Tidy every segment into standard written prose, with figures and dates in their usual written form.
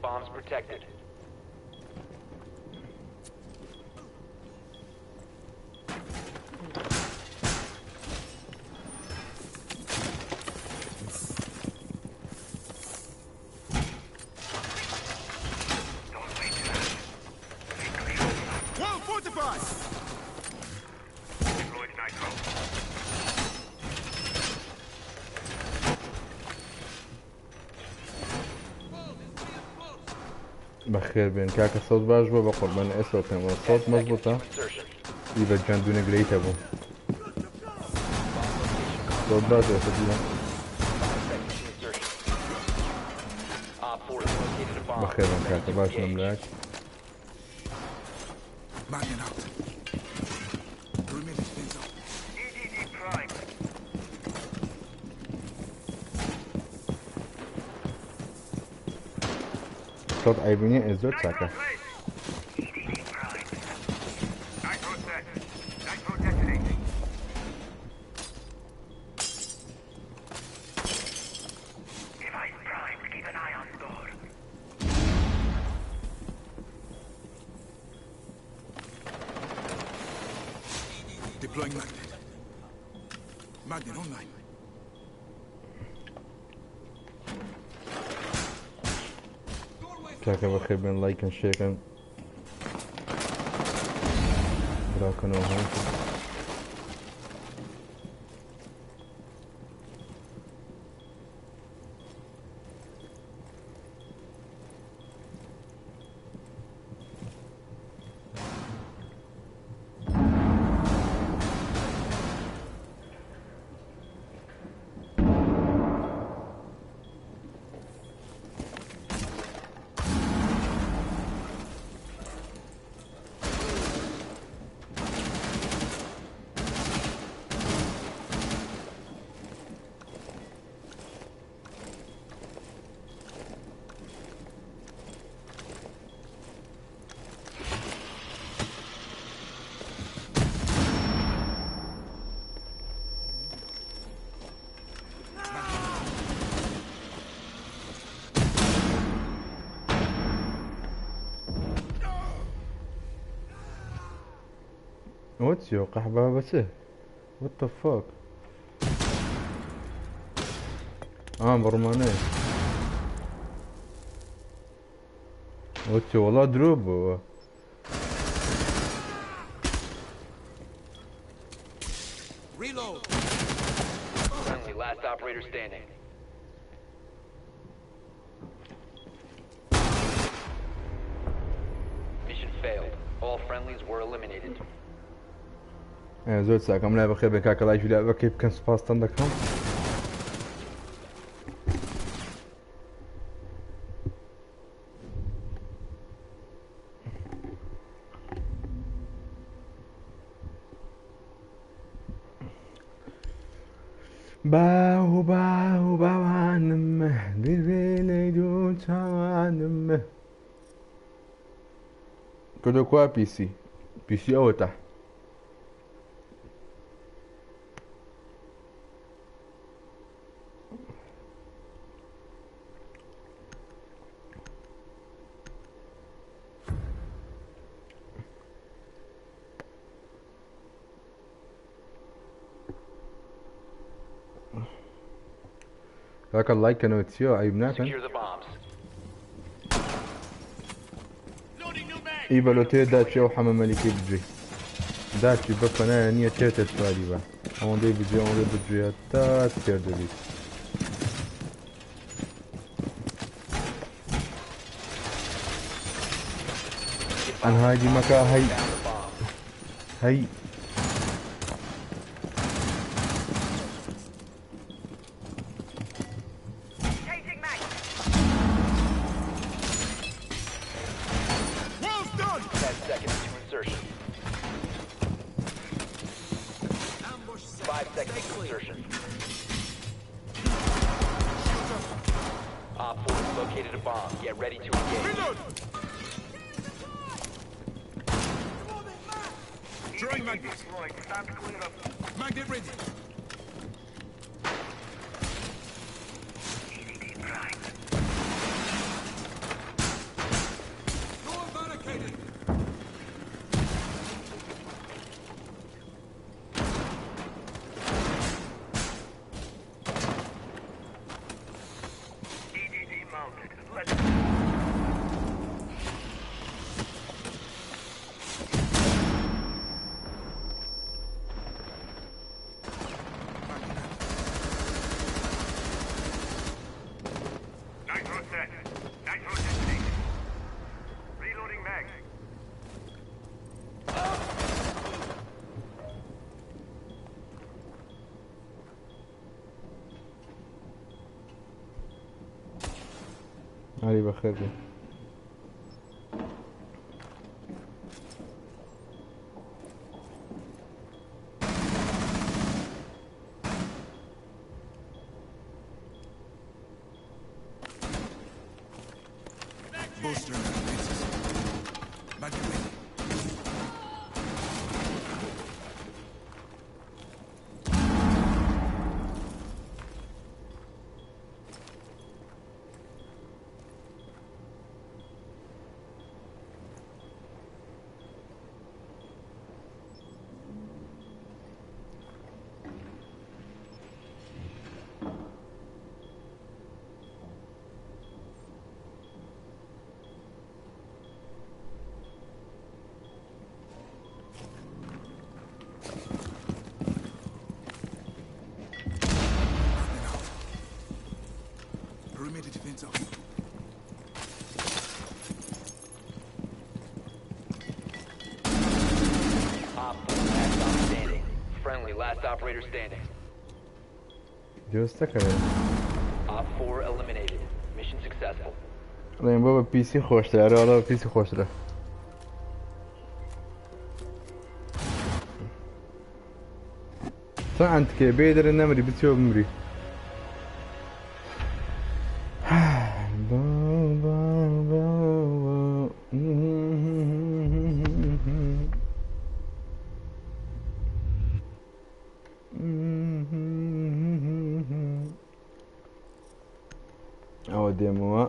bombs protected. Wall fortified! بەخێر بێن کاکە سەوت باش بووە بە قوربان ئێستا پێم وە 10 سەوت seconds مەزبوطە to insertion. ئی بە گیان دوونە گلەیتە بوو Bomb location سەوت باش ئێستا دیوە 5 seconds to insertion. Op 4 has located a bomb. بەخێر بێن Ready کاکە to باش engage. لەم لاک Magnet out. Perimeter fence up. سەوت عەیب نییە ئێ زۆر چاکە Deploying magnet. Magnet online. کاکە بەخێر بێن لایکن شێکن براکەنەوە هەموو ئەوە چییە قەحبا بەچێ What the fuck ئا بڕمانەیە ئەوە چیە وەڵا درۆ بووە Reload. Friendly, last operator standing. Mission failed. All friendlies were eliminated. ئێ، زۆر چاکەم لای بەخێر بێن کاکە لایکی لای بەکەی بکەن سوپاستان دەکەم باو باو باوانم بیرێ دوو چاوانم کردو کوا پیسی پیسی ئەوەتە کاکە لایکەنەوە چییە عیب ناکەن Secure the bombs. ئی بەلۆ تێ داچی ئەو حەمە مەلیکەی بجێ داچی بە پەنایە نییە تێتە سواری بە ئەوەندەی بجێ ئەوەندەی بجێ تا تێر دەبیت ئەنهایدی مەکە هەی Found the bomb. هەی Wall's done. 10 seconds to insertion. Ambush set. 5 seconds Stay to clear. insertion. Op 4 has located a bomb. Get ready to engage. Reload. Drawing magnet. Magnet ready. علی بخیر بی. Bolster and defenses. Magnet ready. Perimeter defense up. Op 4 last stop standing. Friendly last operator standing. جوستەکە بێ. Op 4 eliminated. Mission successful. ڵێن بۆ بە پیسی خۆشترە ئەرێ بە پیسی خۆشترە. چۆن ئەنتکێ بێ دەرە نەمری بچیەوە بمری. ئەوە دێمەوە.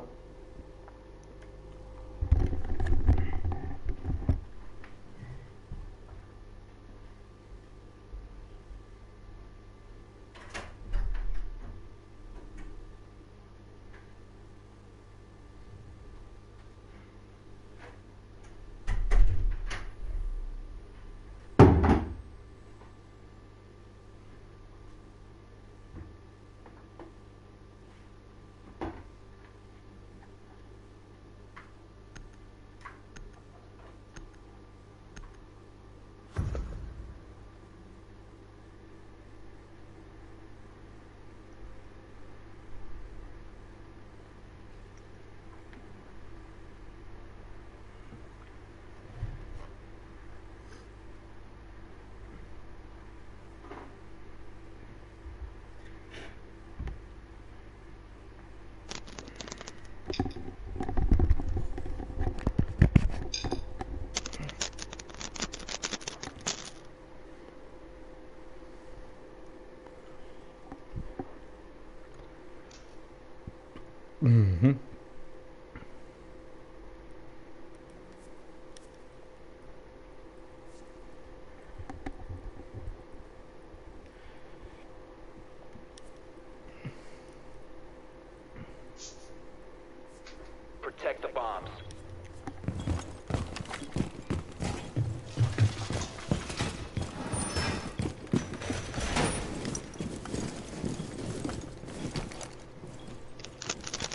Protect the bombs.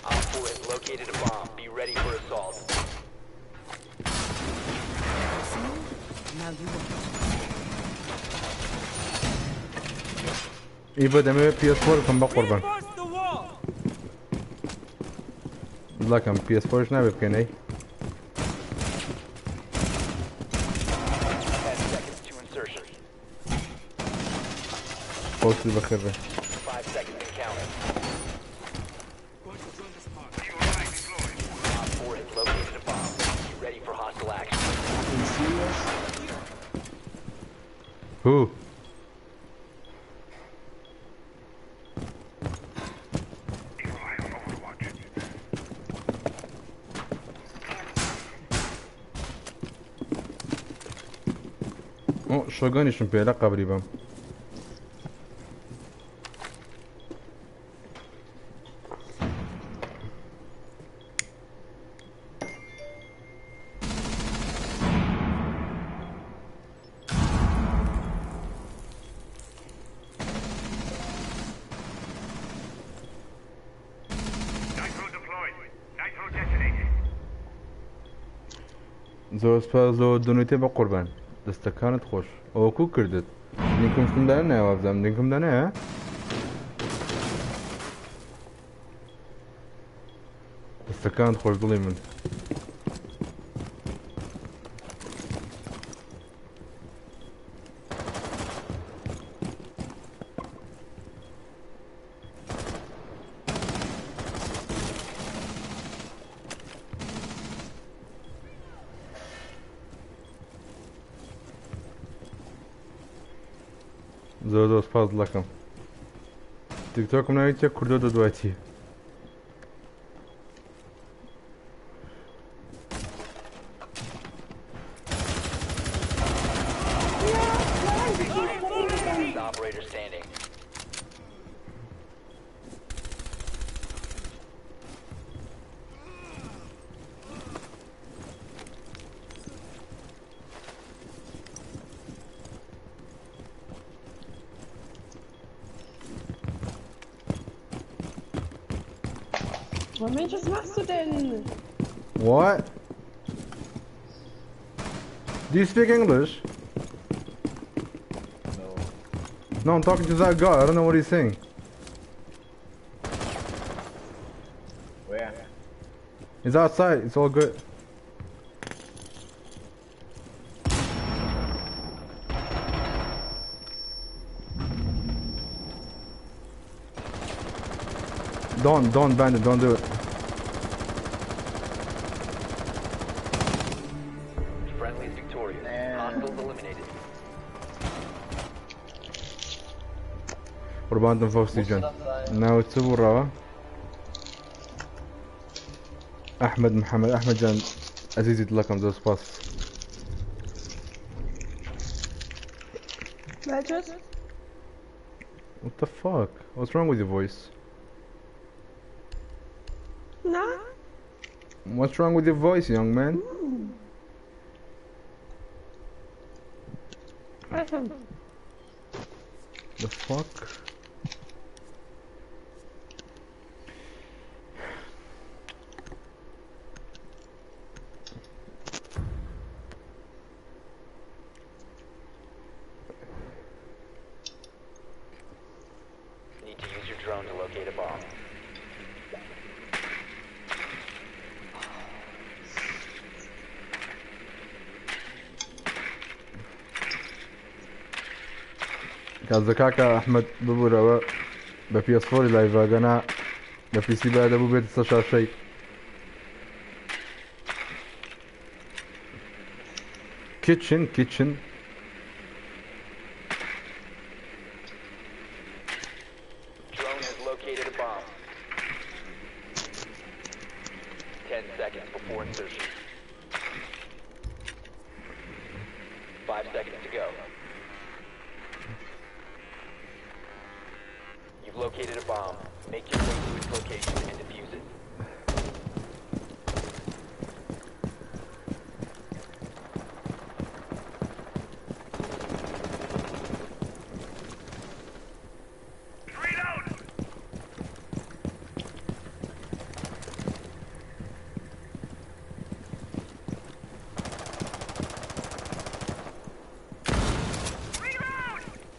Op 4 has located a bomb. Be ready for assault. See? Now you won't. ئی بۆ دەمەوێت PS4 بکەم بە قوربان. Reinforce the wall! بڵاکەم PS4 نابێ بکەنەی. 10 seconds to insertion. خۆشت بەخێر بێ. 5 seconds and counting. Going to join this party. Op 4 has located a bomb. Be ready for hostile action. Who? ئۆ شۆگانیشم پێ لە قەبری بم. زۆر سپاس لۆ donate ێ بە قوربان. دەستەکانت خۆش. ئەوە کو کردت؟ لینکم شتم دانایە وابزانم لینکم دانایە؟ دەستەکانت خۆش دڵی من. زۆر زۆر سپاس دڵەکەم. تیکتۆکم ناوی چیە کوردۆ دەدوای چی؟ Last operator standing. Oh Mensch, was machst du denn? What? Do you speak English? No. No, I'm talking to that guy. I don't know what he's saying. Where? He's outside. It's all good. Don't ban it. Don't do it. Friendly is victorious. Hostiles eliminated. قربانتم فوزي جان. ناوي تسوي الروا. أحمد محمد أحمد جان عزيزي لكم زوز سباس. Welches? What the fuck? What's wrong with your voice? Na? What's wrong with your voice, young man? The fuck? Need to use your drone to locate a bomb. کازە کاکە ئەحمەد ببورەوە بە PS four ی live ەگەنا بە PC با دەبوو بێت سەر شاشەی. Kitchen, kitchen. Drone has located a bomb. 10 seconds before insertion. 5 seconds to go. You've located a bomb. Make your way to its location and defuse it.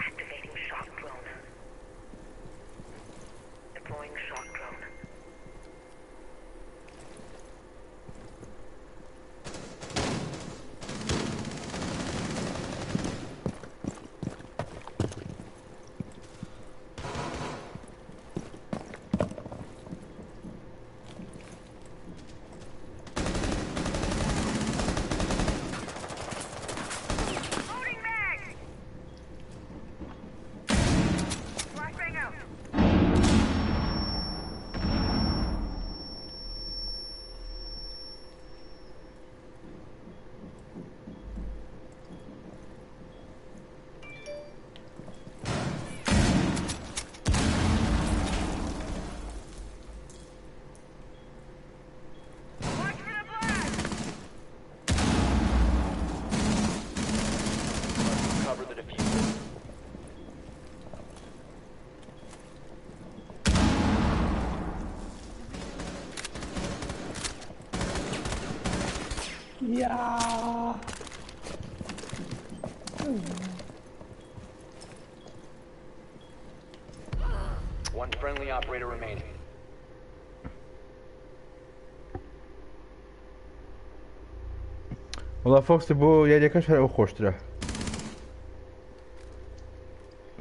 Activating shock drone. Deploying shock drone. Ja. One friendly operator remaining. وەڵا فۆکسی بۆ یاریەکەش هەر ئەو خۆشترە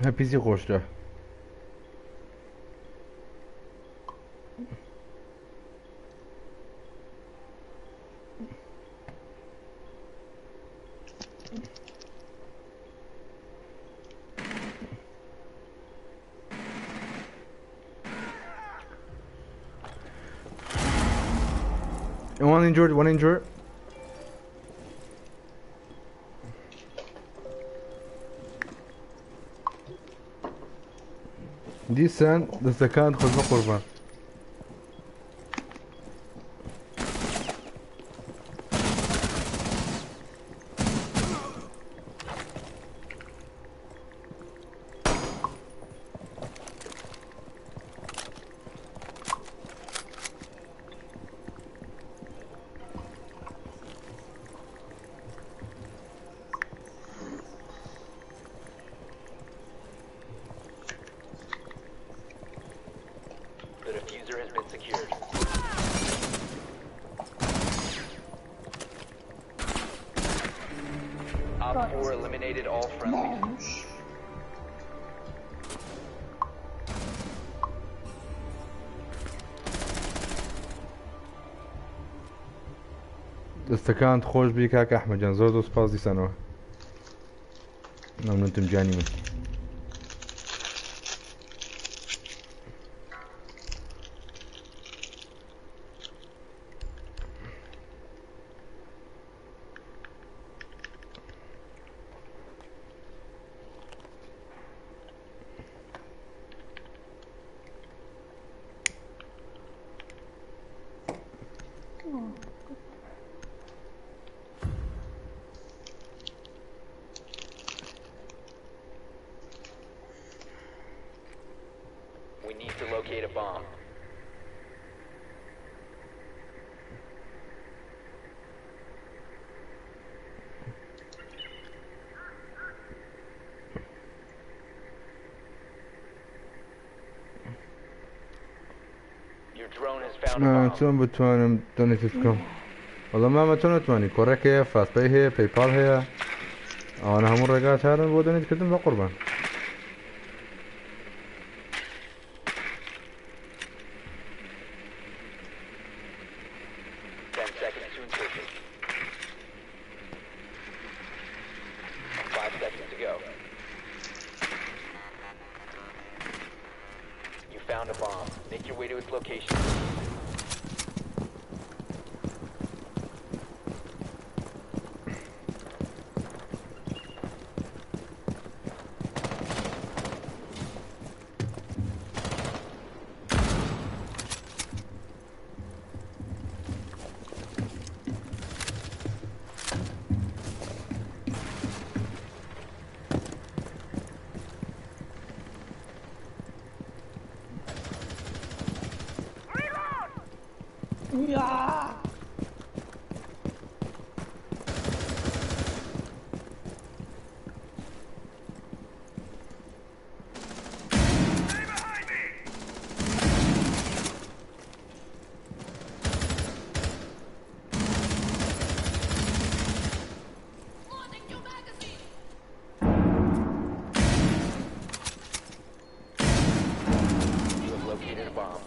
هە پیسی خۆشترە. One injured, one injured. دیسان دەستەکان خۆش قوربان. The diffuser has been secured. Op 4 eliminated all friendlies. Mensch. دەستەکانت خۆش بی کاک ئەحمەد گیان، زۆر زۆر سوپاس دیسانەوە. مەمنونتم گیانی من. We need to locate a bomb. Your drone has found a من bomb. چۆن بتوانم دۆنێتی بکەم؟ وەڵا مامە چۆن نەتوانی؟ کۆڕێک هەیە، فاستپەی هەیە، پەیپاڵ هەیە، ئەوانە هەموو ڕێگا چارن بۆ دۆنێتکردن بە قوربان. 10 seconds to insertion. 5 seconds to go. You found a bomb. Make your way to its location. Ja. You have located a bomb.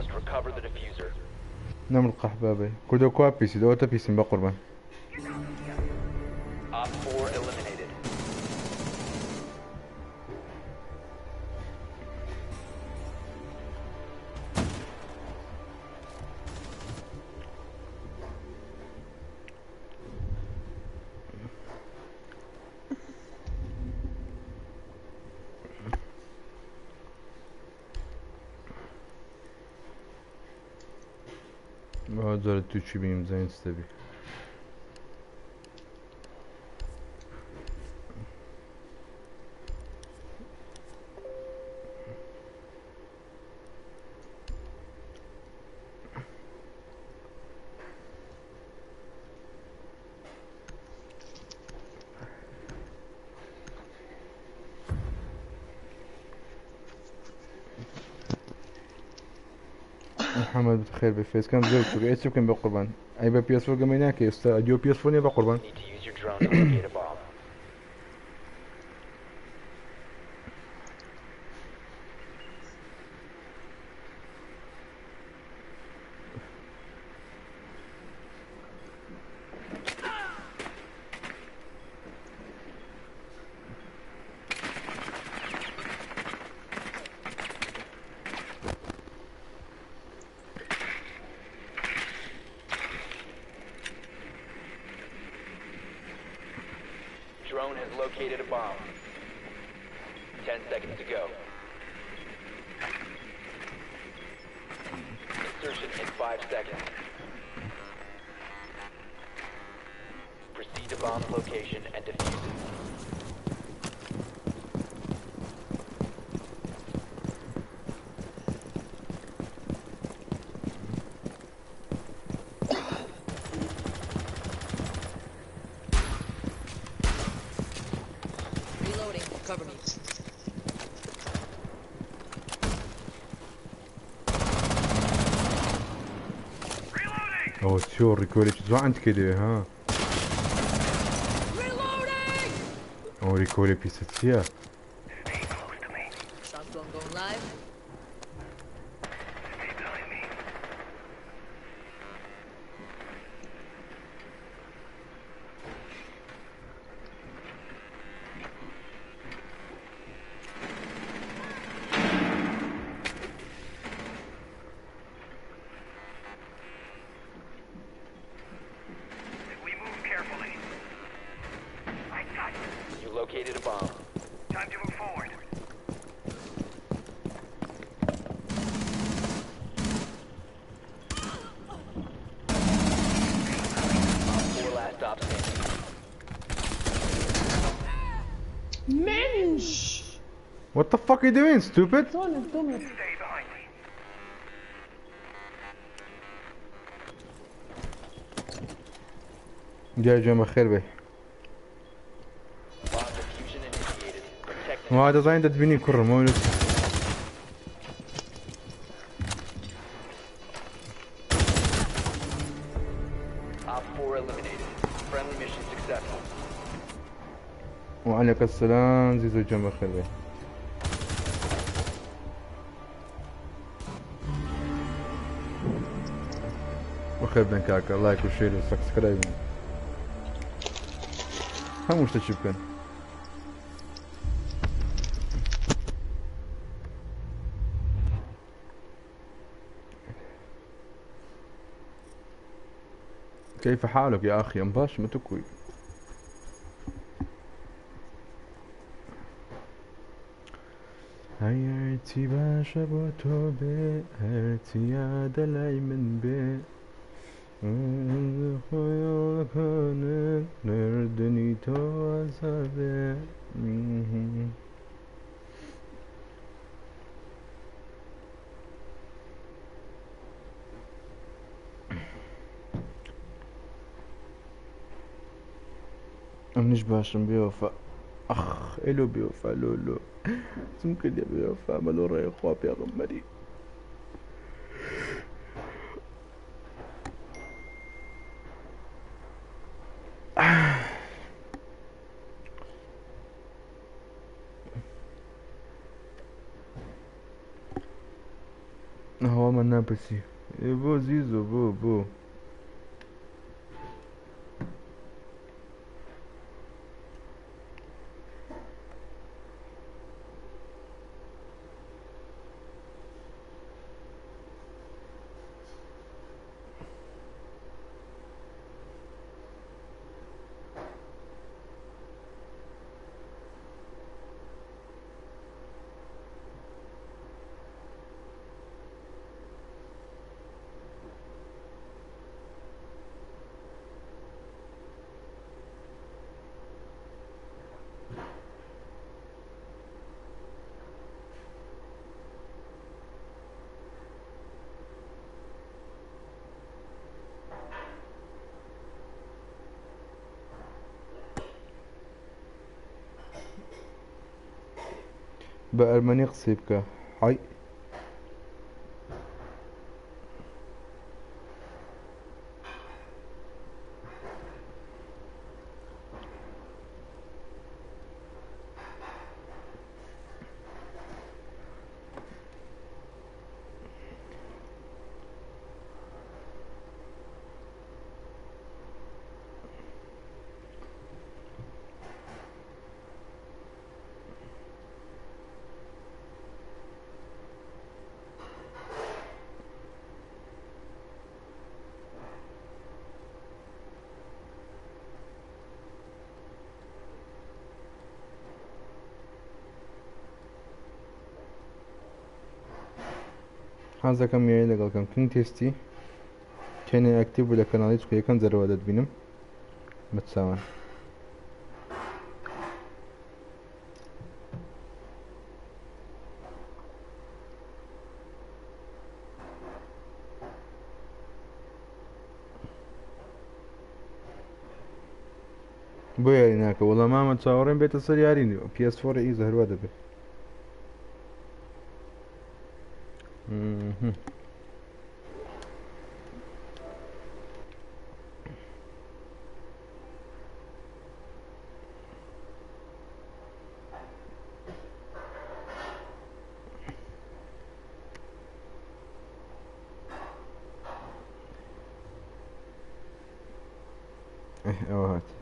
Must recover the defuser. نەمر قەحبە بێ کوردە کوا پیسی دەوەتە پیسم بە قوربان. Op 4 eliminated. جارە تو چی بیم زانین چ دەبی. محمد بخير بفيس كان زۆر بچووکە ئێ چ بکەم بە قوربان ئەی بە PS4 گەمەی ناکەی ئێستا ئەدیۆ PS4 نییە بە قوربان. Need to use your drone to locate a bomb. Drone has located a bomb. 10 seconds to go. Insertion in 5 seconds. Proceed to bomb's location and defuse it. Reloading. Cover me. ئەوە چۆ ڕیکۆرێکی جوان تکێ دەوێ ها. Reloading! ئەوە ڕیکۆرێ پیسە چییە؟ Shock drone going live. We move carefully. I got you. You located a bomb. Time to move forward. Op 4 last stop standing. Mensch! What the fuck are you doing, stupid? So eine dumme. Stay behind me. جاي جاي بەخێر بێ. Bomb diffusion initiated. Protect the وا دەزانین دەتبینی کوڕم ئەوە Op 4 eliminated. Friendly mission successful. وعليك السلام زيزو جان بەخێر بێ. بەخێر بێن کاکە لایک و شێر و سەبسکرایب هەموو شتێکی بکەن. كيف حالك يا أخي؟ أم باش متكوي. هەرچی باشە بۆ تۆ بێ هەرچی یادە لای من بێ نردنی تۆ ئازابێ. ئەمنیش باشم بێوەفا. ئەخ ئێلۆ بێوەفا لۆ لۆ چم کردیە بێوەفا مەلۆ ڕێ خوا پێغەمبەری. هەوە لەمان ناپرسی ئێ بۆ زیزۆ بۆ بۆ بە ئەرمەنی قسەی بکە حی حەزەکەم یاری لەگەڵ کەم کنگ تێستی چێنێ ئەکتیv بوو لە کەناڵی چکە یەکەم جەرەوە دەتبینم بەچاوان. بۆ یاری ناکە وەڵا مامە چاوەڕێم بێتە سەر یاری PS4 ئیزە هەروا دەبێت. مهم. ئەوە هات.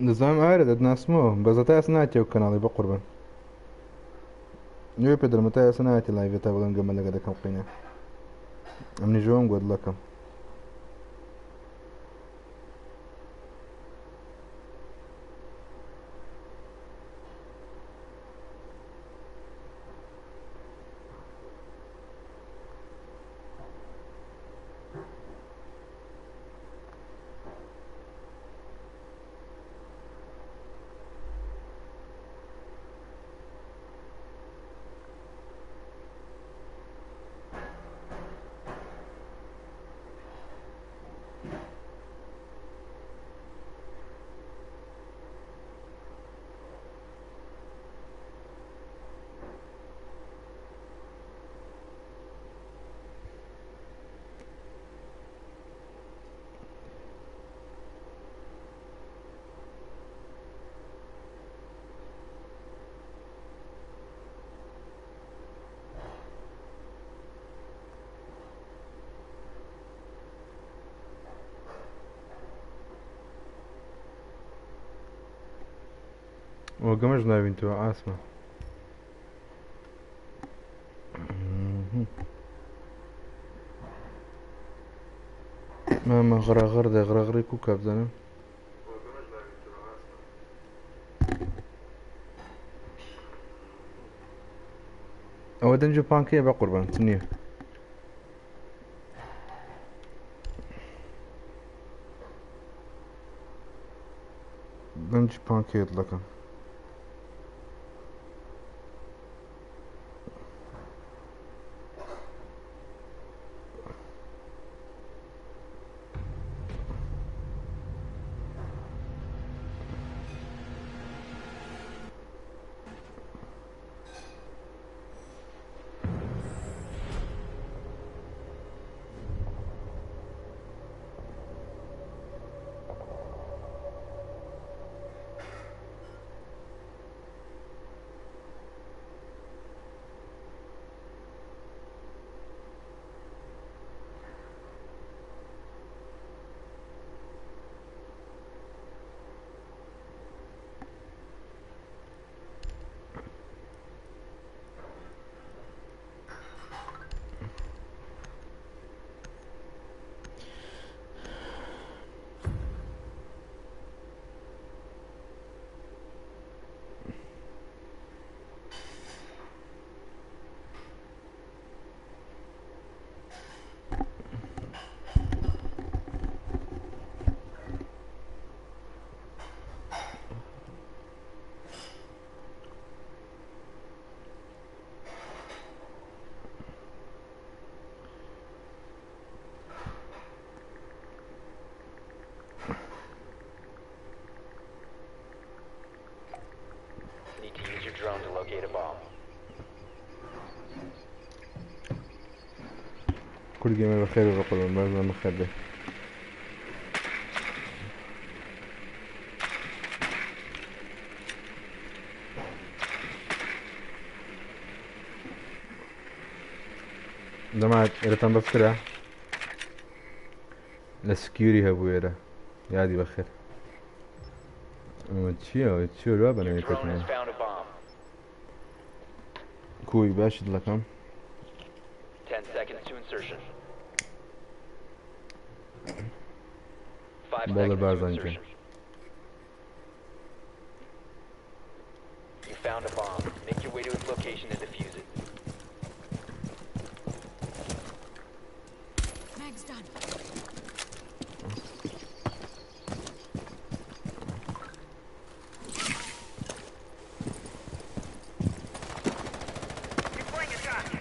دەزانم ئارە دەتناسمەوە بەس هەتا ئێستا ناتیەوە کەناڵی بەقوربان نوێ پێ دەڵێم هەتا ئێستا ناتی لایڤێ تا بڵێم گەمە لەگە دەکەم قینە ئەمنی ژۆم گۆدڵەکەم. وەگەمەش ناوین تۆ ئاسمە. مامە غڕەغڕ دە غڕەغڕی کو کابزانم. ئەوە دەنگی پانکەیە بە قوربان چ نییە. دەنگی پانکەیە دڵەکەم. Need to use your drone to locate a bomb. کورد گەمە بەخێر بێ بەقوربان بەرزان بەخێر بێ. جەماعەت ئێرەتان بەفکرە لە سکیوری هەبوو ئێرە یادی بەخێر ئەمە چییە چییە لوا Your بەناوی drone کەتنەوە has found a bomb. کوی باشی دڵەکەم 10 seconds to insertion. 5 بەڵێ seconds to بارزان گیان insertion. You found a bomb. Make your way to its location and defuse it. Mag's done. Deploying a charge.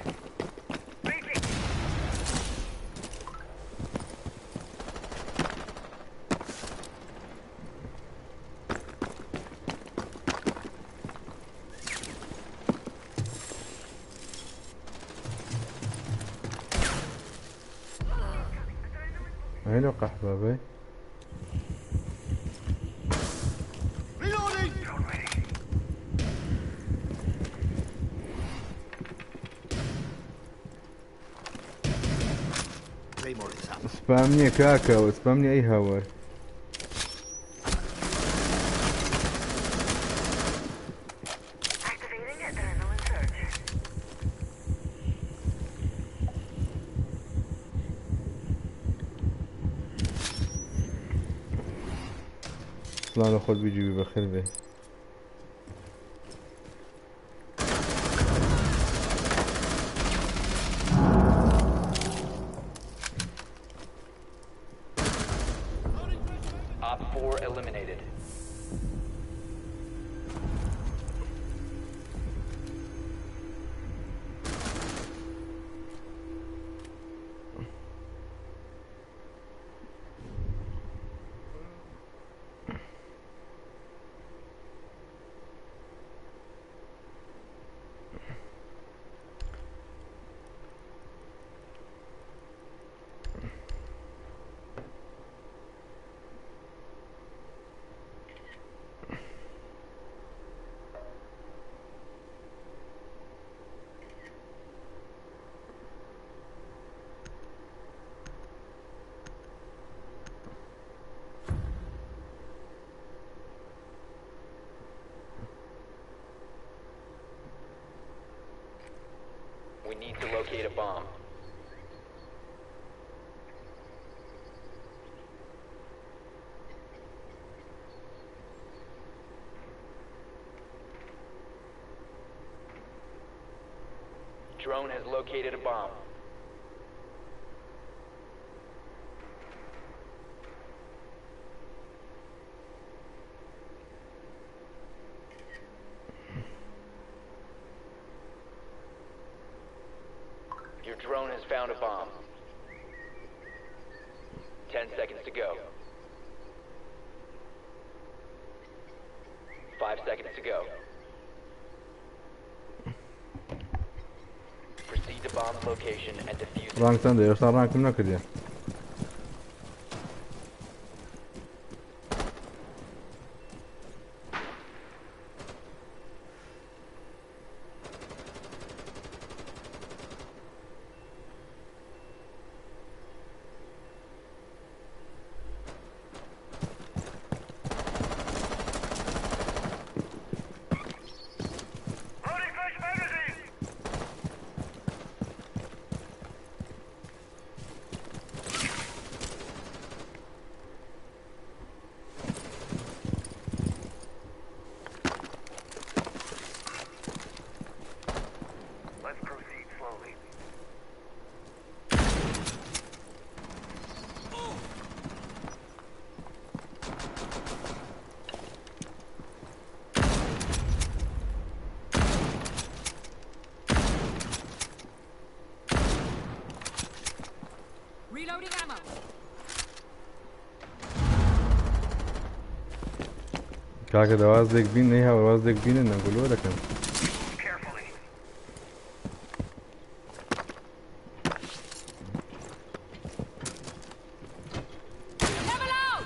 Breaching. هەلۆ قەحبابەی Reloading! Drone ready. Claymore is up. سپام نییە کاکەوە سپام نییە ئەی هاوار Activating adrenaline surge. سڵاو لە خۆت بیجی بەخێر بێ. Op 4 eliminated. We need to locate a bomb. Drone has located a bomb. Your drone has found a bomb. 10 seconds to go. 5 seconds to go. Proceed to bomb's location and defuse it. ڕانک چەندە ئێستا ڕانکم نەکردیە Loading fresh magazine! Let's proceed slowly. Reloading ammo. کاکە دەوازێک بین نەی هاوازێک بینن نەگولۆ دەکەن Carefully. Level out!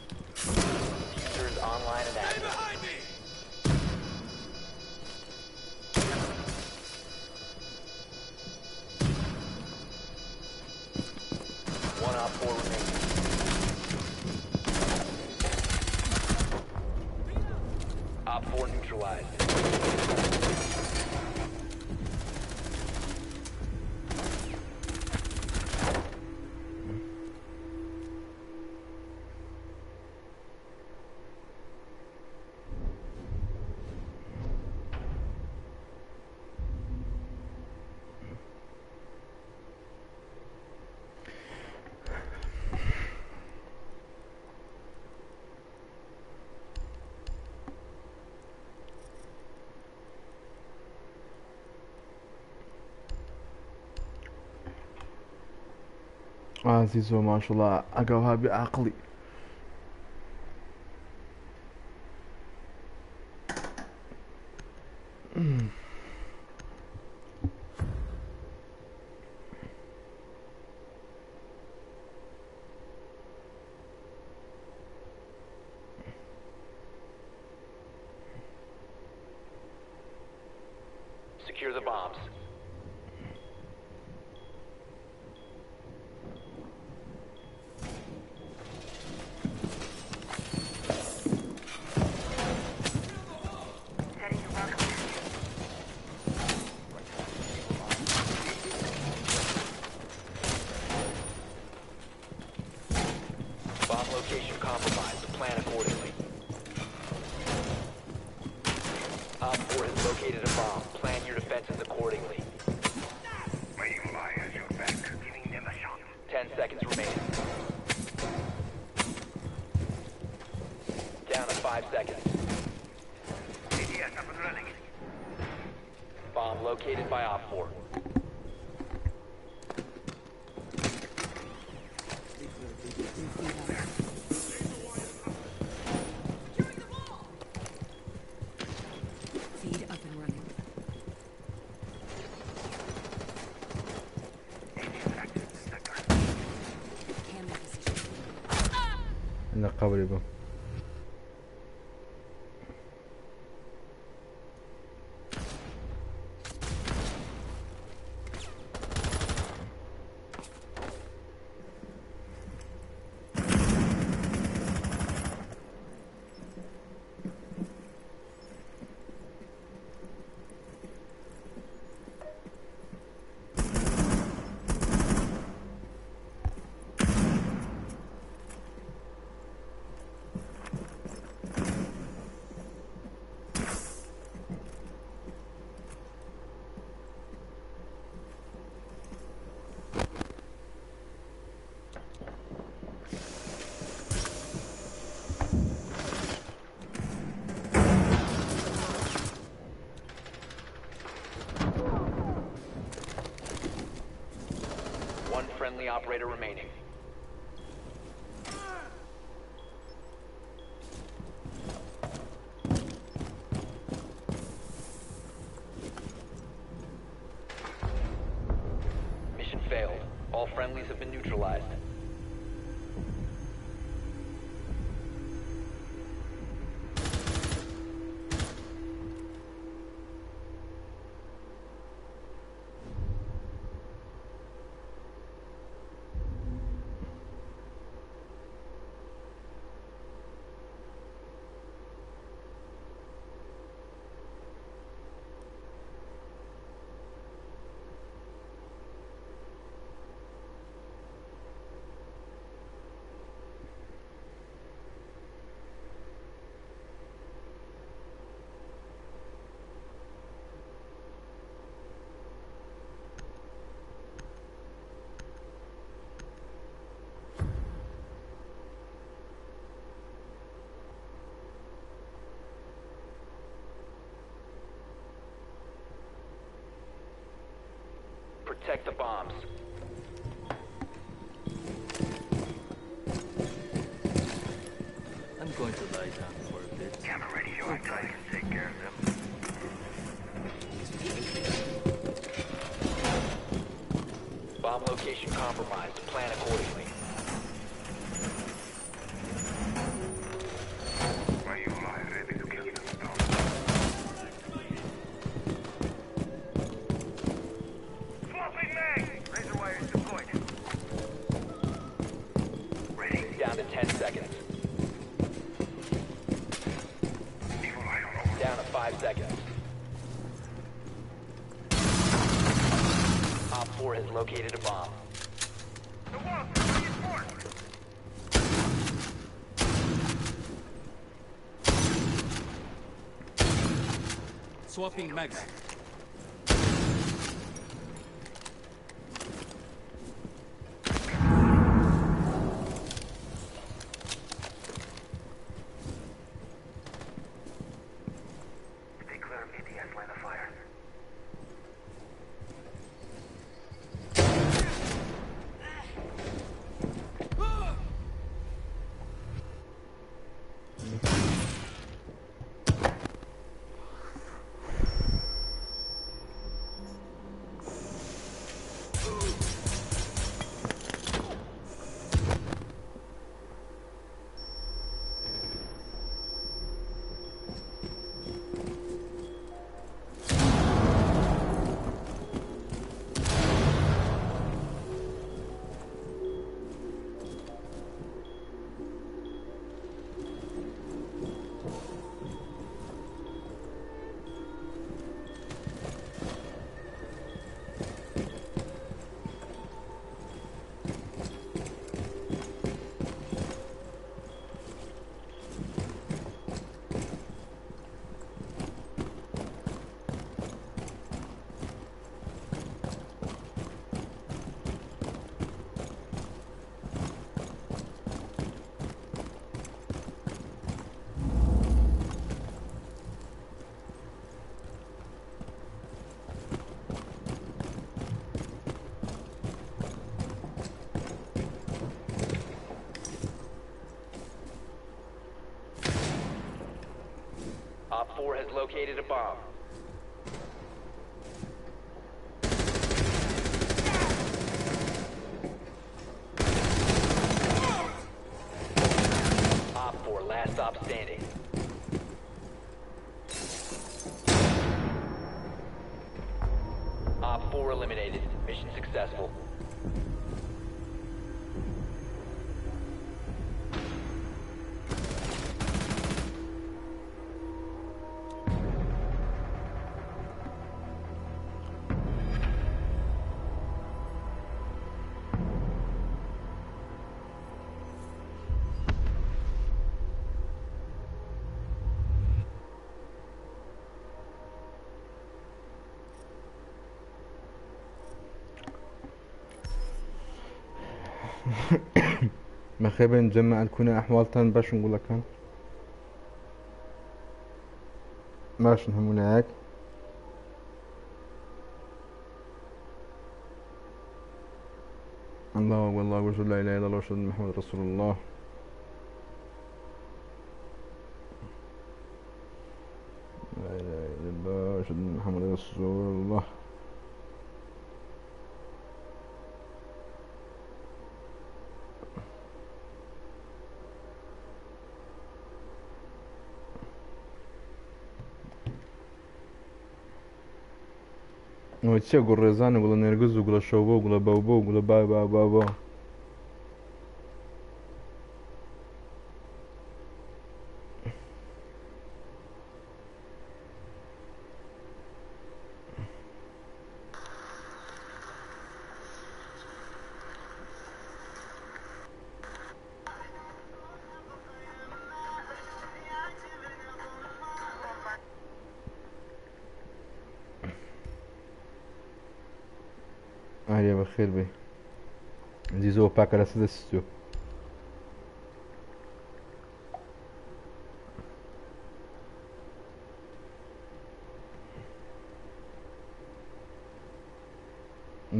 Diffuser is online and active. Behind me! One op 4 remaining. Op 4 neutralized. ئازیزۆ ماشەڵا ئەگەڵ بێ عقلی. Secure the bombs. Setting the welcome. Bomb location compromised. Plan accordingly. Op 4 has located a bomb. Plan your defenses accordingly. Waiting has your back. Giving them a shot. 10 seconds remaining. Down to 5 seconds. ADS up and running. Bomb located by Op 4. Feed up and running. ADS active. Sector. Camera position. لە قەبری بم. Friendly operator remaining. Mission failed. All friendlies have been neutralized. Protect the bombs. I'm going to lie down for a bit. Camera radio active. I can take care of them. Bomb location compromised. Plan accordingly. My evil eye ready to kill them. Swapping mag! Razor wire is deployed. Ready. Down to 10 seconds. Evil eye on over. Down to 5 seconds. Op 4 has located a bomb. The wall's reinforced! Swapping mags. Stay clear of ATS line of fire. Op 4 has located a bomb. Op 4, last stop standing. Op 4 eliminated. Mission successful. بەخێبن جەماعەت کونە ئەحواڵتان باشن گوڵەکان باشن هەموو لایەک الله أكبر الله أكبر لا إله إلا الله وأشهد أن محمد رسول الله. لا إله إلا الله وأشهد أن محمد رسول الله. ئەوە چییە گوڵ ڕێزان و گوڵە نێرگز و گوڵە شەوبۆ و گوڵە بەوبۆ و گوڵە با با با با. ئاریا بەخێر بێ زیزۆ پاکە لەسەر دەستی تۆ.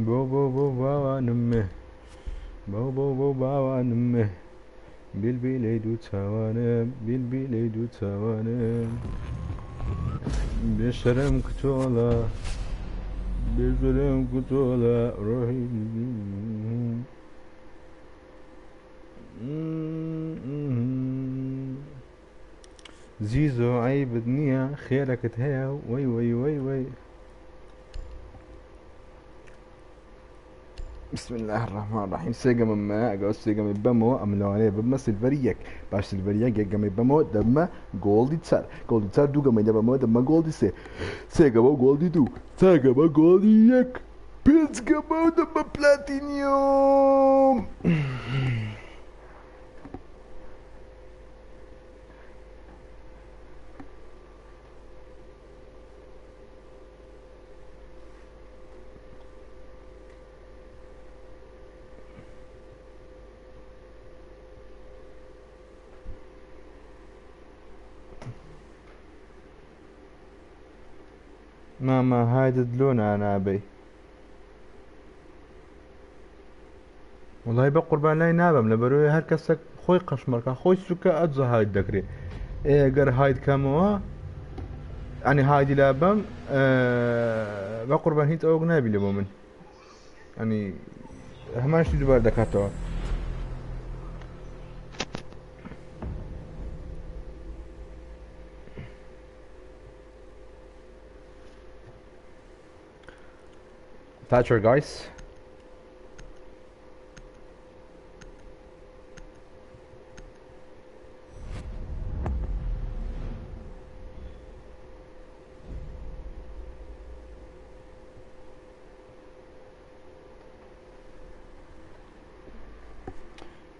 بۆ بۆ بۆ باوانمێ بۆ بۆ بۆ باوانمێ بیلبیلەی دوو چاوانم بیلبیلەی دوو چاوانم بێشەرم کچۆڵە بێشەرم کچۆڵە ڕۆحی زیزۆ عەیبت نییە خێرەکت هەیە وەی وەی وەی وەی. بسم الله الرحمن الرحیم. سێ گەمەم مایە، ئەگەر سێ گەمەی بەمەوە ئەم لەوانەیە ببمە سیلڤەری یەک، باش سیلڤەری یەک یەک گەمەی بەمەوە دەبمە گۆڵدی چار، گۆڵدی چار دوو گەمەی دەبەمەوە دەبمە گۆڵدی سێ، سێ گەمە و گۆڵدی دوو، چار گەمە گۆڵدی یەک، پێنج گەمە و دەبمە پلاتینیۆم. ماما هایدت لۆ نانابەی؟ وڵی بە قوربان لای نابم لە بەرەوەی هەر کەسێک خۆی قەشمەرکە خۆی سوکە ئەجە هاید دەکرێ. ئێگەر هاید کەمەوە ئەنی هایدی لابەم بە قوربان هیچ ئەوەک نابی لە بۆ من، ئەنی هەمان شتی دووبار دەکاتەوە. Thatcher guys.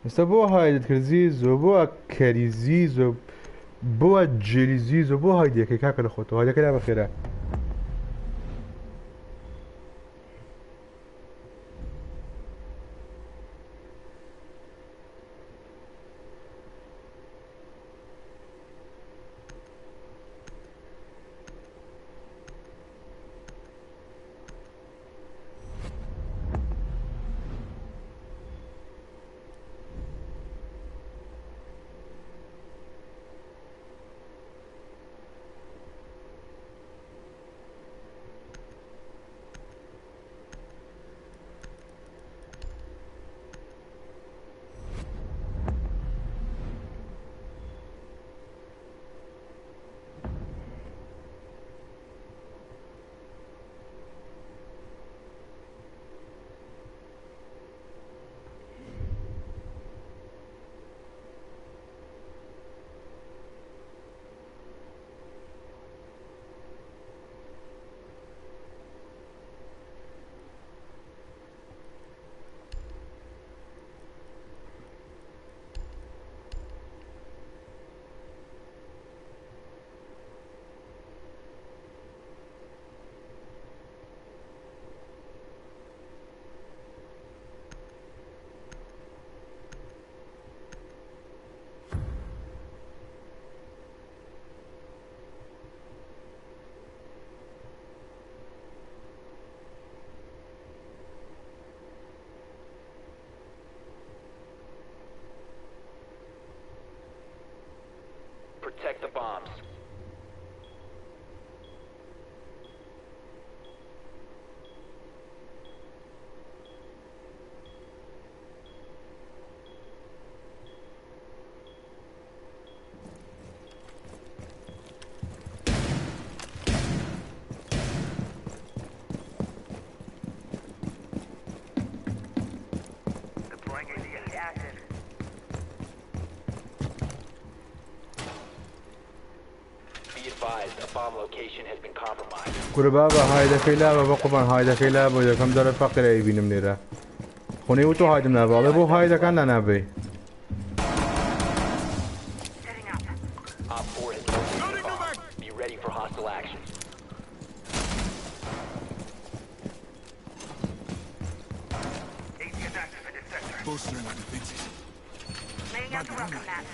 ئێستا بۆ هایدت کرد زیزۆ، بۆ کەری زیزۆ، بۆ جێری زیزۆ، بۆ هایدەکەی کاکە لە خۆتەوە هایدەکە لا بەخێرا. Protect the bombs. Deploying AD active. Be advised, a bomb location has been compromised. کورە بابە هایدەکەی لابە بە قوبان هایدەکەی لابە یەکەم جارە فەقیرە ئەیبینم لێرە خۆ نەیوتۆ هایدم نابێ ئەڵێ بۆ هایدەکان لانابەی. Setting up. Op 4 has located a bomb. Be ready for hostile action. AD is active in this sector. Bolstering our defenses. Laying out the welcome mat.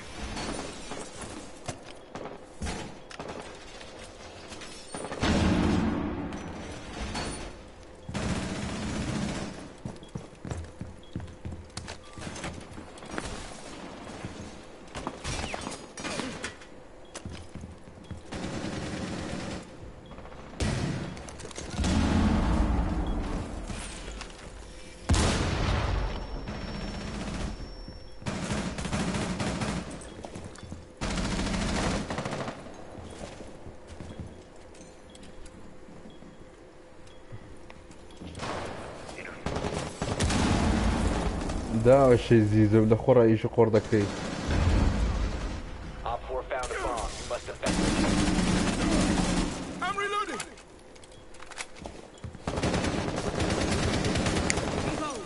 داوە شەی زیزە لە خۆڕا ئیشی قۆڕ دەکەی. Op 4 found a bomb. You must defend it. I'm reloading. Speed up.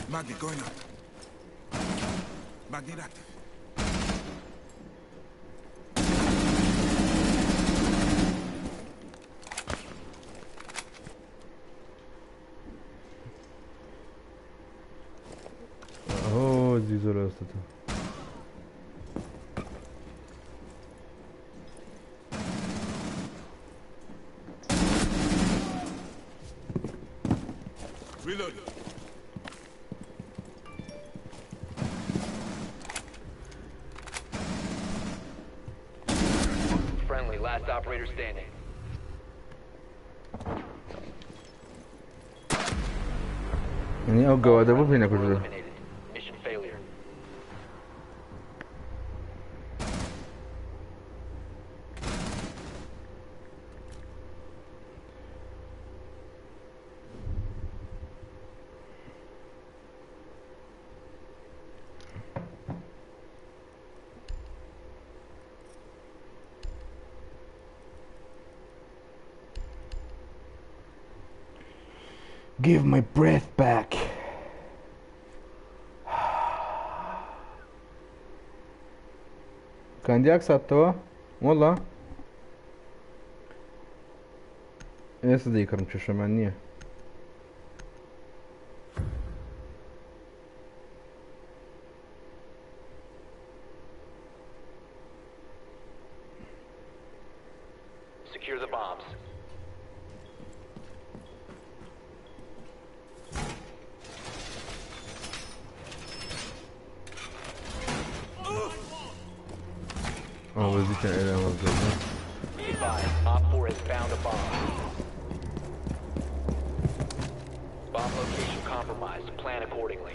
Magnet going up. Magnet active. ئۆ زیزۆ لە ئێستەتە. Reloading. Friendly, last operator standing. یعنی ئەو گەوادە بۆ پێی Were نەکوژرا. eliminated. Mission failure. Give my breath back. کاندیاک ساتەوە وەڵا ئێستا دەیکڕم کێشەمان نییە. Secure the bombs. ئەو بەزیکە ئێرە وەزدەکە. Be advised, Op 4 has found a bomb. Bomb location compromised. Plan accordingly.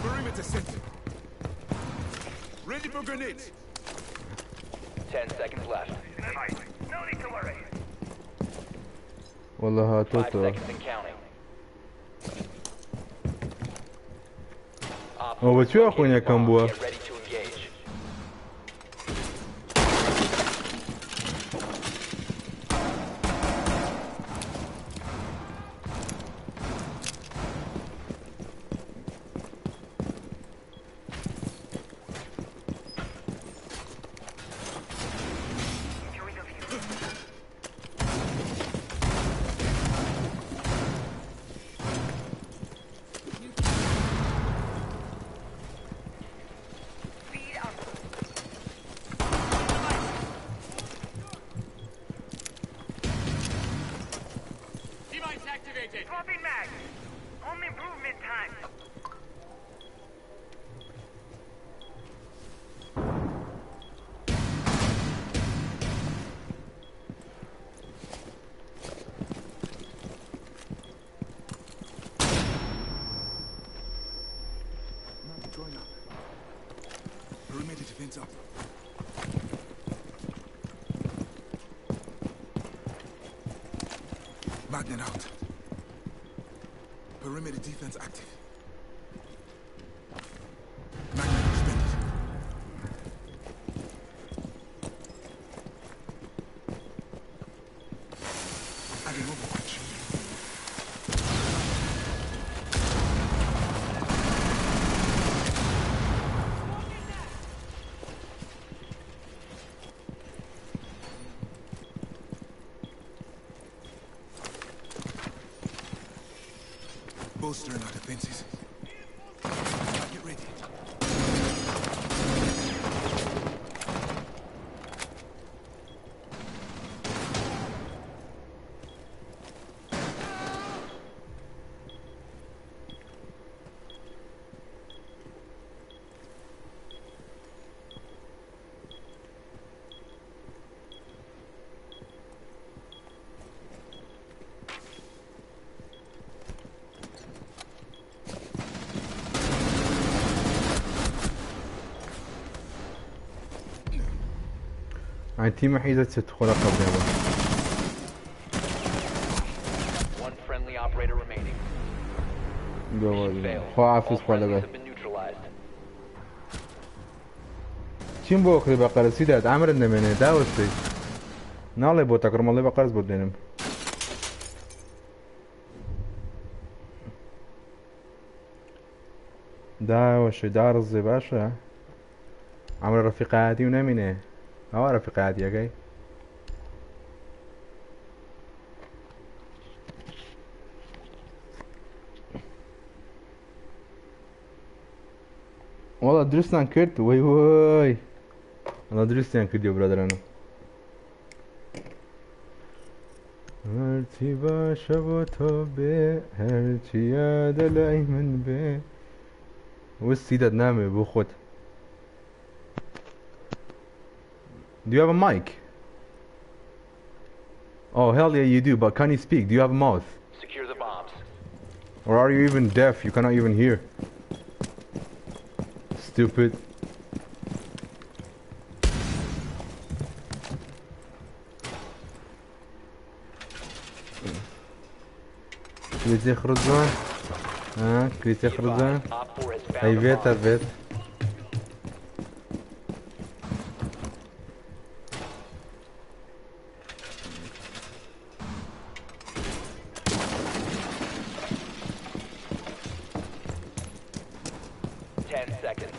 Perimeter set. Ready for grenades. 10 seconds left. No need to worry. وەڵا 5 هاتۆتەوە. seconds and counting. Op ئەو 4 بە has کوێ located a خۆینەکەم bomb. بووە؟ Get ready to engage. Enjoy the view. Located. Swapping mag. Home improvement time. Magnet going up. Perimeter defense up. Magnet out. Perimeter defense active. Magnet expended. Adding overwatch. Bolstering our defenses. Get ready. عن تيمە حیزە چێت خۆرا قەبێەوە One friendly operator remaining. Mission failed. خوا All حافظ خوا friendlies لەگەڵ have been neutralized. چیم بۆ کڕی بە قەرەسی دات ئامرت نەمێنێ داوەستی ناڵێ بۆ تەکڕمەڵێ بە قەرز بۆ دێنم داوەشێ داڕزێ باشە ئەمرە ڕەفیقایەتی و نەمینێ ئەوە ڕەفیقایەتیەکەی وەڵا دروستان کرد وەی وەی وەڵا دروستیان کردی برادرانم هەرچی باشە بۆ تۆ بێ هەرچی یادە لای من بێ وەستی دەت نامێ بۆ خۆت Do you have a mic? Oh hell yeah you do, but can you speak? Do you have a mouth? Secure the bombs. Or are you even deaf? You cannot even hear. Stupid. كريتي خرزة ها كريتي Be خرزة advised, Op 4 has found هاي a بيت bomb. بيت Ten seconds.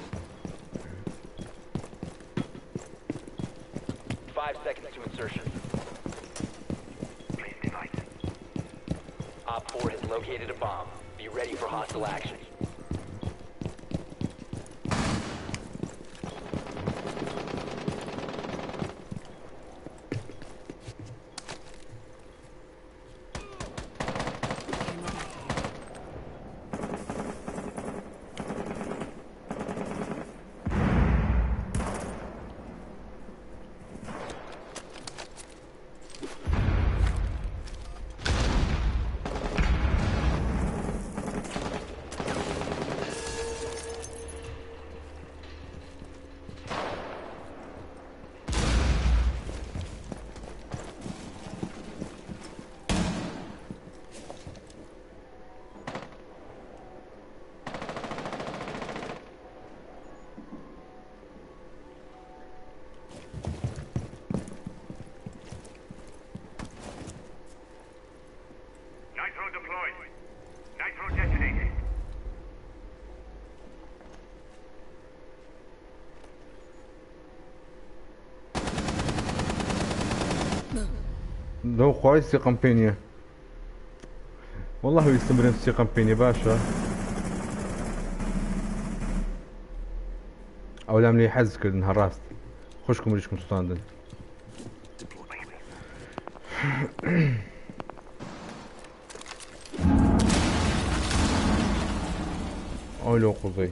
5 seconds to insertion. Place device. Op 4 has located a bomb. Be ready for hostile action. Camera activated. Nitro deployed. Nitro detonated. لو خوای سی قمپینیە والله ویستم برم سی قمپینیە باشە ئەو لام لێ حەز کردن هەر ڕاست خوشکم ریشکم سوتاندن Deploy. ئەو لەو قوزەی.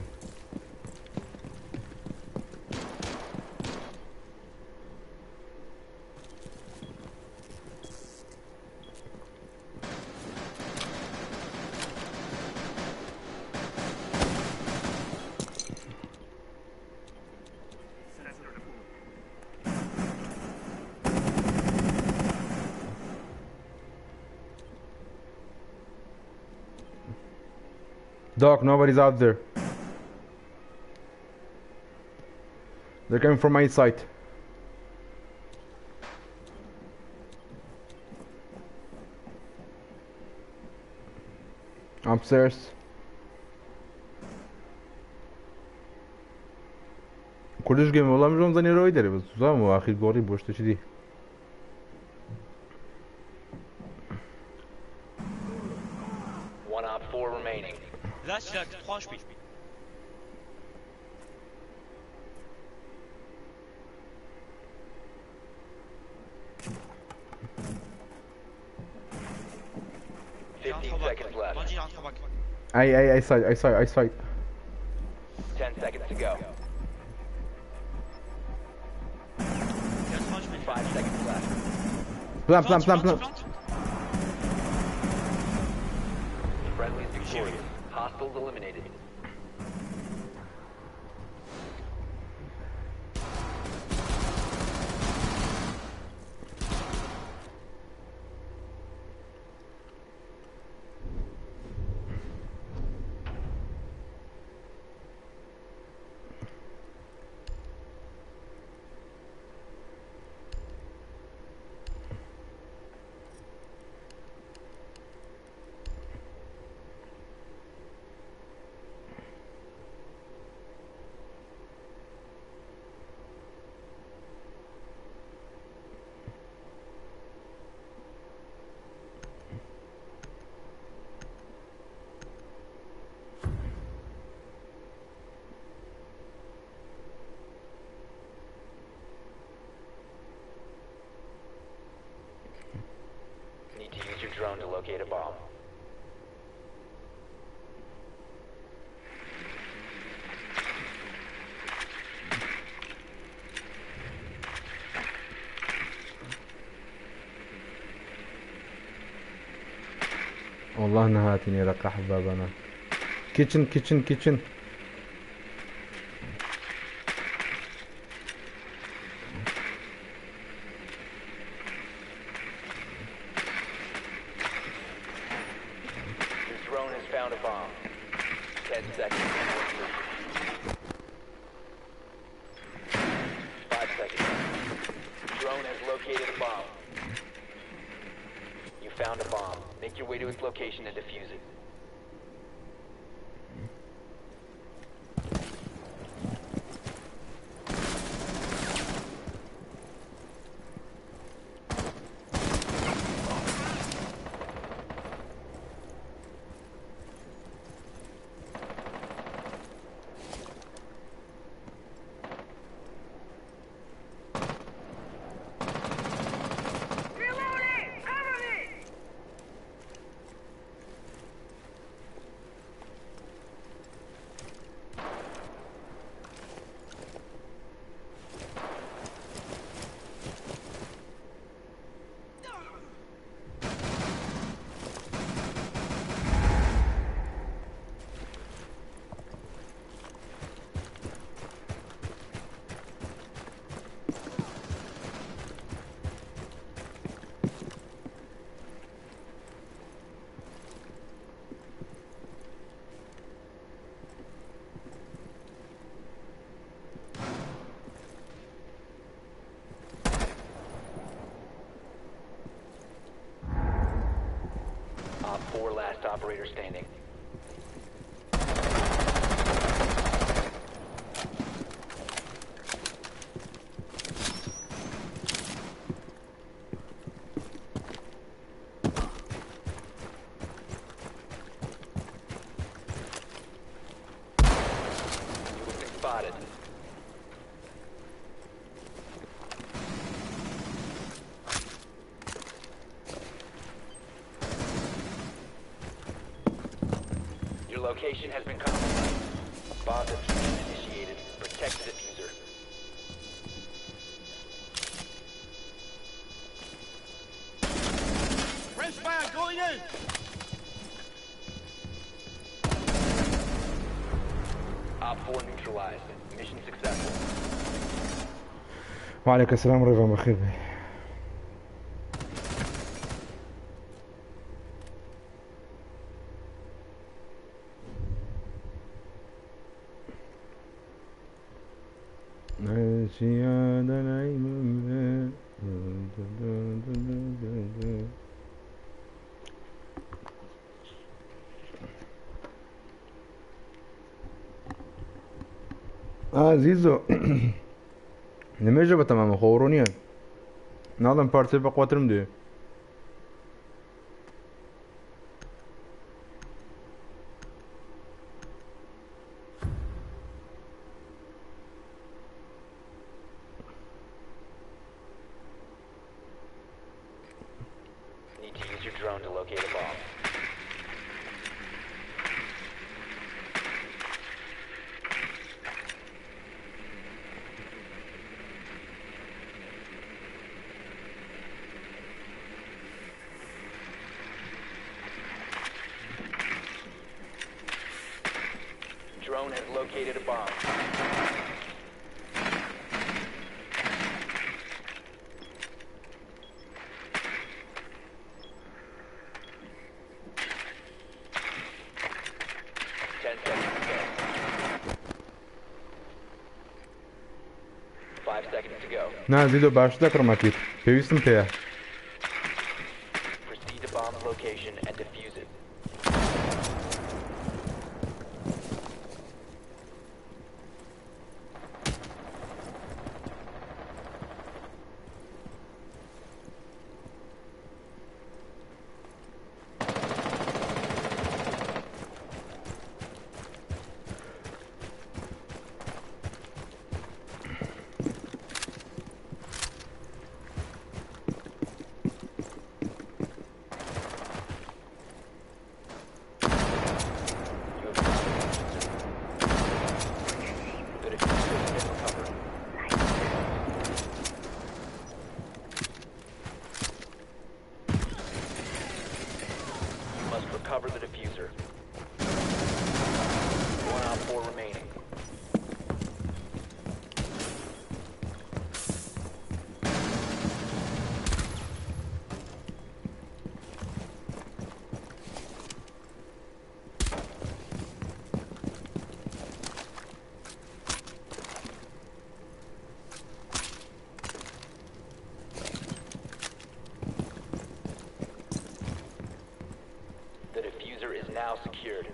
Doc, nobody's out there. They're coming from my side. Upstairs. کوردش گەم وەڵام ژۆم زانی ڕۆی دەرێ بەس زام و ئاخیر گۆڕی بۆ شتێکی دی. One OpFor remaining. Last, il a 3 HP. Il 15 rentre en back. seconds left. Bandit, il rentre en back. ئەی ئەی ئەی سایت ئەی سایت ئەی سایت. 10 seconds to go. Il a 3 HP. 5 seconds left. پلان پلان Plante, پلان plante, پلان. plante. Friendlies victorious. Hostiles eliminated. Need to use your drone to locate a bomb. والله نهاتني رقة حباب أنا. كيتشن كيتشن كيتشن. Your drone has found a bomb. 10 seconds before insertion. 5 seconds. Drone has located a bomb. You found a bomb. Make your way to its location and defuse it. Reloading! Cover me! OpFor last operator standing. You have been spotted. Your location has been compromised. Bomb diffusion initiated. Protect the diffuser. Fresh fire going in! Op 4 neutralized. Mission successful. وعليك السلام ڕێڤان بەخێر بێی. ئازیزۆ لەمێژە بەتەمامە خۆ نییە ناڵم پارچەی بەقواترم دێ. Need to use your drone to locate a bomb. Drone has located a bomb. 10 seconds to go. 5 seconds to go. نا زیدۆ باشتر دەکڕم ئەکید پێویستم پێیە. Proceed to bomb's location and defuse it. You have found the diffuser. The diffuser has been recovered. You must recover the diffuser. 1 OpFor remaining. The diffuser is now secured.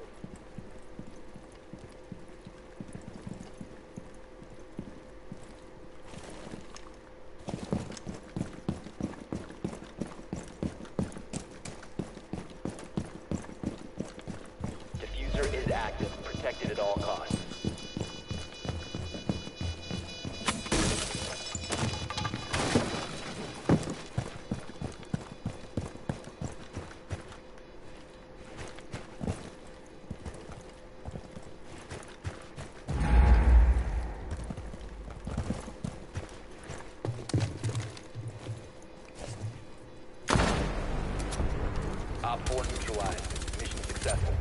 Diffuser is active. Protected at all costs. OpFor neutralized. Mission successful.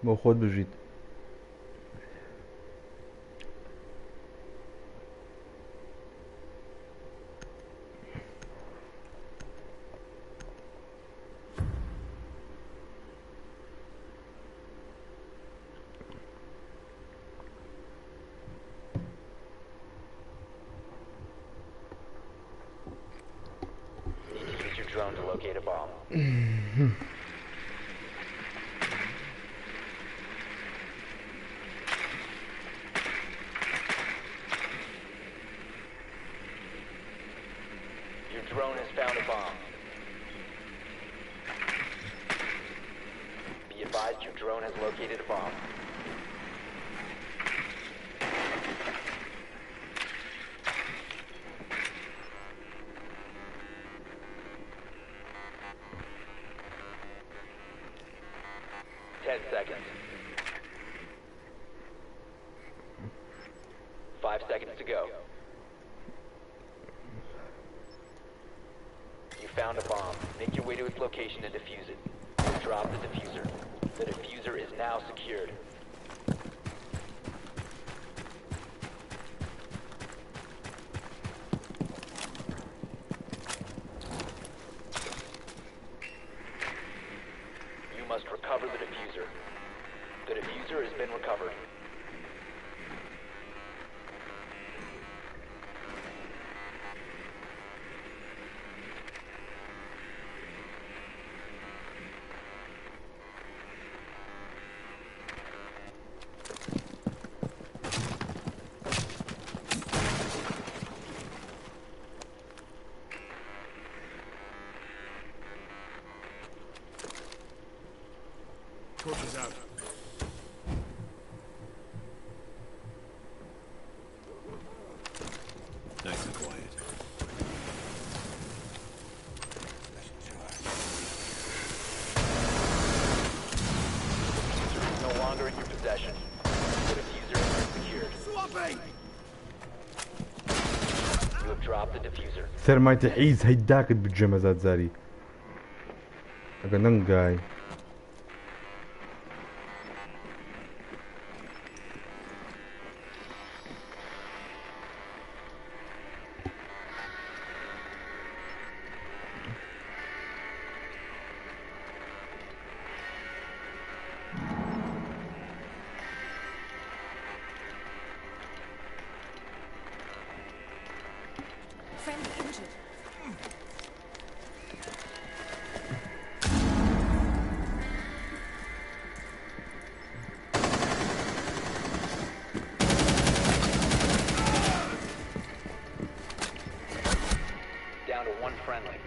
بۆ خۆت بژیت. Need to use your drone to locate a bomb. advised your drone has located a bomb. 10 seconds. 5 seconds to go. You found a bomb. Make your way to its location and defuse it. Drop the defuser. The defuser is now secured. You must recover the defuser. The defuser has been recovered. Torches out. Nice and quiet. The defuser is no longer in your possession. The defuser has been secured. Swapping! You have dropped the defuser. سەرمایتی حیز هەی داکت بجێ مەزاد زاری ئەگە نەنگای Friendly injured. Down to one friendly.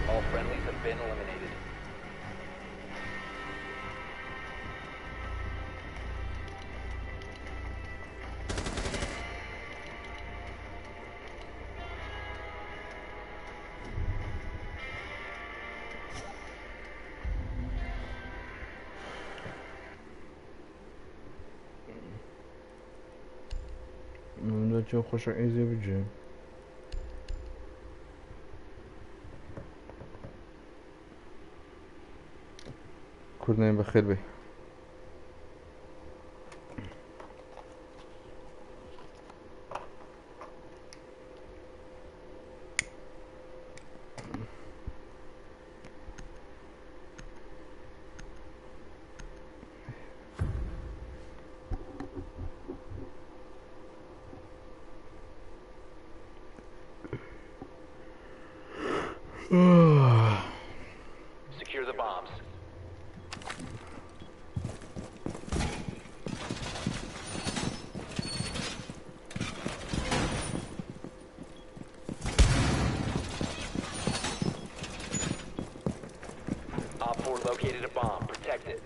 All friendlies have been eliminated. چۆن خۆشە ئێزێ بجێ کوردنای بەخێر بێ. Secure the bombs. OpFor located a bomb. Protect it.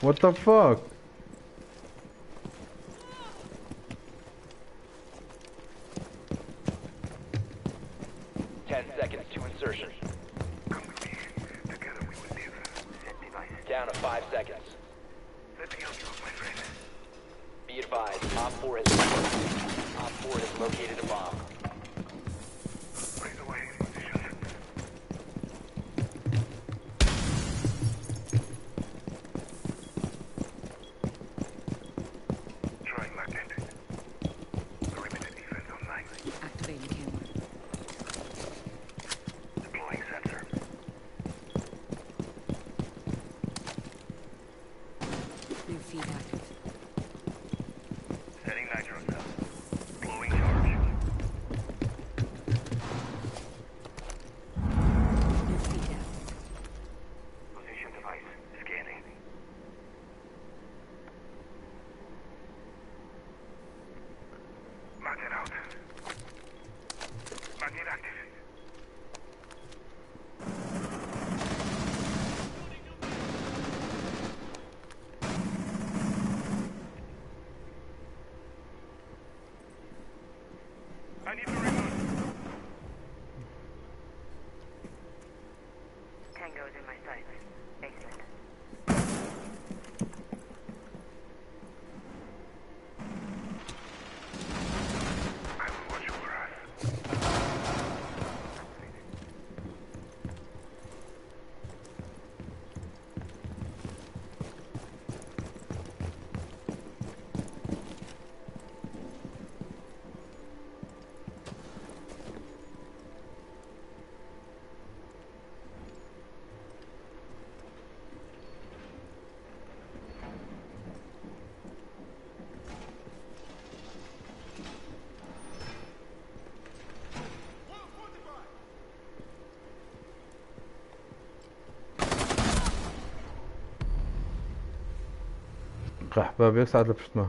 What the fuck? 10 seconds to insertion. Come with me. Together we will live. Set device. Down to 5 seconds. Let me help you up, my friend. Be advised, OpFor has located a bomb. Razor wire in position. Trying magnet. Perimeter defense online. Activating camera. Deploying sensor. New feed active. Setting nitro cell. Blowing charge. New feed active. Position device. Scanning. قەحبە یەک ساعت لە پشتمە.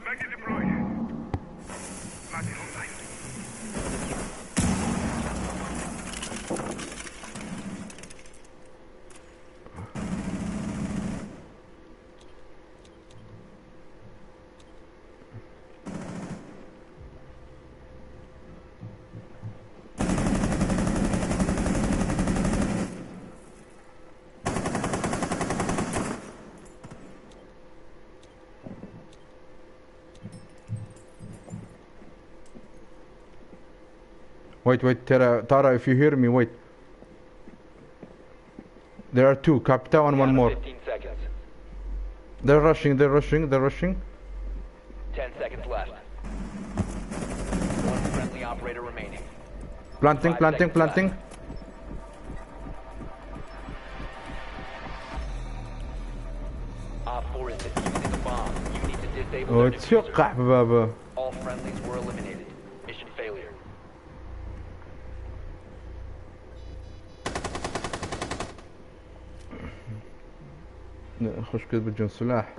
Magnet deployed. Magnet online. Wait, wait, Tara, Tara, if you hear me, wait. There are two, Capitao and one Down to more. 15 seconds. They're rushing, they're rushing, they're rushing. 10 seconds left. One friendly operator remaining. Planting, Five planting, seconds planting. left. Op 4 is defusing a bomb. You need to disable Oh, their چی diffuser. قەحبە بابە. All friendlies were eliminated. Mission failure. خش كده بجون سلاح.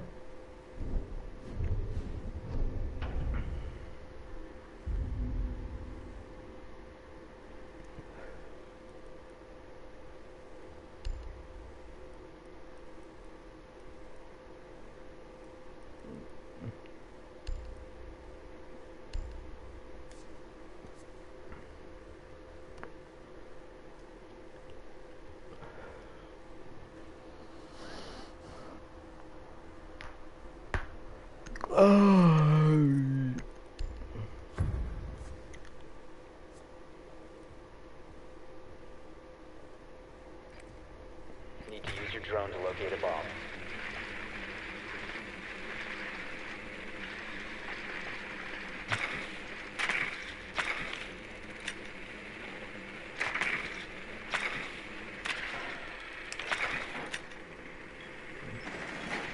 Need to use your drone to locate a bomb.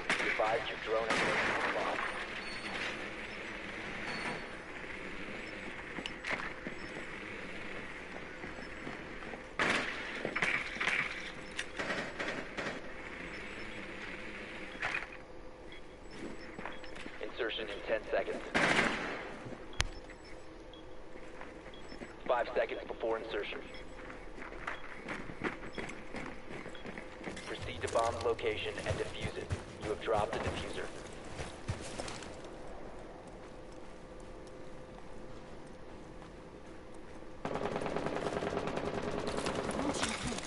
Be advised your drone has located a bomb. Insertion in 10 seconds. 5 seconds before insertion. Proceed to bomb's location and defuse it. You have dropped the diffuser. Launching drone.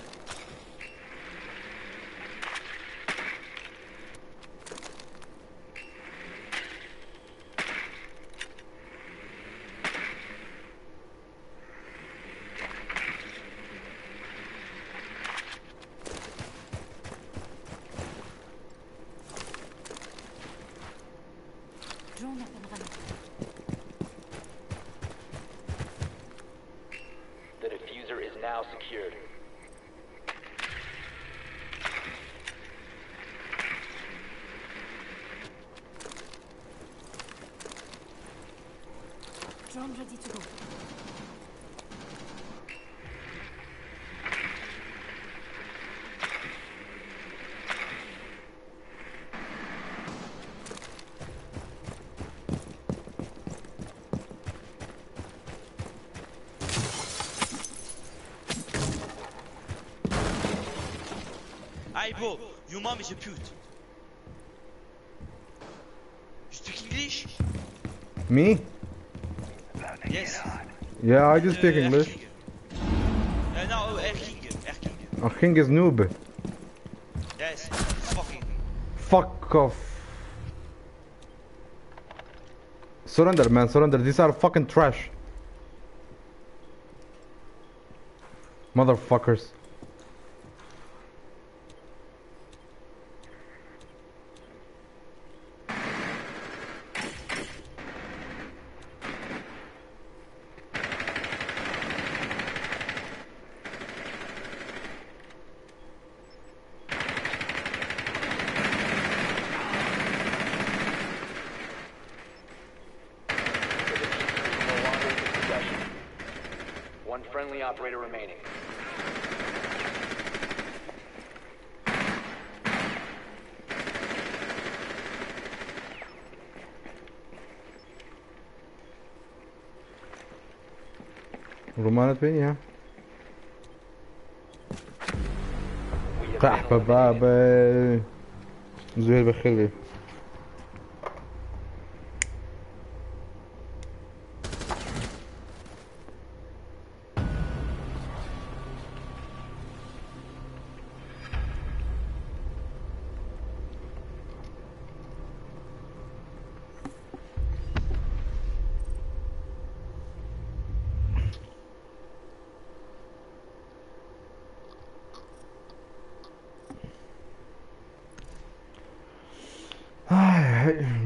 Drone up and running. The diffuser is now secured. Drone ready to go. Hey bro, your mom is a pute. You speak English? Me? Yes. Yeah, I just speak English. Air King. No, Air King. Air King. Oh, King is noob. Yes. Fucking. Fuck off. Surrender, man, surrender. These are fucking trash. Motherfuckers. The diffuser is no longer in your possession. One friendly operator remaining. ڕوومانت پێ نییە؟ We have been قەحپە eliminated. بابە زوهێر بەخێر بێ.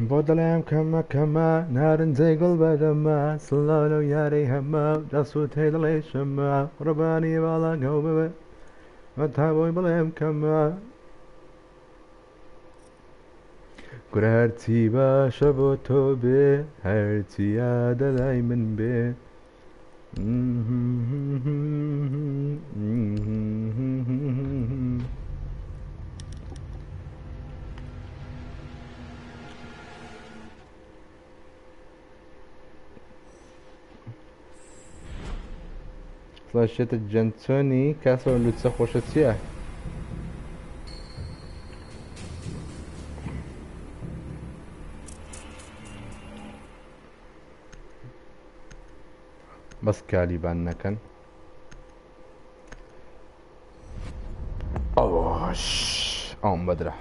بۆ دەڵێم کەمە کەمە نارنجەی گوڵ بەدەمە سڵاو لەو یارەی هەمە دەسووتەی دڵێ شەمە قوربانی باڵاگەو ببێ تا بۆی بڵێم کەمە کورە هەرچی باشە بۆ تۆ بێ هەرچی یادە لای من بێ. سڵاو شێتە جەنچۆنی کاسەوە لوتسە خۆشە چییە؟ بەس کالیبان نەکەن. ئەوش ئەوم بەدرە.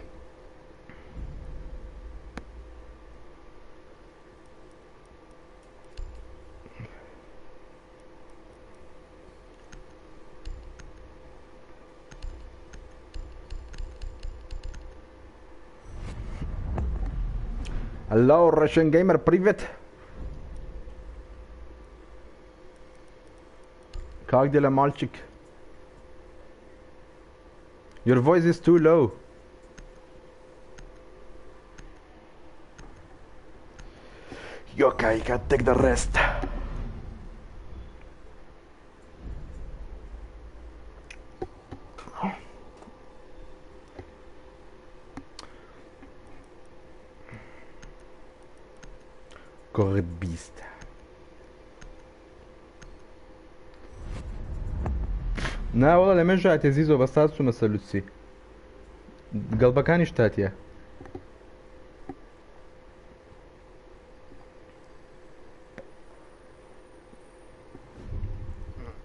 Hello, Russian Gamer, привет. Как дела, мальчик? Your voice is too low. Okay, you can take the rest. Correct beast. نا وەڵا لە مێژ هاتێ زیزۆ بەسات چوومە سەر لوتسی گەڵبەکانیش تاتیە.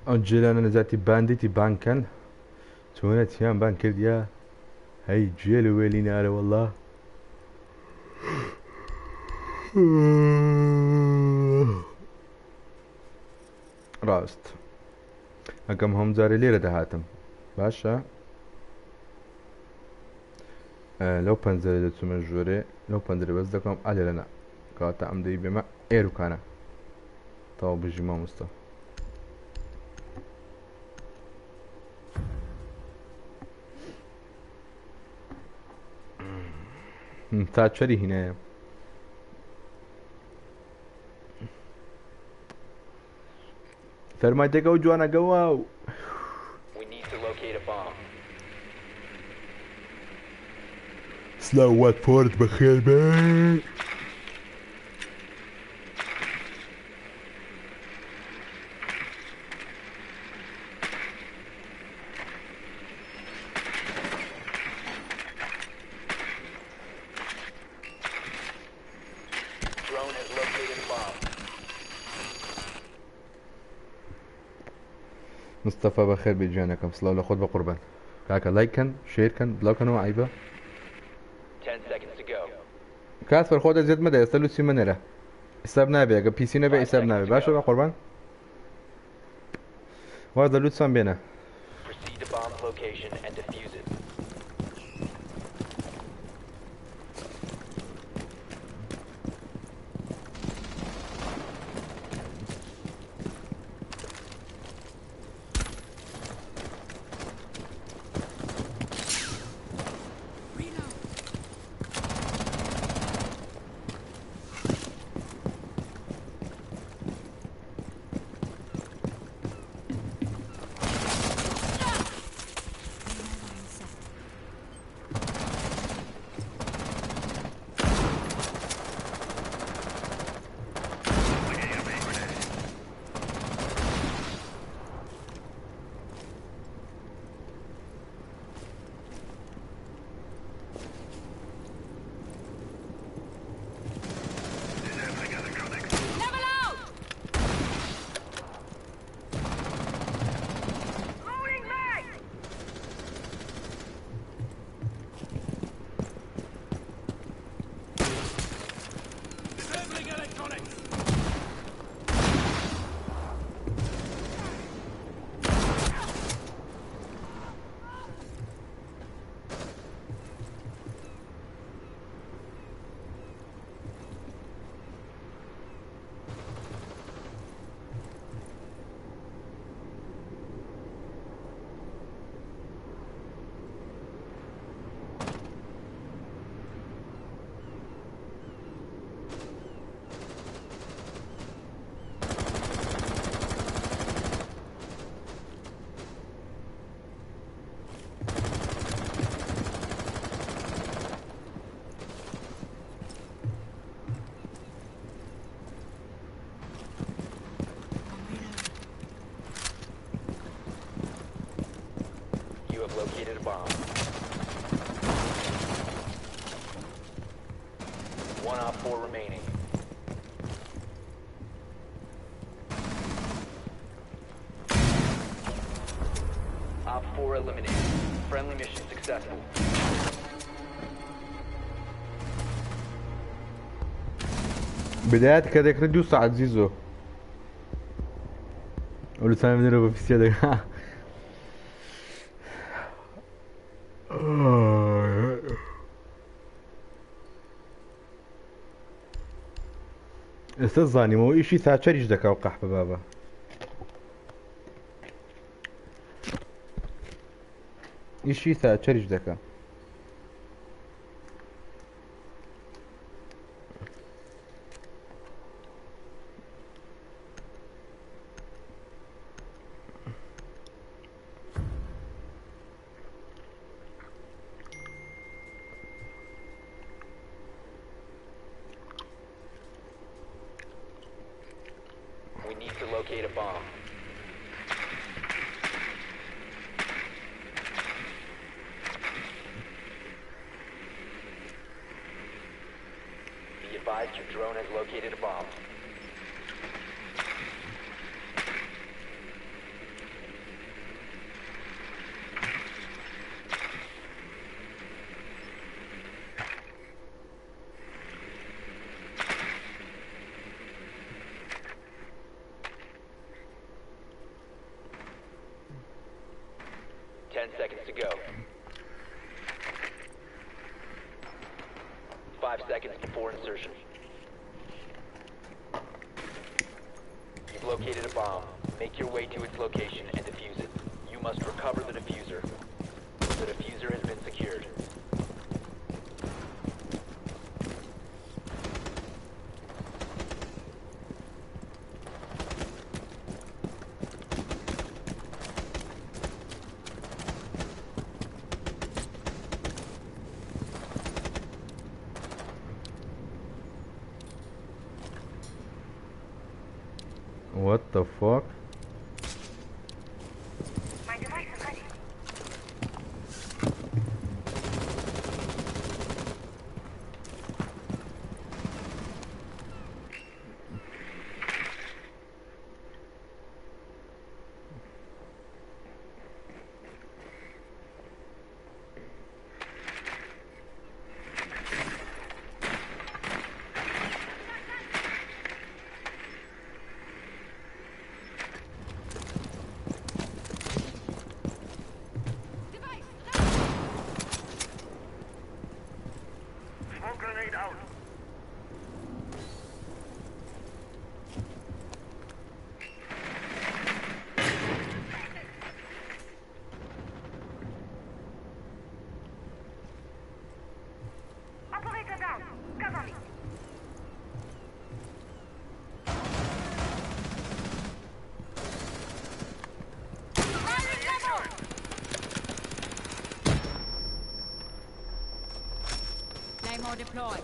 ئەو جێلانە نەجاتی باندیتی بانکەن چۆنە چیان بان کردیا هەی جێل و وێلی نارە وەڵا. ڕاست ئەگەم هەم جارێ لێرە دەهاتم باشە لەو پەنجەرە دەچوومە ژۆرێ لەو پەنجەرە بەس دەکەم ئا لێرە نا کەواتە ئەم دەی بێمە ئێروکانە تەواو بژی مامۆستا. تا چەری هینایە فەرمایتەکە و جوانەکەوە و We need to locate a bomb. سلاو واتفۆرد بەخێر بێ. Drone has located a bomb. مستەفا بەخێر بێ گیانەکەم سڵاو لە خۆت بە قوربان کاکە لایک کەن شێر کەن بڵاوکەنەوە عیبە. 10 seconds to go. کاس فەرخۆ دەزیێت مەدە ئێستا لوسی منێرە حساب نابێ ئەگە پیسی نەبێ حساب نابێ باشە بە قوربان واز لە لوتسان بێنە. Proceed to bomb's location and defuse it. Reload. Line set. You have located a bomb. One op 4 remaining. Op 4 eliminated. Friendly mission successful. بدايات کە دەکرێت دوو ساعت زیزۆ ئەو لە منەرەوە بە پیسیە دەکا ئێستا زانیمەوە ئیشی تاچەریش دەکا و قەحپە بابە ئیشی تاچەریش دەکا We need to locate a bomb. Be advised your drone has located a bomb. Ten seconds to go. 5 seconds before insertion. You've located a bomb. Make your way to its location and defuse it. You must recover the defuser. The defuser has been secured. What the fuck? My device is ready. Device ready. Smoke grenade out. Operator down. Cover me. Firing level. Claymore deployed.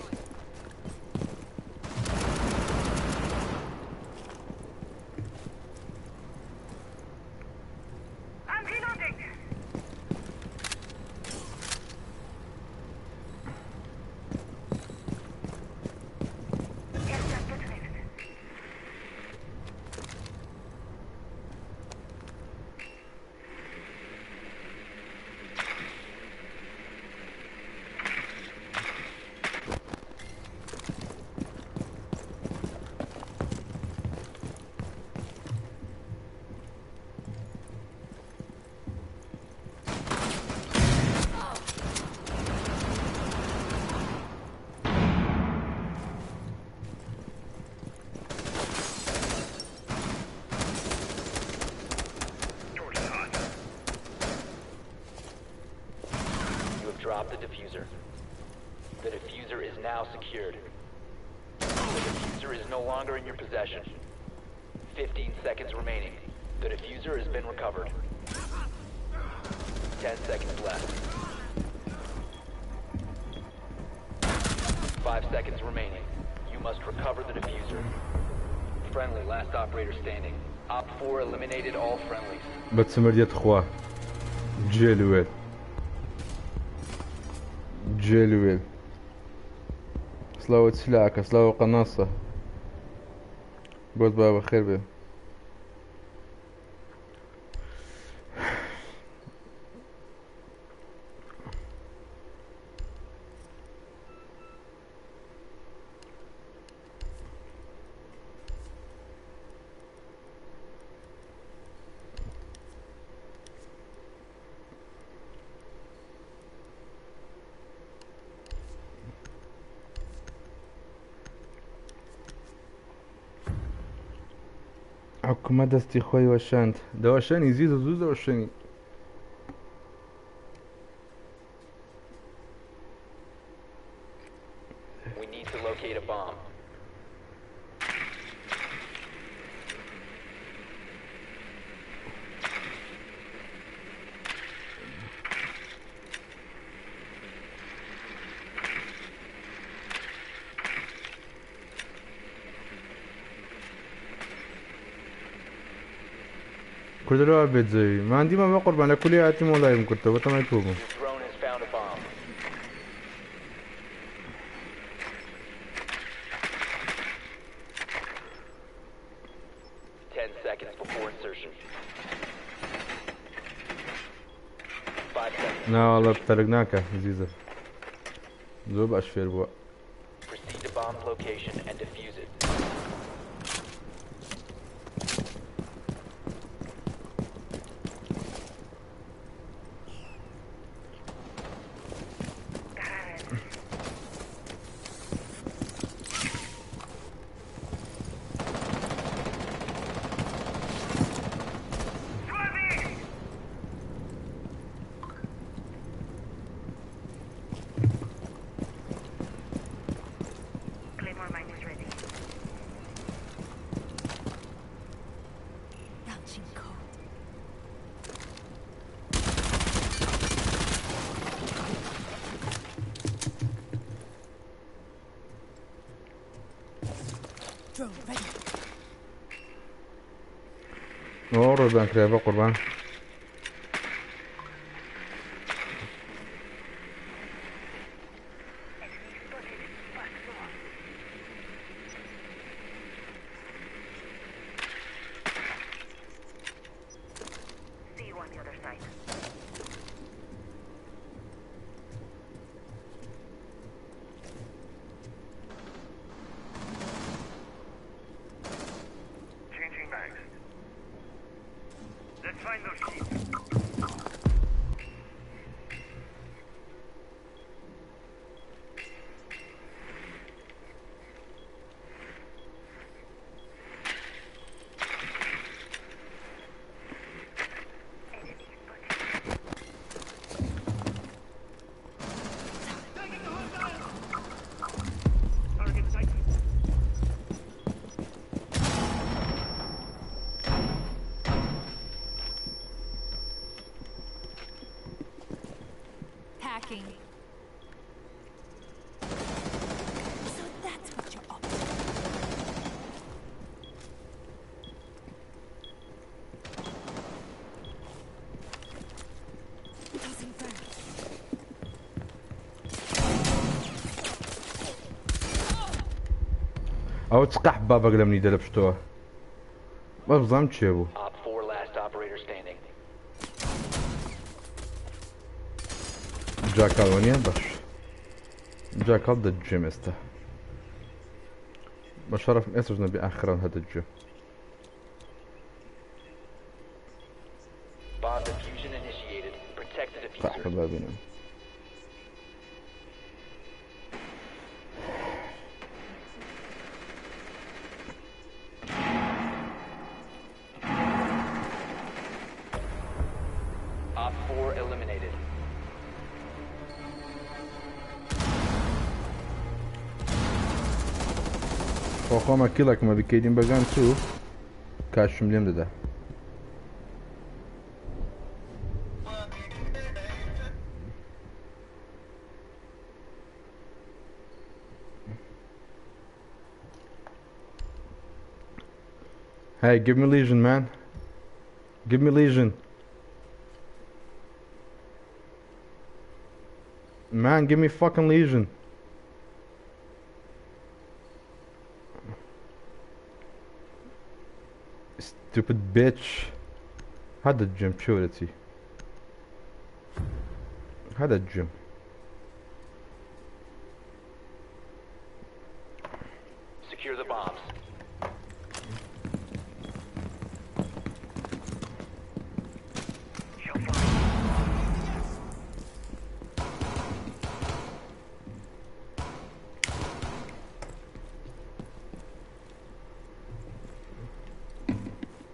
I'm reloading. Airstrike detonated. You have dropped the defuser. The defuser is now secured. The defuser is no longer in your possession. 15 seconds remaining. The defuser has been recovered. 10 seconds left. 5 seconds remaining. You must recover the defuser. Friendly, last operator standing. Op 4 eliminated all friendlies. بە چ مردیت خوا. جێلوێل جێلوێل سلاوە چلاکە سلاوە قەناسە بۆت با بەخێر بێ. حکومە دەستی خۆی وەشاند دەوەشێنی زیزە زوو دەوەشێنی. We need to locate a bomb. کوردەوە بێت زەوی ماندیمە بە قوربان لە کولی هاتیم وەڵایم کردەوە بەتەمای تۆ بووم. Your drone has found a bomb. 10 seconds before insertion. 5 seconds. ناوەڵە تەرک ناکە زیزە زۆر باش فێر بووە. Proceed to bomb's location and defuse it. Claymore mine is ready. Launching code. Drone ready. ئەوە ڕۆژان کرای بە قوربان. Enemy spotted. First floor. See you on the other side. Changing bags. Let's find those sheep. Enemy spotted. Target sighted. Hacking. So that's what you're up to. Tossing frag. ئەوە چ قەح بابەک لە منی دە لە پشتەوە بەس بزانم چێ بوو. OpFor last operator standing. Jackal وەنیە باش Jackal دەجێم ئێستا بە شەرەفم ئێستاش نەبی ئاخران هەدەجێ. Bomb diffusion initiated. Protect the قەحپە defuser. بابینم. OpFor eliminated. خۆ خۆمە کیڵێکمە بیکەیتین بەگان چوو کاشم لێم دەدا. Hey, give me Lesion, man. Give me Lesion. Man, give me fucking Lesion. Stupid bitch. هذا الجيم شورتي. هذا الجيم. Secure the bombs.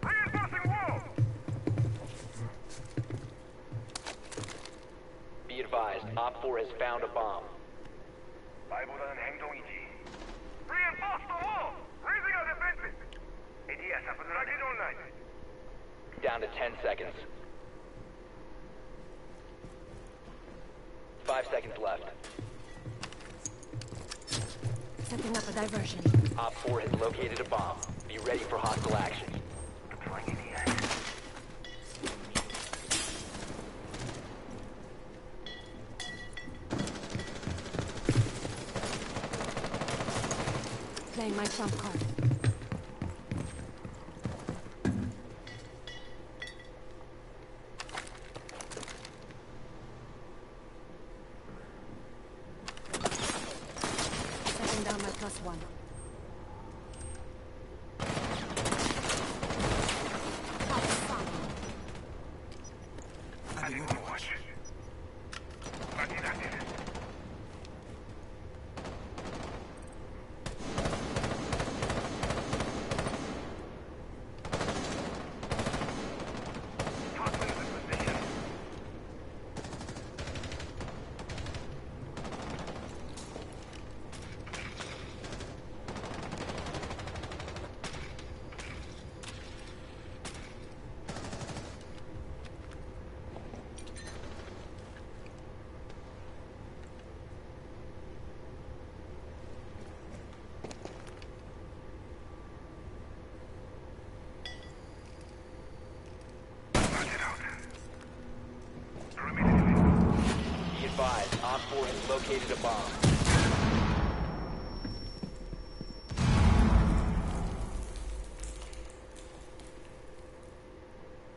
Reinforcing wall. Be advised, Op 4 has found a bomb. 말보다는 행동이지. Reinforce the wall. Raising our defenses. ADS up and running. online. Down to 10 seconds. 5 seconds left. Setting up a diversion. Op 4 has located a bomb. Be ready for hostile action. Deploying ADS. Playing my trump card. Setting down my +1. Have fun. Adding Overwatch. Martin active. Tossing the position. Roger out. Perimeter Be advised, Op 4 has located a bomb.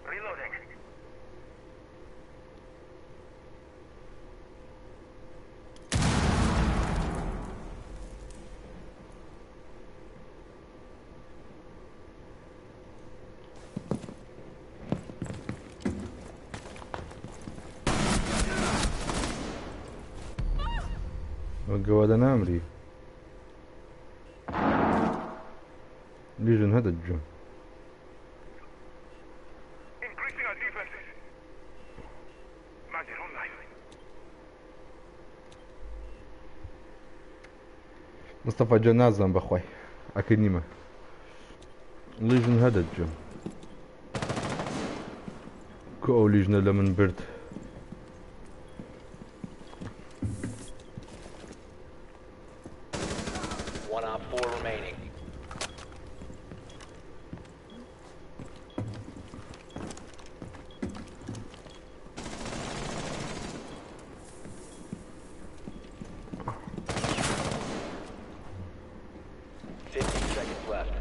Reloading. وقوة نامري. ليجن هذا الجيم. Increasing our defenses. Mounted online. مصطفى جنازة بخوي أكيد نيمة. ليجن هذا الجيم. كو ليجن لمن برد. One op 4 remaining. 15 seconds left.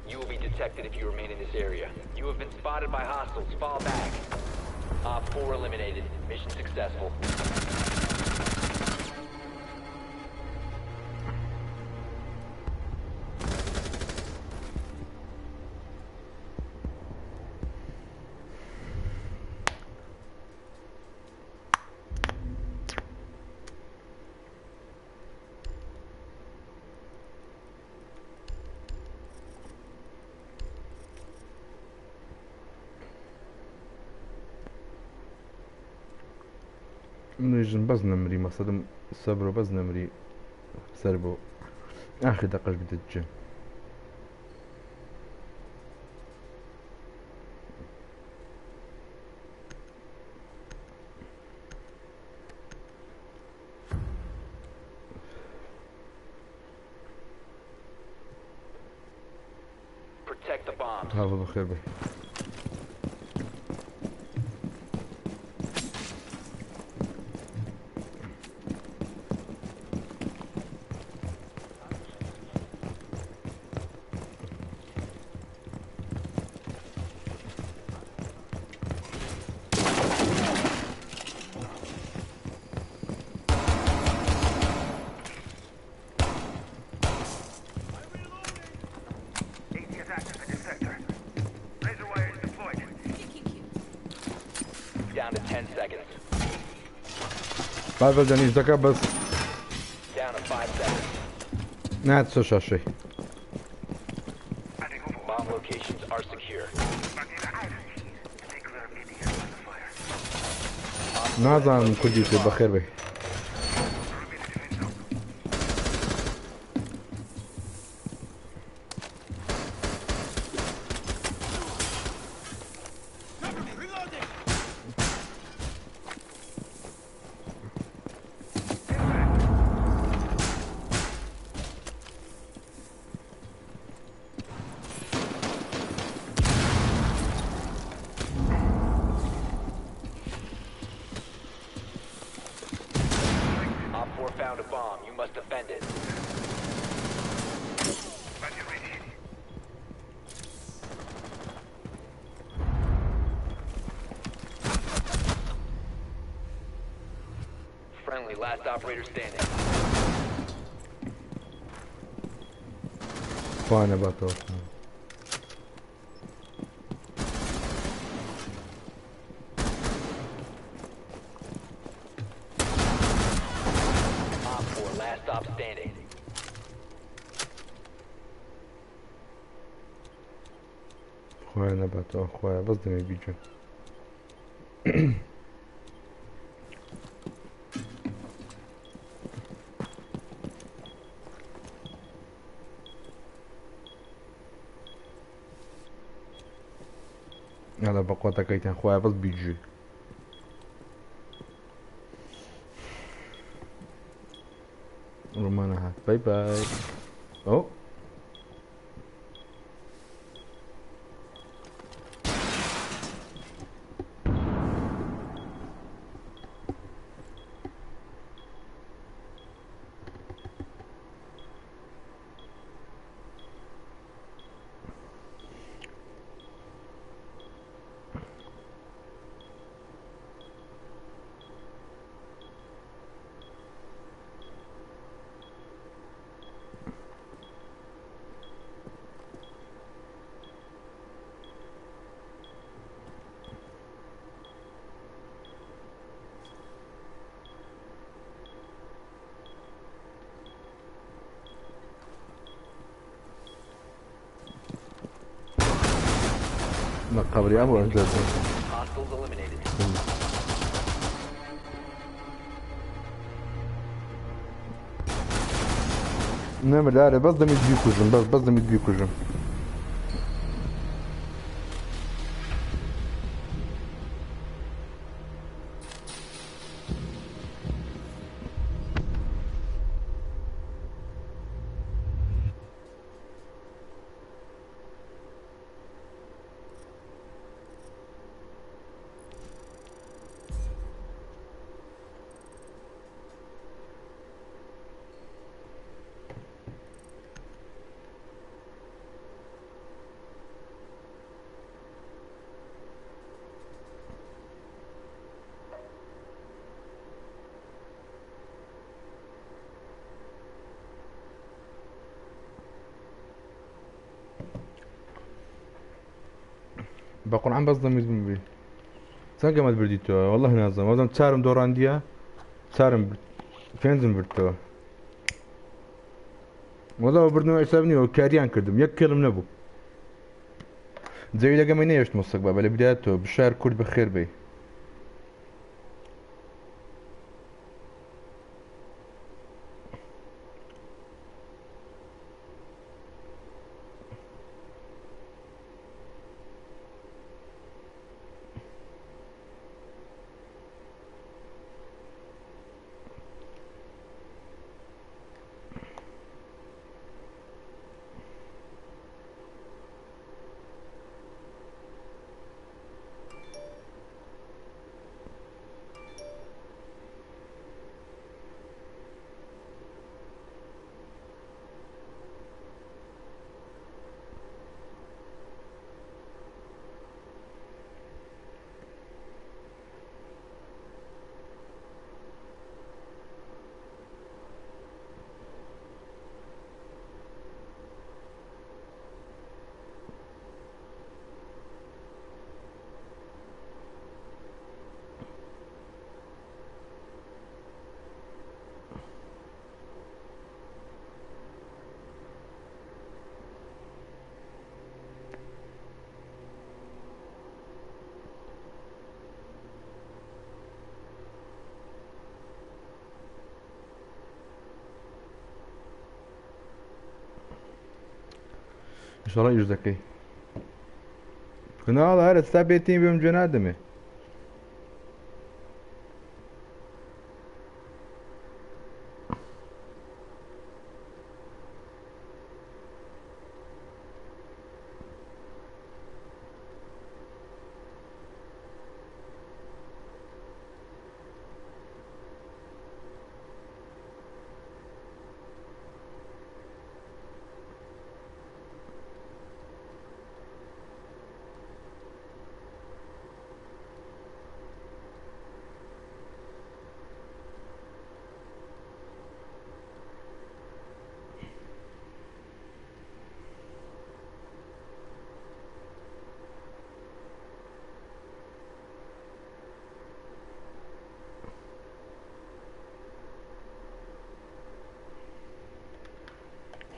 You will be detected if you remain in this area. You have been spotted by hostiles. Fall back. Op 4 eliminated. Mission successful. ليجن بس نمري مقصدم سبرو بس نمري سربو آخر دقش بدت الجيم. Protect the bombs. هذا بخير بي. Down to 10 seconds. بابا جانیش دەکا بەس Down to 5 seconds. نات سەر شاشەی Bomb locations are secure. نازانم کوردی تێ بەخێر بێ. Reloading! Op 4 found a bomb. You must defend it. Friendly, last operator standing. خوا نەباتەوە. Op 4, last stop standing. خوا نەباتەوە خوایە بەس دەمێ بیجن. یاڵا بە قوتەکەیتان خوایە بەس بیجی. ڕۆمانە هات بای بای. ئەو لە قەبری ئەم ڕۆژ Hostiles eliminated. نەمردارێ بەس دەمیت بیکوژم بەس بەس دەمیت بیکوژم. بە قورعان بەس دەمیت بمبی. چەند گەمەت بردیتەوە؟ والله نازانم. وازم چارم دۆڕاندیە چارم برد پێنجم بردەوە. وەڵا بردنەوە حساب نییە کاریان کردم یەک کێڵم نەبوو. جەوی لەگەمەی نەهێشت مۆسەک بابە لە بدایەتەوە بشار کورد بەخێر بێی. ئیشەڵا ئیش دەکەی. کناڵە هەر ئێستا بێتین بێم گوێ نادەمێ.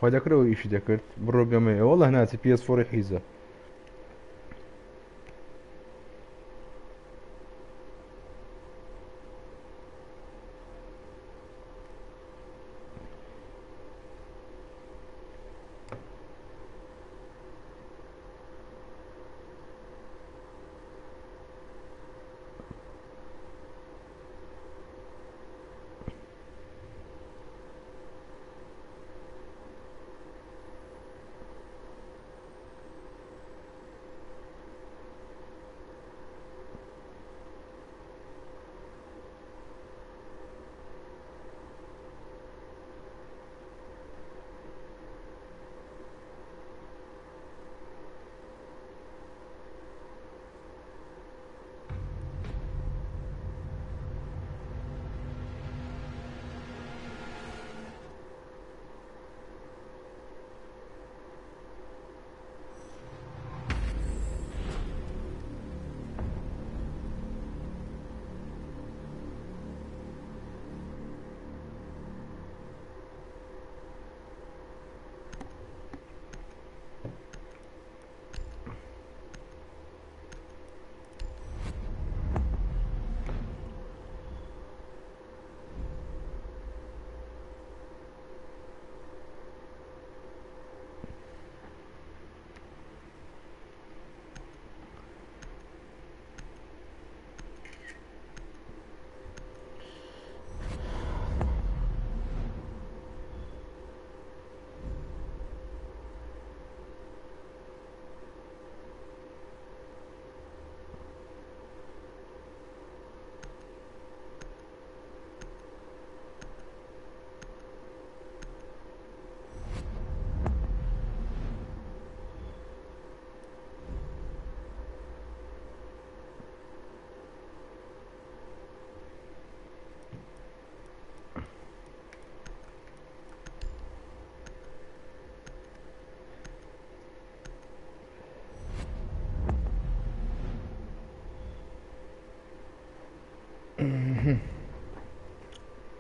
خۆی دەکردەوە ئیشی دەکرد بڕۆ گەمەیە وەڵە ناچی PS four ی حیزە.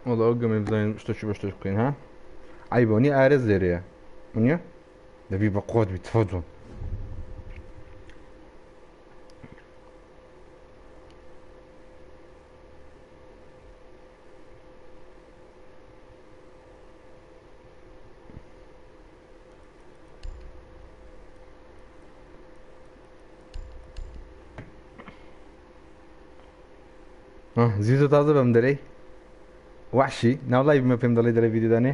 وەڵا ئەو گەمەی بزانین شتێکی بە شتێک بکەین ها عیبە نیە ئارێز لێرەیە نیە دەبی بە قوت بی تفەجۆن زیزۆ تازە بەم دەرەی وحشی ناو لای بمە پێم دەڵێ دەرە ڤیدیۆ دانێ.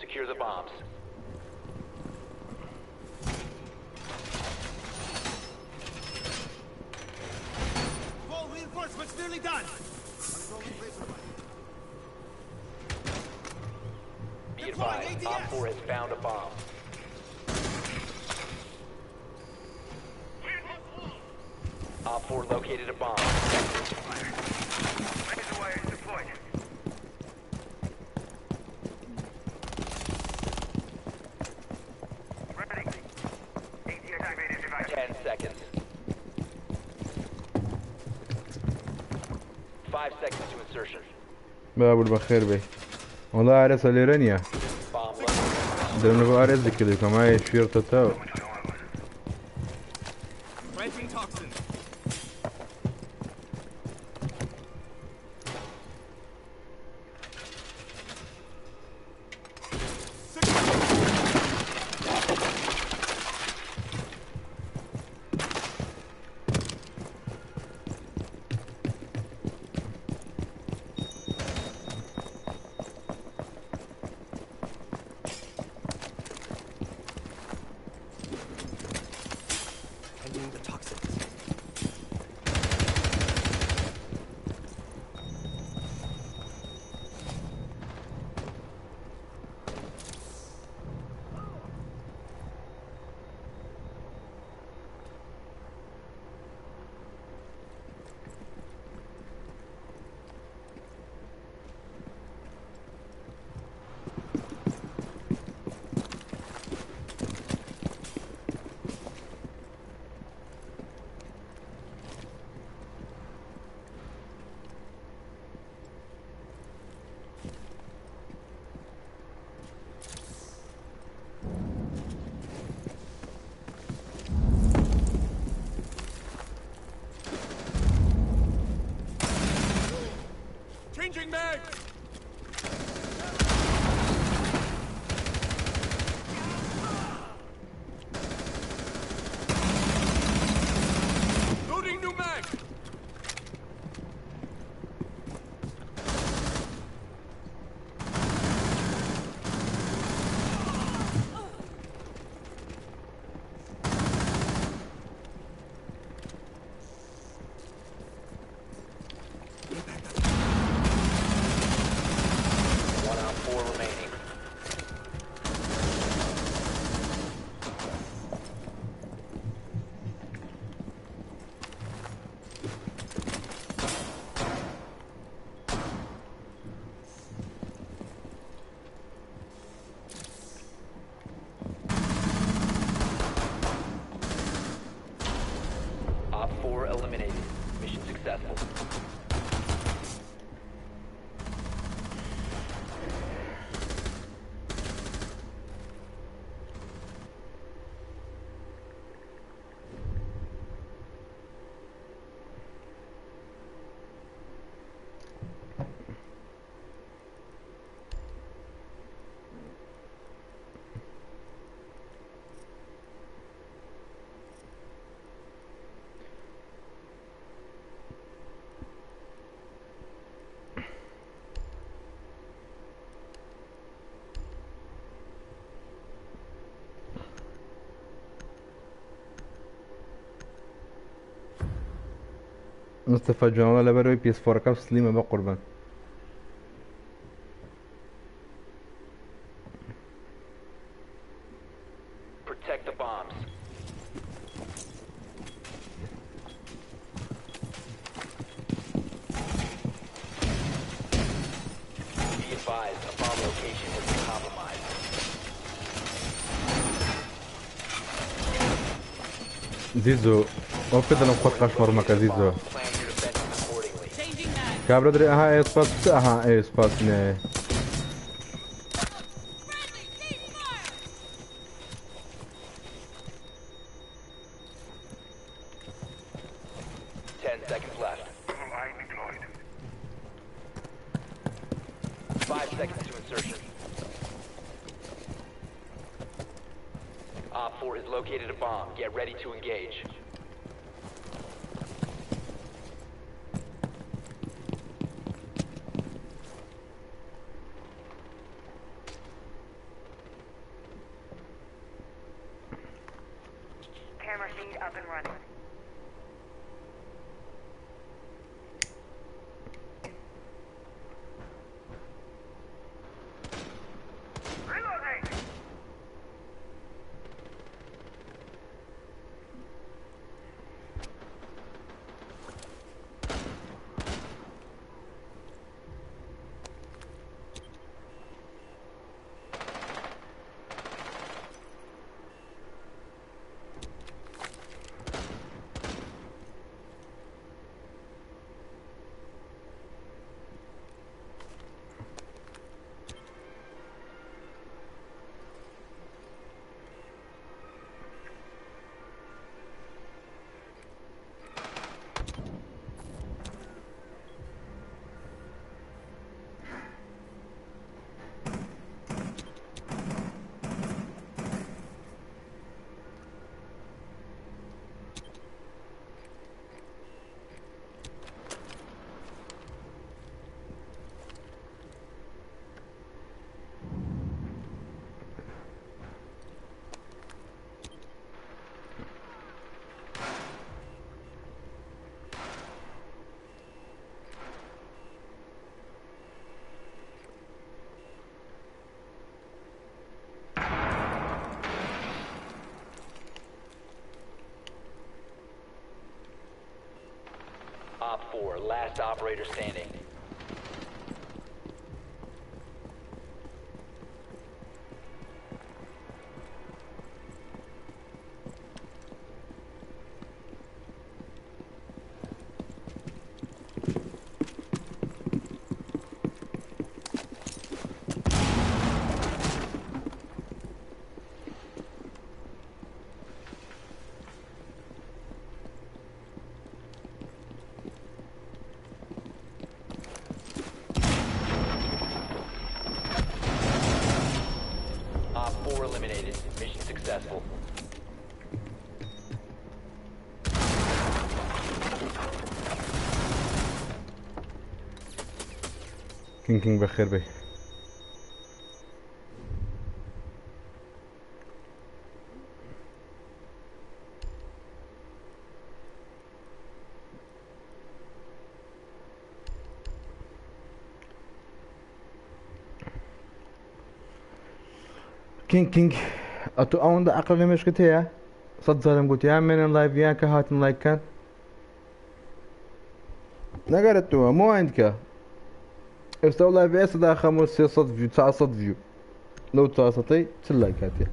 Secure the bombs. Wall reinforcements nearly done. Be advised, Op 4 has found a bomb. Op 4 located a bomb. Laser wire is deployed. Ready. ATS activated device. 10 seconds. 5 seconds to insertion. بابور بەخێر بێ وەڵا ئارێسە لێرە نییە Bomb located. دەم لەگەڵ ئارێز دەکردی کەمایە شێرتە تاو Planting toxins. Ending the toxins. Changing mag! Loading new mag! One op four remaining. Op 4 eliminated. Mission successful. مستەفا جوان وەڵا لەبەرەوەی پێس فۆرەکەم سلیمە بە قوربان. Protect the bombs. Be advised, a bomb location has been compromised. زیزۆ ئەو پێ دەڵێم خۆت قەشمەڕ مەکە زیزۆ. Plan your defenses accordingly. Changing mag. کابرا درێ ئەها ئێ سوپاس چ ئەها ئێ سوپاس نێ. Friendly, cease fire! 10 seconds left. Line deployed. 5 seconds to insertion. Op 4 has located a bomb. Get ready to engage. Camera feed up and running. Reloading! 4, last operator standing. Op 4 eliminated. Mission successful. کینگ کینگ بەخێر بێی. کینگ کینگ ئەتۆ ئەوەندە عەقڵ لە مێشکت هەیە سەد جارم گوت یان مێنن لایڤ یان کە هاتن لایک کەن نەگەرت تۆ هەموو ئایندکە ئێستا و لایڤ ئێستا داخەمەوە 300 ڤیو 400 ڤیو لەو 400ەی چل لایک هاتیە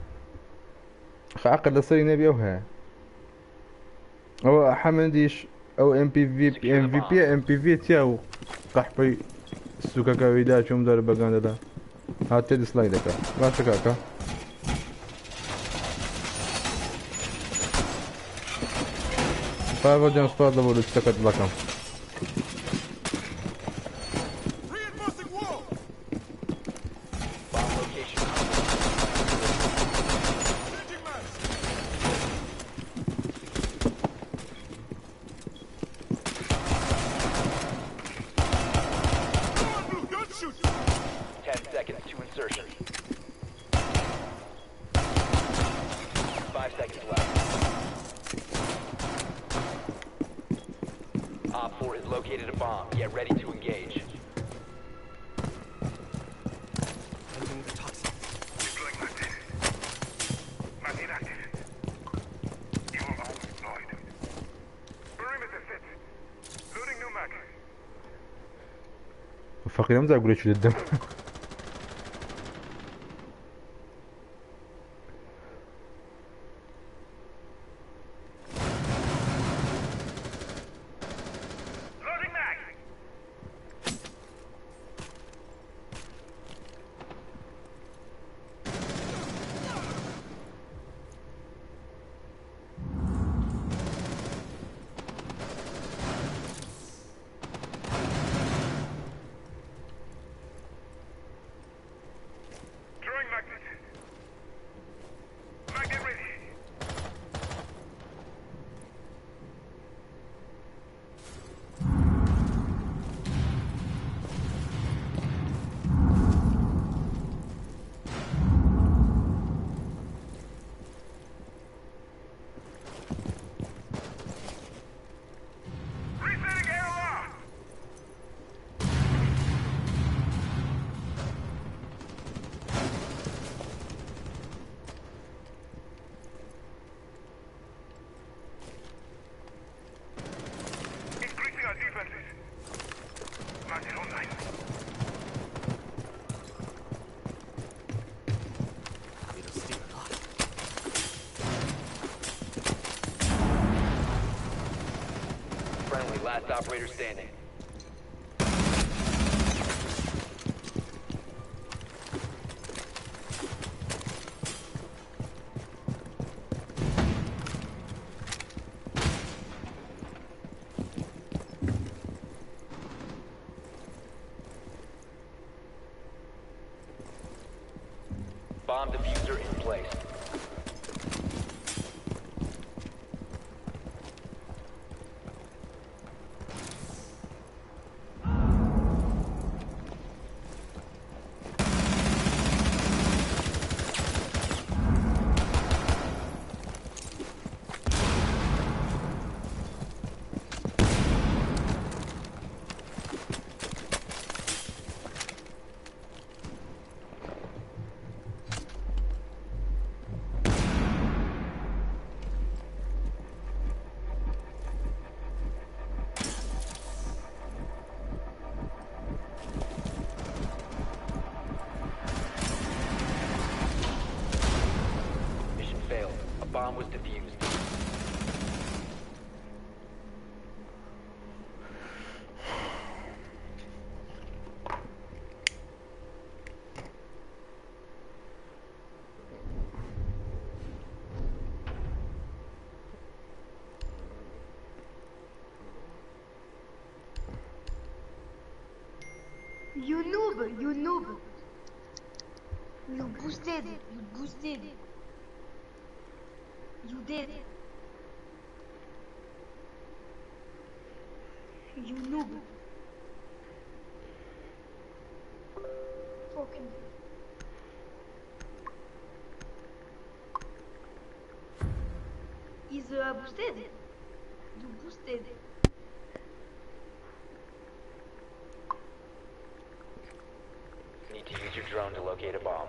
خە عەقڵ لەسەری نەبی ئەو هەیە ئەوە حەمەندیش ئەو MPV MVP MPV چیە و قەحپەی سوکەکە ویدا چوم دەر بەگان دەدا هاتێ دیسلایک دەکا باشە کاکە پاڤڵ جان سوپاس لە بۆ لوتفەکەت دڵەکەم. Reinforcing wall. Bomb location. Changing mags. Go on, blue. Don't shoot. 10 seconds to insertion. 5 seconds left. Op 4 has located a bomb. Get ready to engage. Ending the toxin. Deploying magnet. Magnet active. Evil arms deployed. Perimeter set. Loading new mag. فەقیرم جا گورێکی دەدەم. Loading mag. Throwing magnet. Magnet ready. Resetting AOR. Increasing our defenses. Magnet online. It'll sting a lot. Friendly, last operator standing. Bomb diffuser in place. bomb was defused. You noob, you noob. You boosted, you boosted. You dead. You noob. Fucking. Is boosted. You boosted. Need to use your drone to locate a bomb.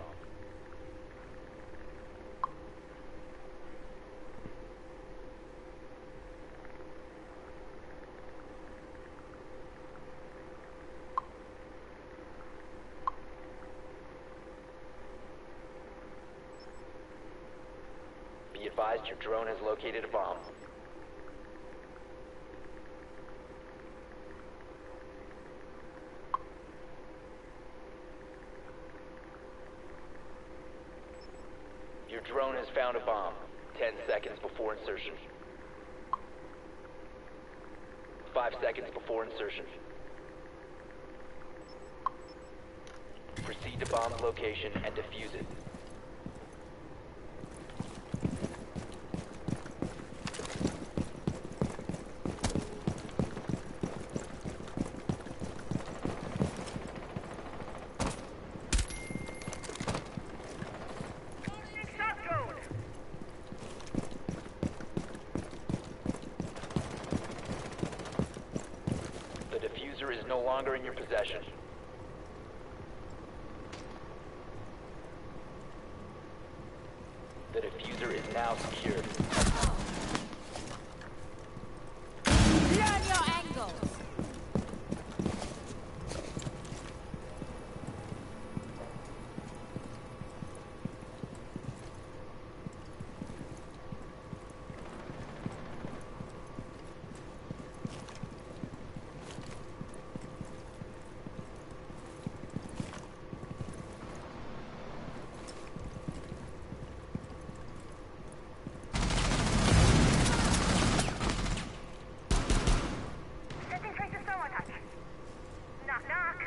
Be advised your drone has located a bomb. Your drone has found a bomb. 10 seconds before insertion. 5 seconds before insertion. Proceed to bomb's location and defuse it. Shot drone. The diffuser is no longer in your possession. The diffuser is now secured. Learn your angles. Setting tracer cell attack. Knock knock.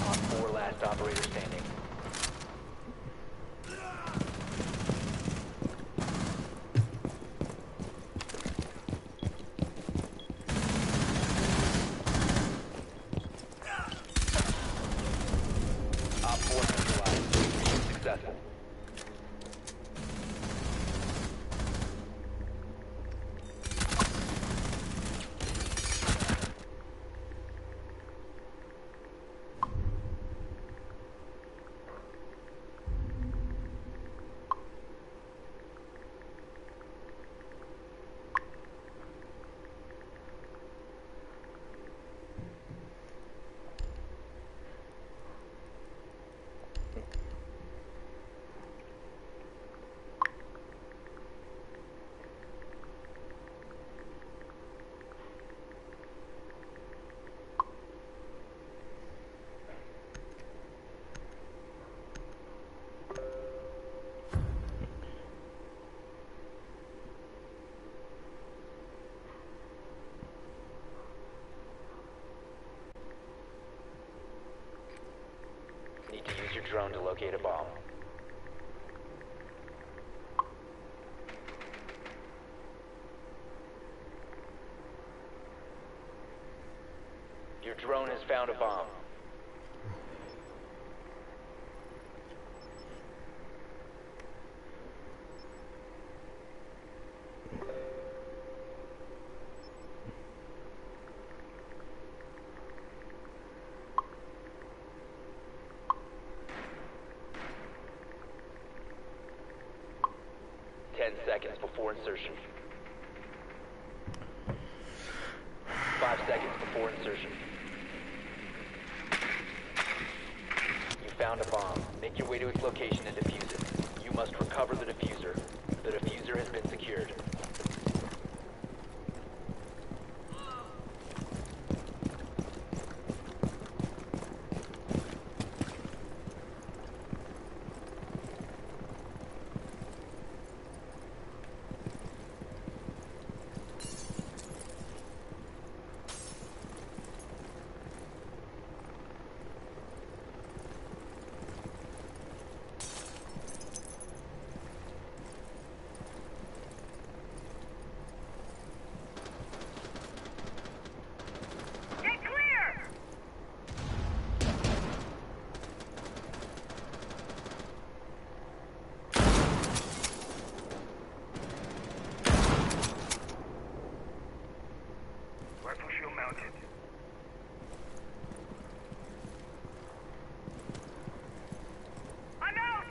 Op 4 last operator standing. Op 4 neutralized. Mission successful. Need to use your drone to locate a bomb. Your drone has found a bomb. seconds before insertion. 5 seconds before insertion. You found a bomb. Make your way to its location and defuse it. You must recover the defuser. The defuser has been secured. Get clear! Rifle shield mounted. I'm out!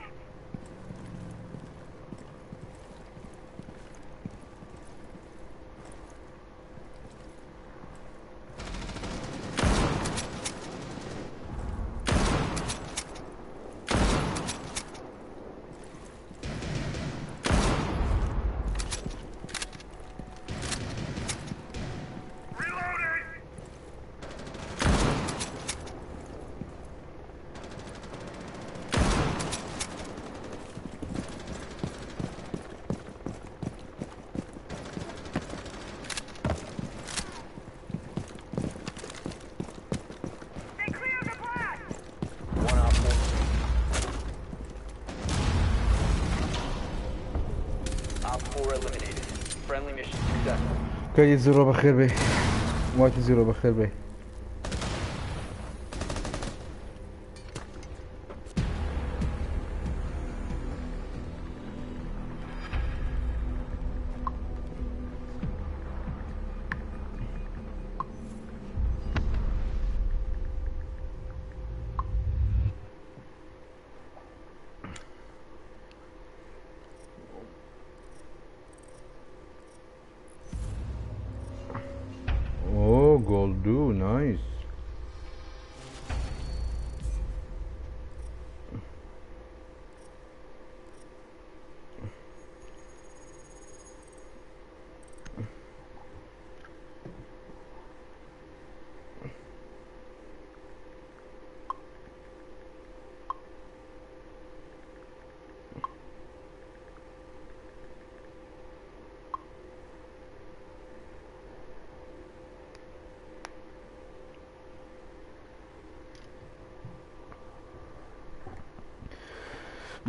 Reloading! Stay clear of the blast! One op 4. Op 4 eliminated. Friendly mission successful. کەی زیرۆ بەخێر بێ واتی زیرۆ بەخێر بێ ئۆ گۆڵ دوو نایس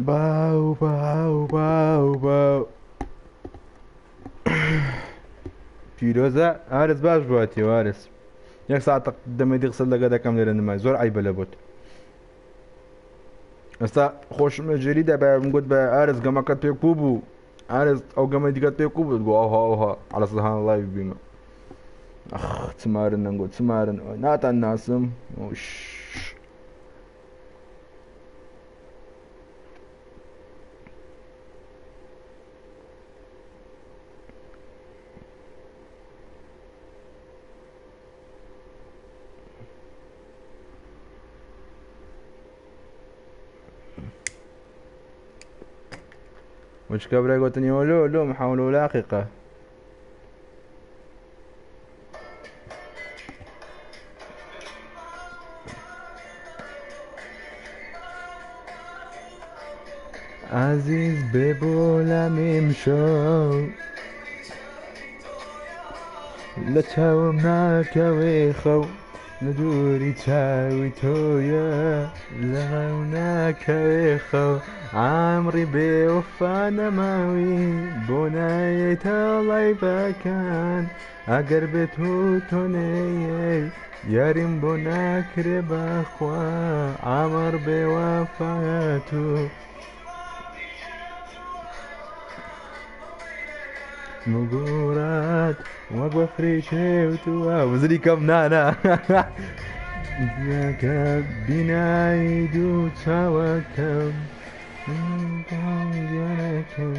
باو باو باو باو پیرۆزە ئارس باش بووەتی وارس یەک ساعت دەمەدی قسە لەگە دەکەم لێرە نمای زۆر عیبە لە بۆت ئێستا خۆشم لە ژێری دەبم گوت بە ئارس گەمەکە پێکوو بوو ئارس ئەو گەمە دیکە پێکوو بوو گۆ ئەوها ئەوها على سبحان الله بیمە ئەخ چمارن نەنگۆ چمارن ناتان ناسم ئۆش. وش كبرى قلت لو لو محاولة لاققة عزيز ببولا ميمشو لە چاوم ناکەوێ خەو لە دووری چاوی تۆیە لە ڕەو ناکەوێ خەو عامری بێوەفا نەماوی بۆ نایەیتە لایڤەکان ئەگەر بێت و تۆ نەیەی یاریم بۆ ناکرێ بەخوا عامر بێوەفات و مگورات وەک بەفری شێوتووە وزری کەم نانا یەکە بینایی دوو چاوەکەم گیانەکەم.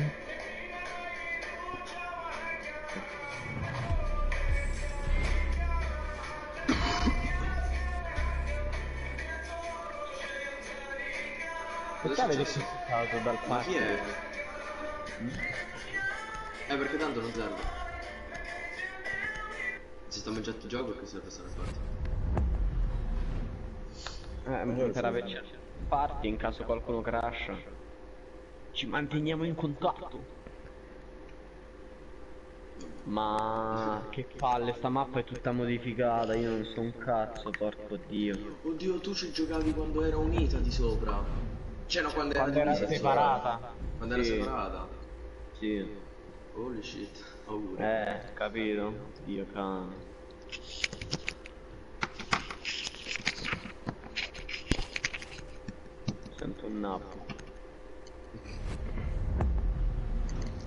Che Che avete è successo? spiccato dal Ma chi party? è? Perché tanto non serve. Se stiamo già di gioco, che serve stare a parte? Per averci party in caso qualcuno crasha. Ci manteniamo in contatto. Ma che palle, sta mappa è tutta modificata, io non so un cazzo, porco dio. Oddio, tu ci giocavi quando era unita di sopra. Cioè, no, quando era Quando era divisa di sopra. separata. Quando era Sì. separata. Sì. Holy shit, paura. Capito. Dio cane. Sento un nappo.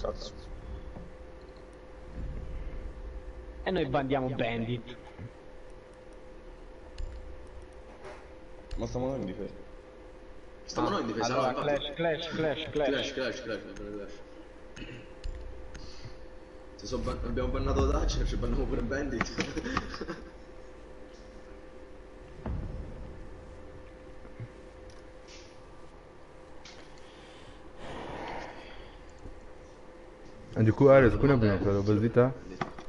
Cazzo. E noi bandiamo Bandit. Ma stiamo noi in difesa. Stiamo noi in difesa, Allora, no, infatti. clash, clash, clash, clash. Clash, clash, clash, clash. Se so abbiamo bannato Thatcher, ci banniamo pure Bandit. عندكو ارز كنا بنقول بزيتا.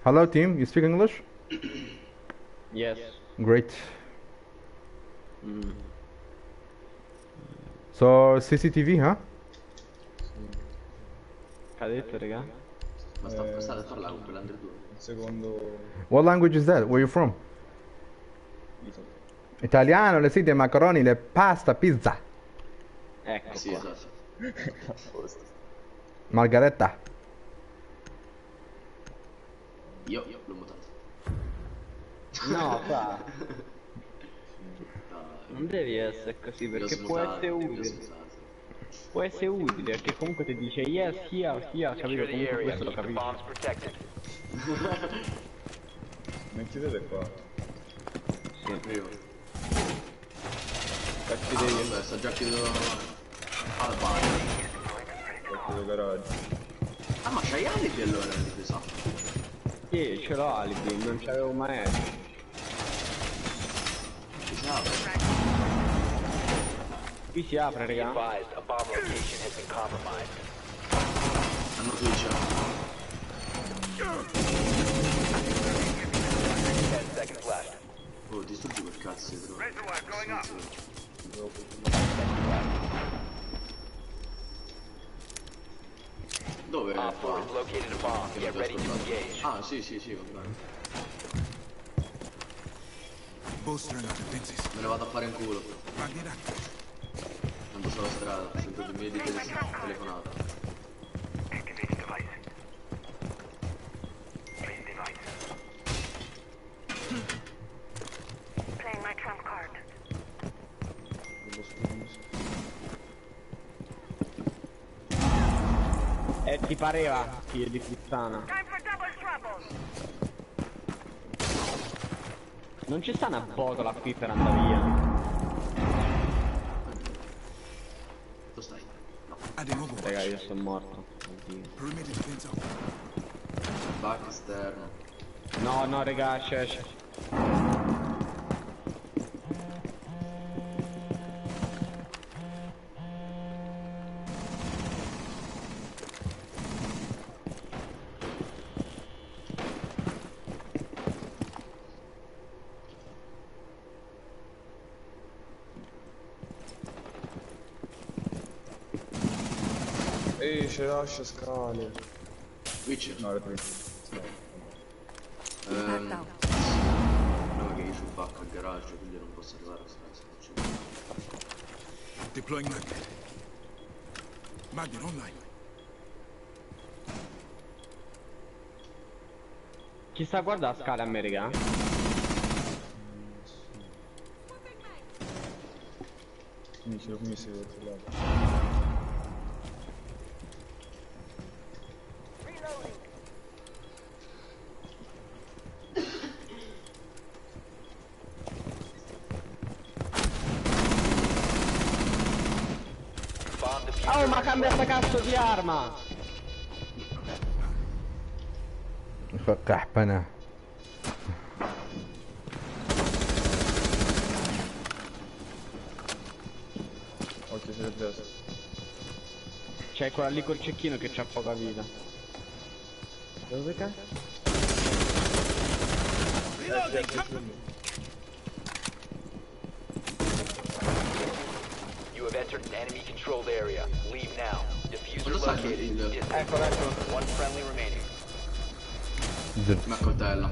Hello team, you speak English? Yes. Great. So CCTV, huh? Che ha detto, raga? Ma sta, state a parlare con quell'Under 2. Il secondo... What language is that? Where you from? Italy. Italiano, le sì, macaroni, le pasta, pizza. Ecco Sì, qua. esatto. A posto. Margaretta. Io l'ho mutato. No, fa. Non devi essere così L'ho perché può smutato, essere l'ho utile. smutato. Può essere utile perché comunque ti dice yes, here, here, capito? Secure the Comunque area. questo lo Keep the capisci. bombs protected. Non chiudete qua. Sì. Io. Cazzo Ah, devi. vabbè, sta già chiuso. Ah, vai. Ho chiuso garage. Ah, ma c'hai alibi allora in difesa? Sì, ce l'ho alibi, non c'avevo mai. Ci si apre. Qui si apre, Be raga. advised, a bomb location has been compromised. Hanno Twitch. 10 seconds left. Oh, distruggi quel cazzo di drone. Dove è Op 4 qua? has located a bomb. Che Get non ti ho ready to ascoltato. engage. Ah, sì, sì, sì, va bene. Bolstering our defenses. Me ne vado a fare in culo. Magnet active. Tanto sulla strada, sento che mi di telefonata. Playing my trump card. E ti pareva, figlio di puttana. Time for double trouble. Non ci sta una botola qui per andare via. Dove stai? No. Adding overwatch. Raga, io sono morto. Oddio. Perimeter defense up. Bug esterno. No, no, raga, esce, esce. Ehi, c'è lascia scale. Witcher. No, era Twitch. No, No, perché io c'ho un bug al garage, quindi non posso arrivare a stanza. Deploying magnet. Magnet online. Chi sta a guardare a scale a me, raga? Mi ce l'ho messo dall'altro lato. Bomb diffuser. Oh, ma cambia sta cazzo di arma! قحبنة. Occhio, c'è il destra. C'è quella lì col cecchino che c'ha poca vita. Dove cazzo? You have entered an enemy controlled area. Leave now. Diffuser Cosa sa located. il- Eccolo, eccolo. One friendly remaining. Mi accoltella.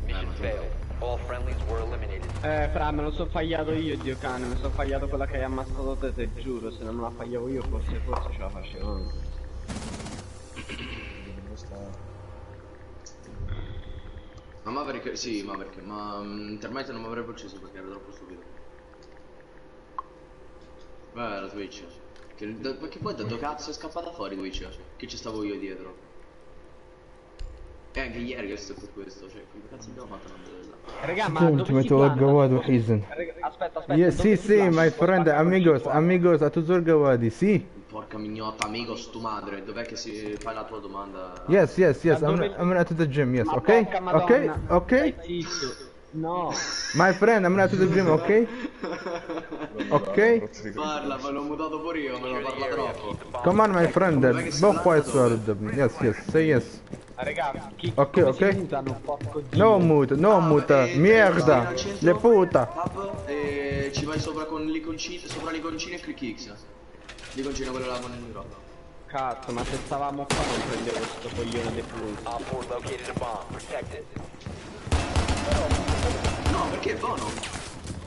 Mission failed. All friendlies were eliminated. Fra, me lo so fagliato io, Dio cane, mi sono fagliato quella che hai ammazzato te, te giuro, se non me la fagliavo io forse, forse ce la facevo anche. Ma Maverick, sì, Maverick, ma Termite non mi avrebbe ucciso perché era troppo stupido. Beh, era Twitch. Che, perché poi da dove cazzo è scappata fuori Twitch? Che ci stavo io dietro. E anche ieri che è stato questo, cioè, come cazzo abbiamo fatto a non vederla? Raga, ma انت dove si متوقع planta? واد وحزن. Raga, aspetta, aspetta, Yes, dove sì, si sì, planta? my Si può friend, spaccare col amigos, C4? amigos, a tu Gawadi, sì. Porca mignotta, amigos, tu madre, dov'è che si fai la tua domanda? Yes, yes, yes, Ma I'm, dove- I'm gonna to the gym, yes, Ma okay? porca Okay, madonna. okay? Stai zitto. No. My friend, I'm gonna to the gym, okay? Ok. Parla, ma l'ho mutato pure io, me lo parla troppo. Come on, my friend, Dov'è che si boh, planta dove? yes, yes, say yes. Raga, chi, Ok, come ok. si mutano, porco dio? No muta, no muta, merda, al centro, le puta. Tab, e ci vai sopra con l'iconcina, sopra l'iconcina e clicchi X. L'iconcina quella là con il microfono. Cazzo, ma se stavamo qua non prendevo questo coglione dei punti. Op 4 located a bomb. Protect it. No, perché è buono?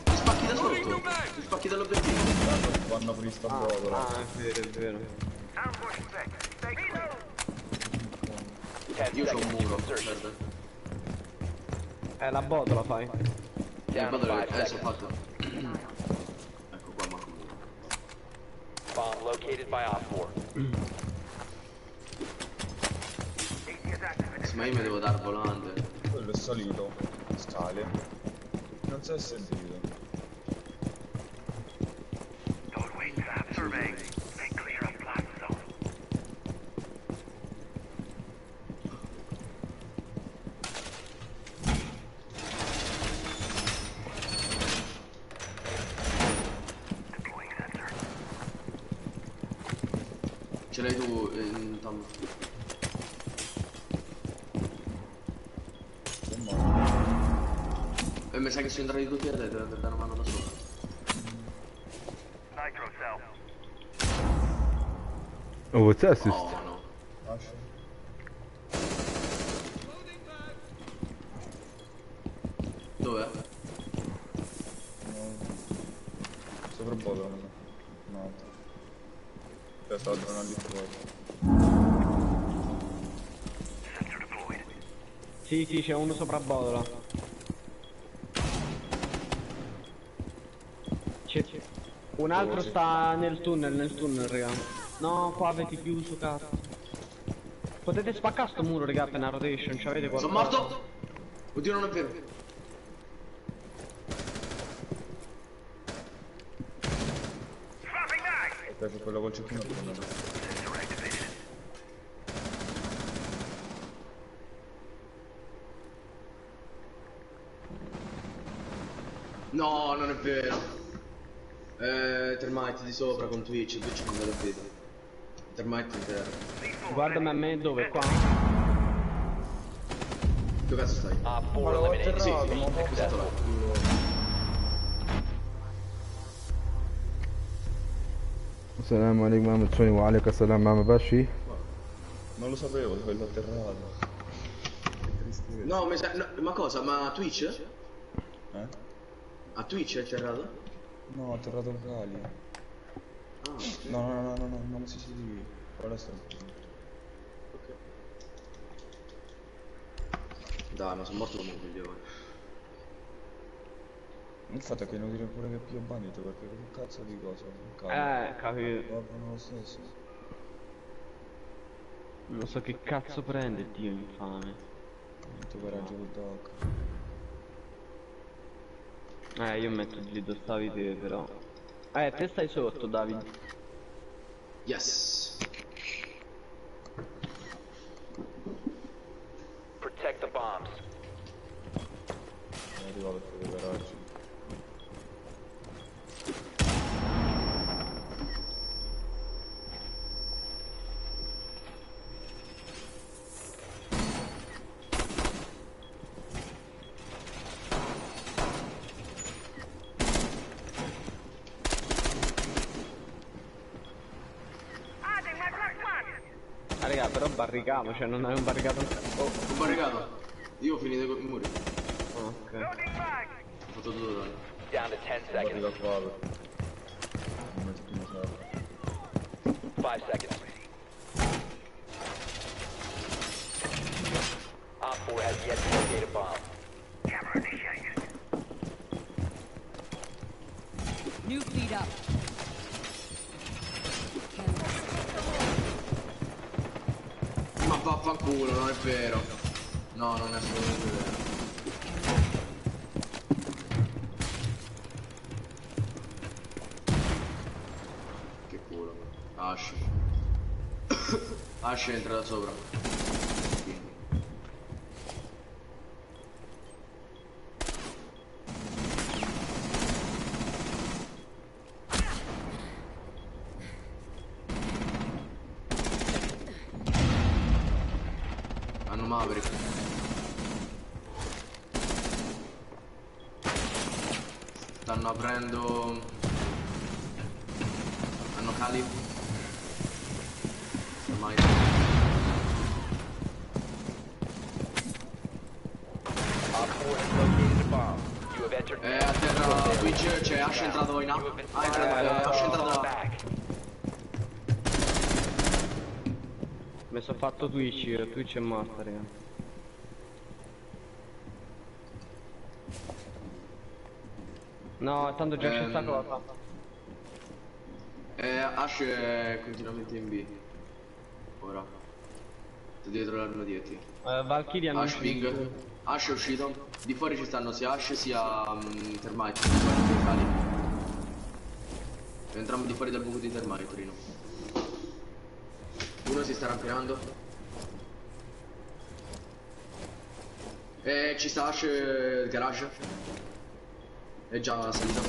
Ti spacchi da sotto. Ti spacchi dall'obiettivo. Vanno per sta botola. Ah, è vero, è vero. Io c'ho un muro, guarda. La botola fai. Botola, adesso ho fatto. Ecco qua, manco un muro. Bomb located by Op 4. Sì, ma io mi devo dar volante. Quello è salito, scale. Non si è sentito. Ce l'hai tu, Tom. E mi sa che sono entrati tutti a te, devo dare una mano da solo. Oh, what's assist? Oh no. Lascia. Dov'è? No. Sopra botola, mi sa. Un altro. Cioè, stava tornando lì fuori. Sì, sì, c'è uno sopra botola. C'è. Un altro sta nel tunnel, raga. No, qua avete chiuso, cazzo. Potete spaccare sto muro, raga, appena rotation, c'avete qualcosa? Sono morto! Oddio, non è vero. Ok, c'è quello col cecchino. No, non è vero. Termite di sopra con Twitch, Twitch non vedo più. Termite in terra. Guardami a me dove? Qua? Dove cazzo stai? Op 4 eliminated. Sì, Mission esatto là. السلام عليكم محمد سوني وعليك السلام ماما باشي. Non lo sapevo, quello atterrato. Che tristezza. No, mi sa... no, ma cosa? Ma Twitch? Eh? A Twitch è atterrato? No, ha atterrato Kali. Ah, ok. No, no, no, no, no, non si CCTV. Ora sto. Ok. Dai, ma sono morto come un coglione. Il fatto è che è inutile pure che piglio bandito perché che cazzo di cosa? Un cavolo. Capito. Va bene lo stesso. Non so che cazzo prende, Dio infame. Niente coraggio col dog. Io metto lì dove stavi te, però. Te stai sotto, David. Yes. Protect the bombs. È arrivato il tuo garage. però barricamo, cioè non abbiamo barricato un cazzo. Oh, ho barricato. Io ho finito con i muri. Ok. Ho fatto tutto danno. Down to 10 seconds. Barrica qua. Non metto più serve. 5 seconds. Op 4 has yet to locate a bomb. New feed up. Ma vaffanculo, non è vero. No, non è assolutamente vero. Che culo. Ash. Ash entra da sopra. Quindi. Hanno Maverick. Stanno aprendo. Hanno Kali. Ormai. Op 4 has located a bomb. You have entered A terra Twitch, c'è Ash è entrato in A. Ah, è entrato, Ash è entrato A. back. Mi sono fatto Twitch io, Twitch è morta, raga. No, tanto già c'è sta cosa. Ash è continuamente in B. Ora. Sta dietro l'armadietti. Valkyria non Ash c'è. ping. Ash è uscito. Di fuori ci stanno sia Ash sia Termite. Di fuori di Kali. Entrambi di fuori dal buco di Termite, Rino. Uno si sta rampinando. Ci sta Ash garage. È già salito.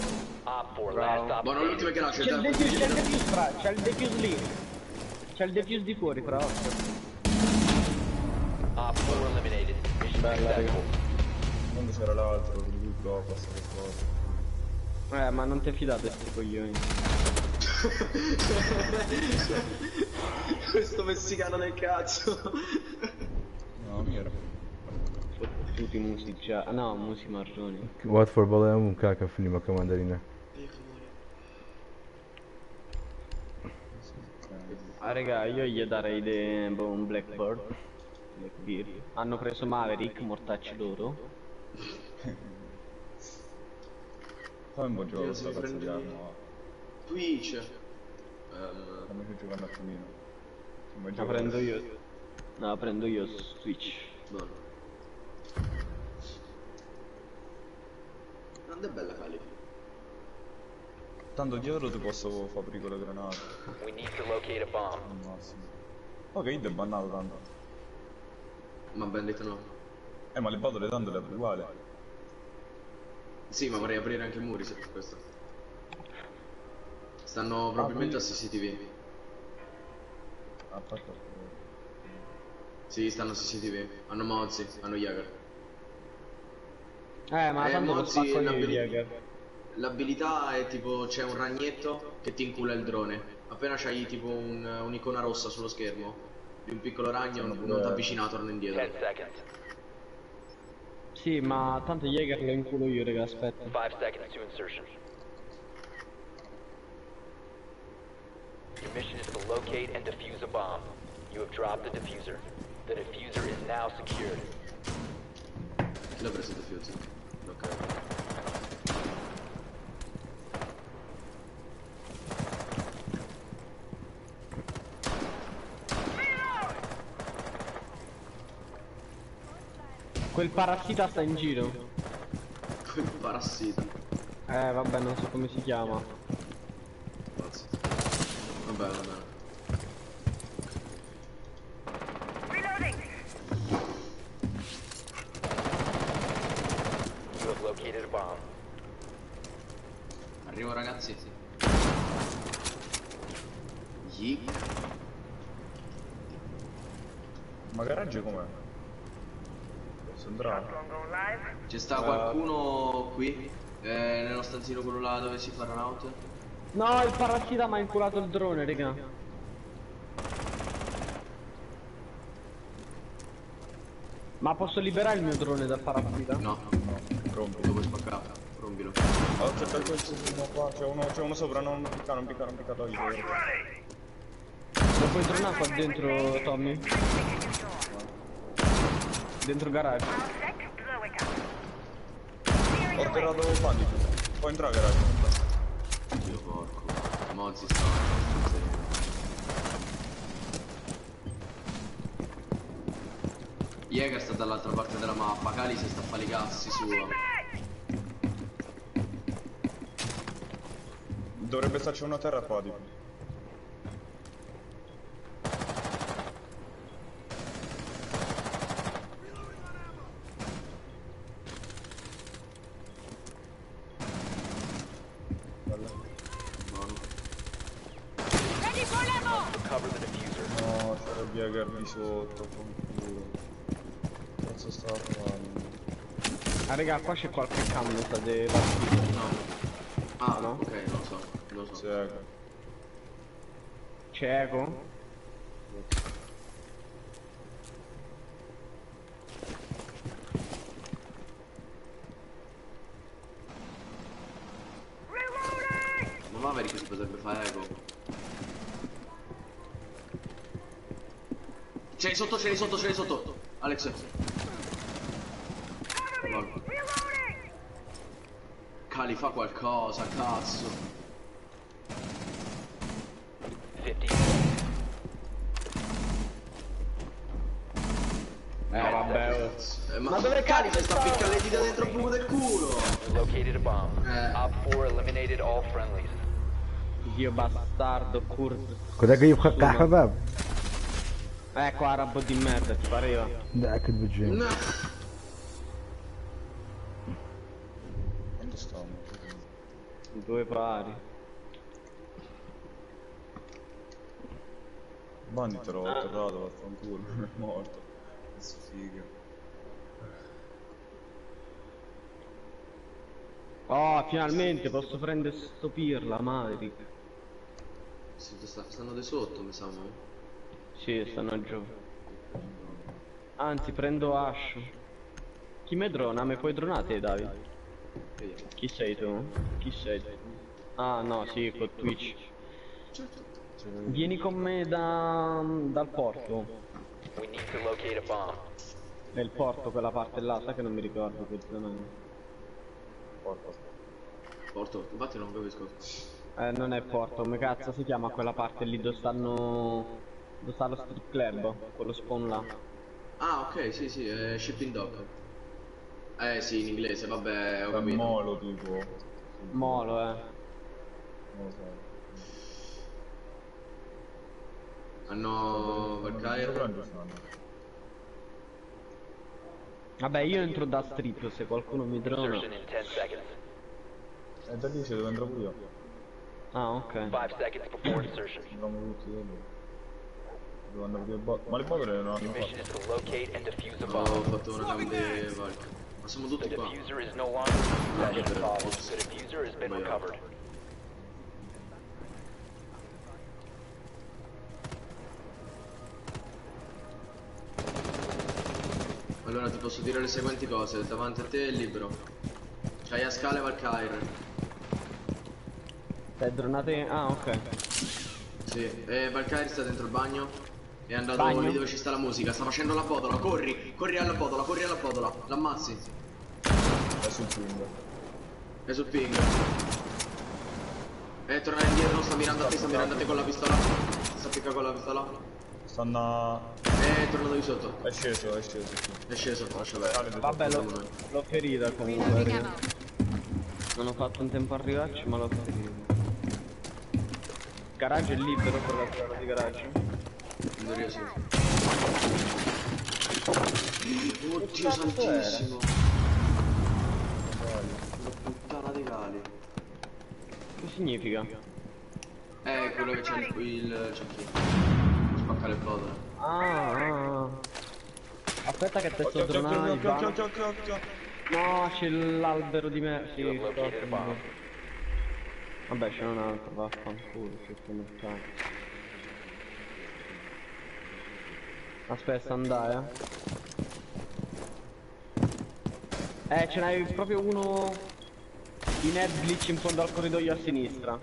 Op 4 last op Buono, l'ultimo è garage. C'è il defuse, c'è il defuse, fra, c'è il defuse lì. C'è il defuse di fuori, fra. Op 4 eliminated. Mission Bella, raga. successful. Quando c'era l'altro, lui qua passa qualcosa. Ma non ti fidate sti coglioni. Questo messicano del cazzo. No, mira. Fottuti musi già. No, musi marroni. What for بەڵێ کاکە فیلمەکە ماندەرینە. Ah raga, io gli darei boh, un Blackbird. Blackbeard. Hanno preso Maverick, mortacci loro. Fammi un po' giocare Io questa se cazzo di prendi- arma. Twitch. Fammici giocare un attimino. Se vuoi La giocare. prendo io. No, la prendo io su Twitch. Buono. Quanto è bella Kali. Tanto dietro ti posso far aprire con le granate. We need to locate a bomb. Al massimo. Ok, Id è bannato tanto. Ma Bandit no. Ma le botole tanto le apri uguale. Sì, ma vorrei aprire anche i muri se per questo. Stanno probabilmente a CCTV. Ah, fatto. Sì, stanno a CCTV. Hanno Mozzi, hanno Jäger. Ma tanto lo Mozzi, spacco io Jäger. L'abilità è tipo c'è un ragnetto che ti incula il drone. Appena c'hai tipo un'icona rossa sullo schermo di un piccolo ragno, non ti avvicina, torna indietro. 10 seconds. Sì, ma tanto Jäger lo inculo io, raga, aspetta. 5 seconds to insertion. Your mission is to locate and defuse a bomb. You have dropped the defuser. The defuser is now secured. Chi l'ha preso il defuser? Ok. Quel parassita sta in giro. Quel parassita. Vabbè, non so come si chiama. Pazzo. Vabbè, vabbè. Reloading. You have located a bomb. Arrivo ragazzi. Yick. Ma garage com'è? Posso entrare? C'è sta qualcuno qui? Nello stanzino quello là dove si fa run out? No, il parassita mi ha inculato il drone, raga. Ma posso liberare il mio drone dal paracuda? No. No, rompi. Lo puoi spaccare, rompilo. Allora c'è per questo uno qua, c'è uno sopra, non picca, non picca, non picca, togli. Lo puoi dronare qua dentro, Tommy? Dentro il garage. Ho atterrato Bandit. Puoi entrare garage. Dio porco. Mozzi sta. Jäger sta dall'altra parte della mappa, Kali si sta a fare i cazzi sua. Dovrebbe starci uno a terra qua, tipo. Buono. Recover the diffuser. No, c'era il Jäger di sotto, fanculo. Cazzo sta facendo? Ah raga, qua c'è qualche cambio, sta de partita. No. Ah, No? ok, non lo so, non lo so. Sì, ecco. C'è Eco? Ma Maverick si potrebbe fare Eco. Ce l'hai sotto, ce l'hai sotto, ce l'hai sotto. Alex. Buono. Kali fa qualcosa, cazzo. 15 Vabbè, oh. Ma dove Kali si sta a ficcare le dita dentro il buco del culo? You located a bomb. Op 4 eliminated all friendlies. Dio bastardo, kurd. Cos'è che io fa Ecco, arabo di merda, ti pareva? لا اكل بالجيم No. Quanto stiamo? Due pari. Bandit l'ho atterrato, vaffanculo, non è morto. Che sfiga. Oh, finalmente posso prendere sto pirla, Maverick. Sì, stanno di sotto, mi sa. mo. Sì, stanno giù. Anzi, prendo Ash. Chi me drona? Me puoi dronare te, Davide? Vediamo. Chi sei tu? Chi sei tu? Ah no, sì, con Twitch. Vieni con me dal porto. We need to locate a bomb. È il porto quella parte là, sai che non mi ricordo che zona è. Porto. Porto, infatti non capisco. Non è porto, come cazzo si chiama quella parte lì dove stanno. Dove sta lo strip club, quello spawn là. Ah, ok, sì, sì, shipping dock. Sì, in inglese, vabbè, ho È capito. molo tipo. Molo, eh. Non lo so. Hanno Valkyrie. Vabbè, io entro da strip se qualcuno mi drona. Insertion in 10 seconds. E da lì ci devo entrare pure io. Ah, ok. 5 seconds before insertion. Entriamo tutti da lì. Devo andare via il bot. Ma le botole non hanno Your mission fatto. is to locate and defuse a No, ho bomb. fatto una cam di Valk. Ma siamo The tutti qua. diffuser is no longer in your possession. The diffuser has been Sbagliato. recovered. Allora ti posso dire le seguenti cose. Davanti a te è libero. C'hai a scala e Valkyrie. Stai dronate. Ah, ok. Sì, e Valkyrie sta dentro il bagno. È andato Bagno? lì dove ci sta la musica. Sta facendo la botola. Corri, corri alla botola, corri alla botola. L'ammazzi. È sul ping. È sul ping. E tornare indietro, sta mirando a te, sta mirando a te con la pistola. Sta piccando con la pistola. Stanno. È tornato di sotto. È sceso, è sceso, sì. È sceso, lascia perdere. Vabbè, Siamo noi. l'ho ferita comunque. raga. Non ho fatto un tempo a arrivarci, ma l'ho ferita. Garage è libero per la strada di garage. In teoria sì. Oddio santissimo. La puttana dei cali. Che significa? Quello che c'è il cecchino. Spacca le botole. Ah, ah. Aspetta che te sto Occhio, occhio, dronando. occhio, occhio, occhio, occhio, occhio. No, c'è l'albero di me. Sì, You have located a bomb. Vabbè, c'è un altro, vaffanculo, c'è come cazzo. Aspetta, andare, eh. Ce n'hai proprio uno in head glitch in fondo al corridoio a sinistra.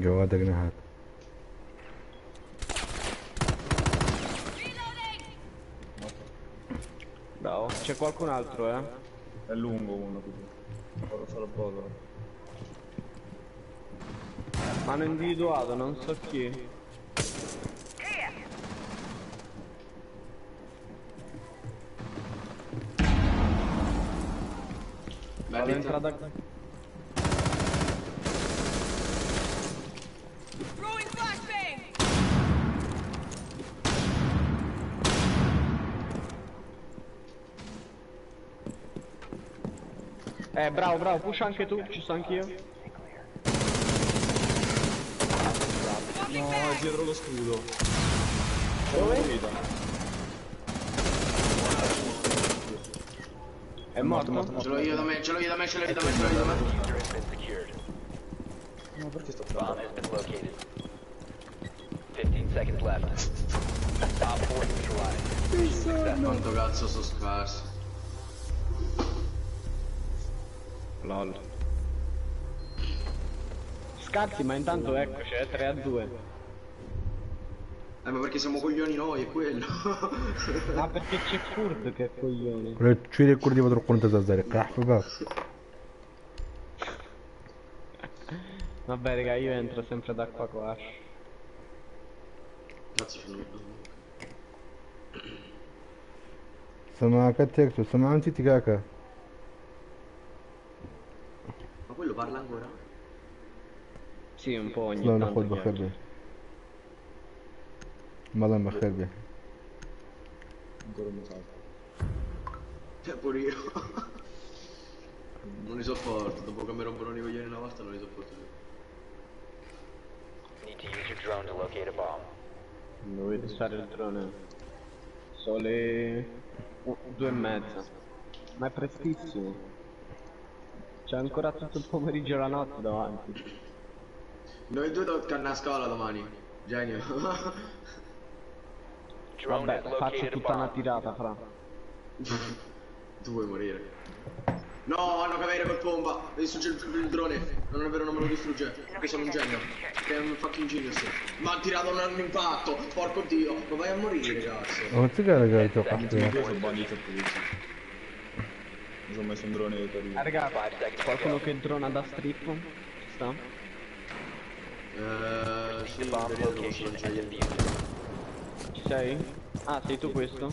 گەوادێک نەهات. Bravo, c'è qualcun altro, eh. È lungo uno così. Ora solo botola. Ma hanno individuato, non so chi. Vado Bandit. entrata. Throwing flashbang! Bravo, bravo, pusha anche tu, ci sto anch'io. No, è dietro lo scudo. Dove? Vita. È morto? Ce l'ho io da me, ce l'ho io da me, ce l'ho io da me, ce l'ho io da me. Diffuser has been secured. No, perché sto Bomb has been located. 15 seconds left. Op 4 neutralized. Mission successful. Quanto cazzo sono scarso. Lol. Scarsi, ma intanto eccoci, 3-2. Ma perché siamo coglioni noi, è quello. Ma perché c'è Kurd che è coglione. چیری کوردی بە دڕقون تەزەزەری قەحفە بە. Vabbè, raga, io entro sempre da qua con Ash. Cazzo c'è un... سەماکە تێک چوو سەمام چی تکاکە؟ Ma quello parla ancora? Sì, un po' ogni سڵاو لە tanto خۆت بەخێر chiacchiera. بێ. بەڵێم بەخێر بێ. Ancora mutato. Pure io. Non li sopporto, dopo che mi rompono i coglioni una volta non li sopporto più. Need to use your drone to locate a bomb. Dovete usare il drone. Sono le 2:30. Ma è prestissimo. C'è ancora tutto il pomeriggio e la notte davanti. Noi due tocca andare a scuola domani. Genio. Drone Vabbè, has faccio located a tutta una bomb. tirata, fra. Tu vuoi morire. No, hanno Caveira col pompa. Mi distrugge il drone. Non è vero, non me lo distrugge. Perché sono un genio. Che è un fucking genius. Ma ha tirato un impatto. Porco dio. Ma vai a morire, cazzo. ئەوە چ گارەگاری تۆ قەحفەیە؟ Io sono bandito pulizio. Mi sono messo un drone di Torino. Raga, 5 seconds to qualcuno go. che drona da strip? Ci sta? Sì, Proceed to bomb in teoria lo posso location lanciare and io. defuse it. Ci sei? Ah, sei tu questo?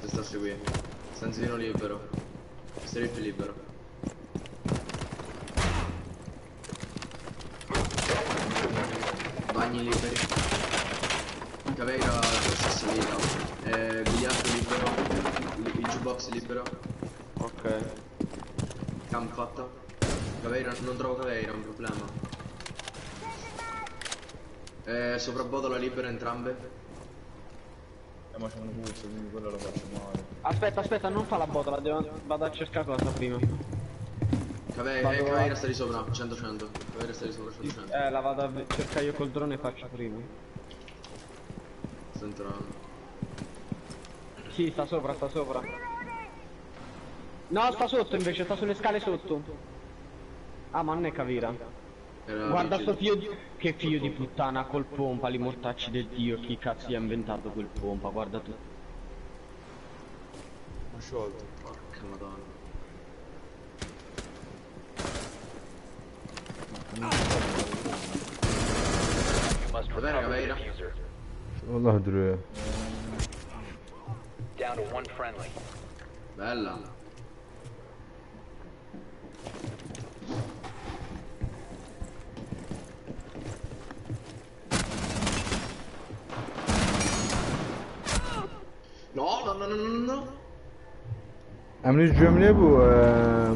Ti sta a seguire. Stanzino libero. Strip libero. Bagni liberi. Caveira stessa salita. Biliardo libero. Il jukebox libero. Ok. Cam fatta. Caveira, non trovo Caveira, è un problema. Sopra botola libera entrambe. Ma c'è un puzzo, quindi quello lo faccio male. Aspetta, aspetta, non fa la botola, vado a cercare cosa prima. Caveira, Caveira sta di sopra, 100-100. Caveira sta di sopra, 100-100. La vado a cercare io col drone e faccio prima. Sta entrando. Sì, sta sopra, sta sopra. No, sta sotto invece, sta sulle scale sotto. Ah, ma non è Caveira. Era Guarda vigile. sto figlio di... Che figlio di puttana col pompa, li mortacci del dio, chi cazzo gli ha inventato quel pompa, guarda tu. Ho sciolto. Porca madonna. You must Va bene, recover the Caveira? diffuser. والله درێ. Down to one friendly. Bella. No, no, no, no, no, no. ئەمنیش گوێم لێ بوو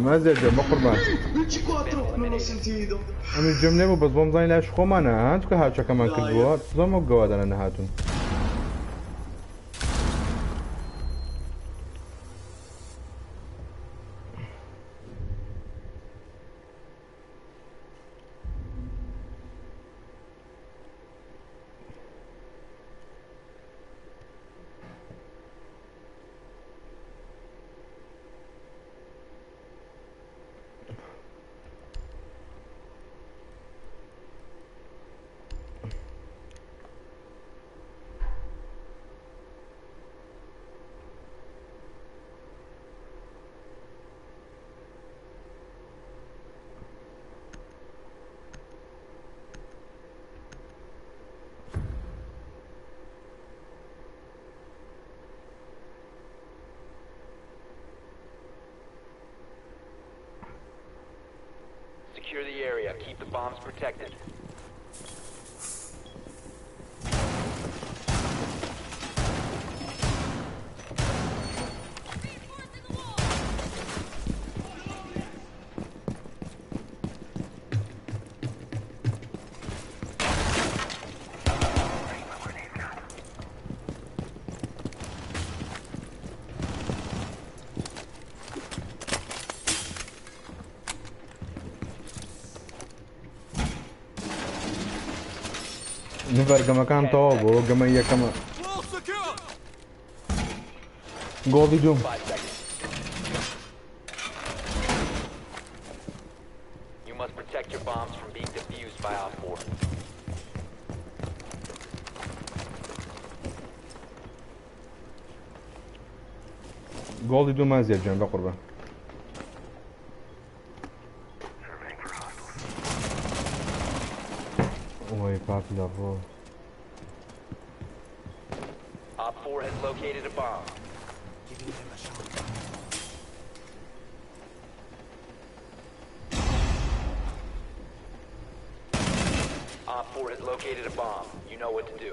مازێر بە قوربان. Il C4 non l'ho sentito. ئەمنیش گوێم لێ بوو بەس بۆم زانی لاش خۆمانە ها چونکە هاچەکەمان کردووە زۆم وەک گەوادانە نەهاتوون. bombs protected. نڤەر گەمەکان تەواو بۆ گەمە یەکەمە گۆڵی دوم. You must protect your bombs from being defused by Op 4. گۆڵی دوو مازیار گیان بەقوربان. ئۆی پاک لە ڕۆ. Op 4 has located a bomb. Giving them a shot. Op 4 has located a bomb. You know what to do.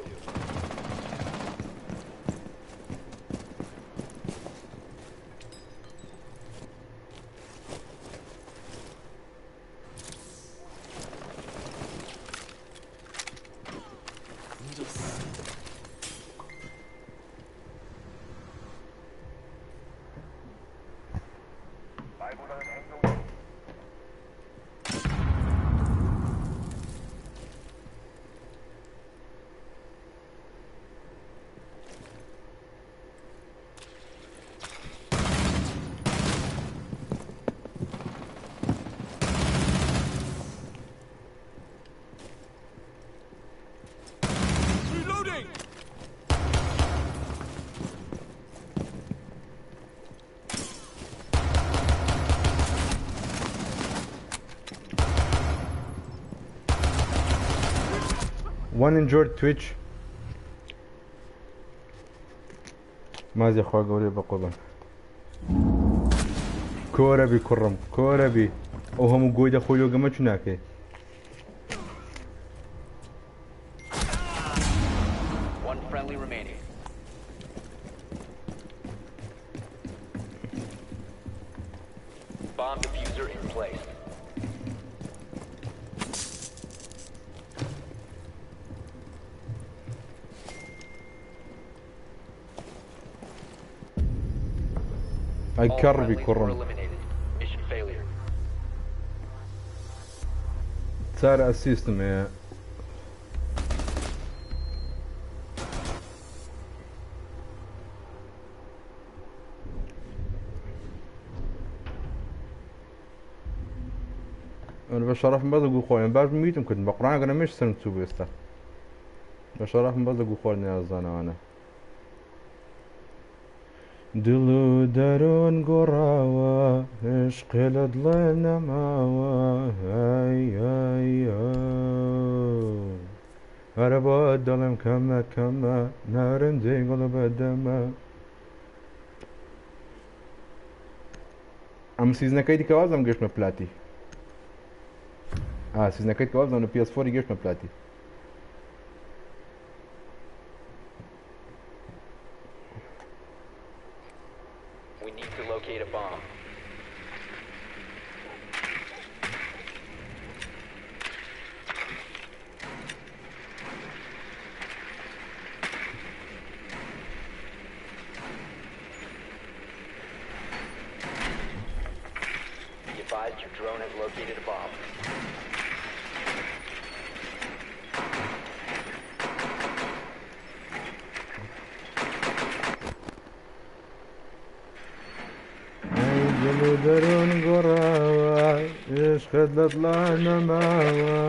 Reloading! One injured Twitch. مازی خوا گەورەی بە قوربان. کۆرە بی کوڕم کۆرە بی ئەو هەموو گۆی دەخۆی لۆ گەمە چ ناکەی. One friendly remaining. Bomb diffuser in place. ئەی All کەڕ بی friendlies were کوڕم. eliminated. Mission failure. چار ئەسیستم هەیە. ئەمن بە شەڕەفم بەس گوو خۆیان باش میتم کردن بە قڕان گەرە مش سەرم چوو بوو ئێستا بە شەڕەفم بەس گوو خواردن یازدانەوانە دڵ و دەروون گۆڕاوە عشقێ لە دڵێ نەماوە هەی هەی هەو. هەرە بۆ دەڵێم کەمە کەمە نارنجەی گوڵ بەدەمە ئەم سیزنەکەی دیکە وازم گەشتمە پلاتی ئا سیزنەکەی دیکە وازم لە PS4 گەشتمە پلاتی. We need to locate a bomb. Be advised your drone has located a bomb. ئەی دڵ و دەروون گۆڕاوە عشقت لە دڵا نەماوە.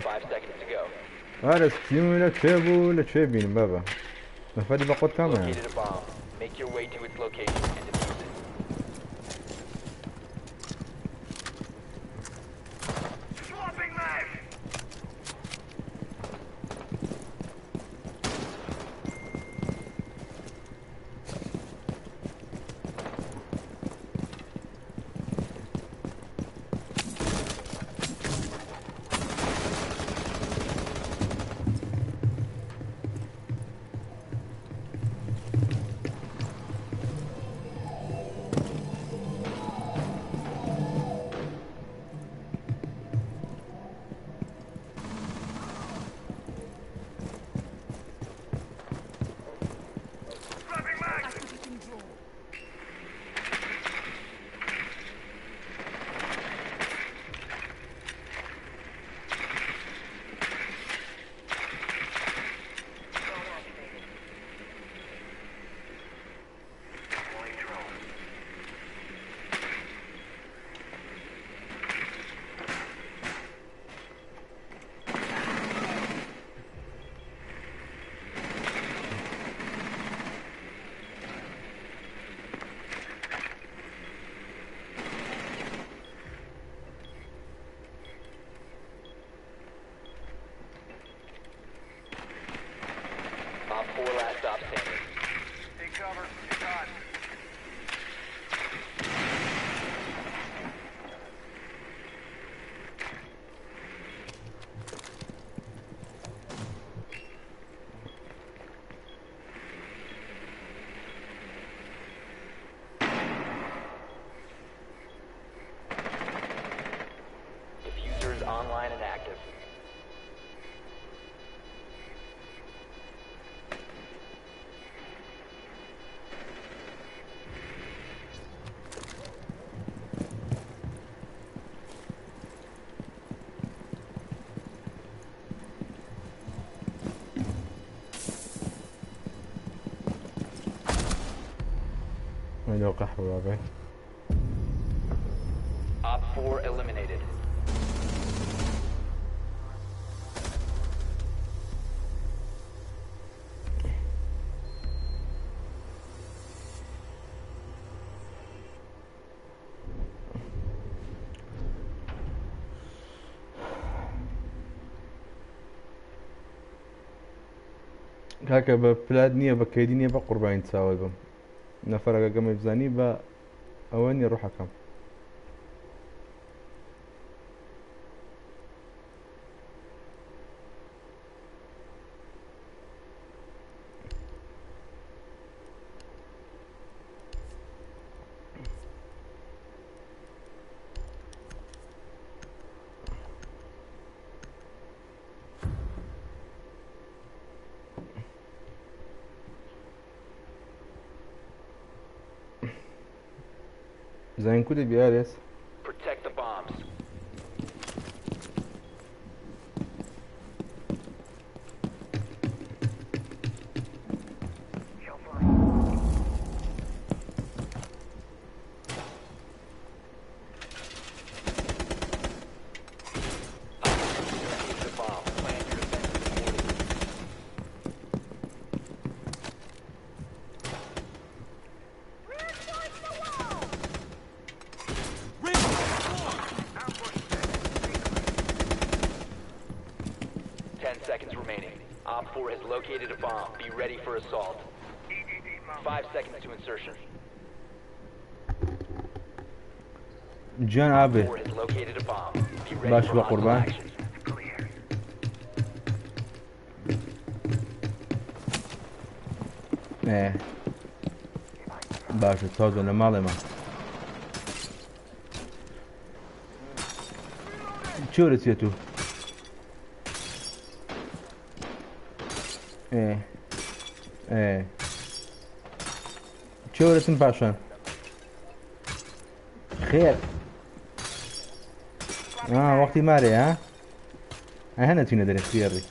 5 seconds to go. ئارە ستیم لە کوێ بوو لە کوێ بینم بابە نەفەری بە قۆت کامەیە؟ Located a bomb. Make your way to its location and defuse it. Swapping mag! 4 last stop standing. Take cover. It's hot. Diffuser is online and active. لو قحوة بابا Op 4 eliminated. کاکە بە پلات نییە بە کەیدی نییە بە قوربانی چاوت بم نەفەرەکە گەمەی بزانی بە ئەوە نیە ڕوحەکەم زين كل بيارس Protect the bombs. Op 4 located a bomb. Plan your defenses accordingly. Ten seconds remaining. Op 4 has located a bomb. Be ready for assault. 5 seconds to insertion. جیان ئابێ 4 has located a bomb. Be ready باش for بە hostile قوربان action. ئێ باشە تازە لە ماڵێمە چۆرە چێت و ئێ ئێ چۆرەچن پاشان خێر ئا وەختی مارێ ها ئەه نەچینە دەرێ خێڕی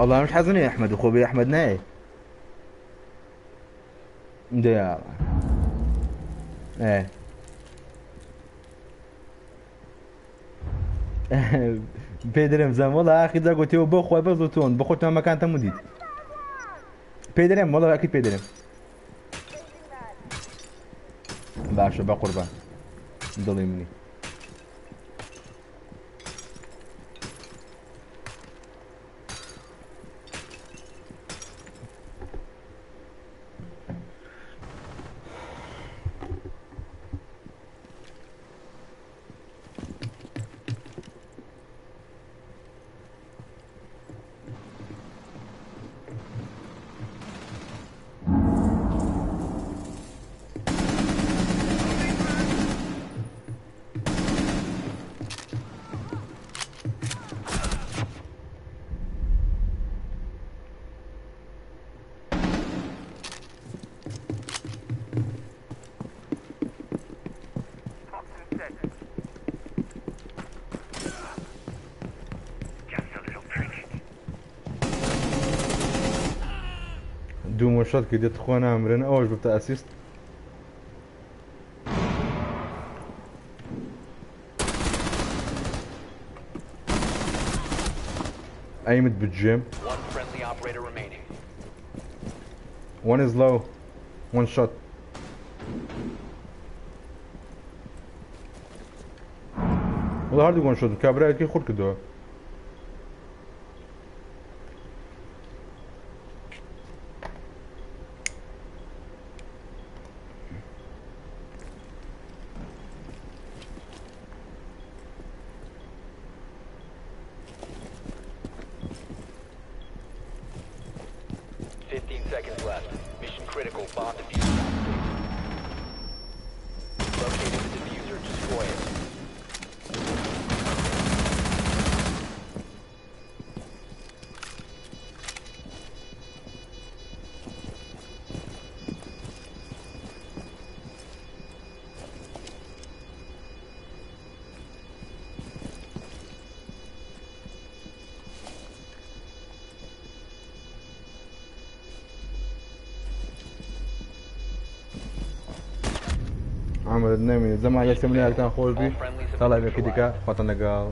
الله مش حزني يا احمد اخوي بي احمد ناي ده يا ايه پێدرێم زان وڵا ئاخی دەگوتیەوە بۆ خۆی بەس تۆن بۆ خۆتان مەکانتە مدیت پێدرێم وڵا ئەکی پێدرێم باشە بە قوربان دڵی منی Toxin set. Just a little prick. دوو مۆشەت کە دێت خۆ نامرن ئەوەش ببتە ئەسیست ئەیمت بجێم One friendly operator remaining. One is low. One shot. وەڵا هەردوو وان شۆت کابرایەکی خورد کردەوە. 15 seconds left. Mission critical. Bomb defuser activated. Located the defuser. Destroy it. عامل نەمێنێ زەما لە سمنارتان خۆش بی تا لایڤەکەی دیکە خواتان لەگەڵ.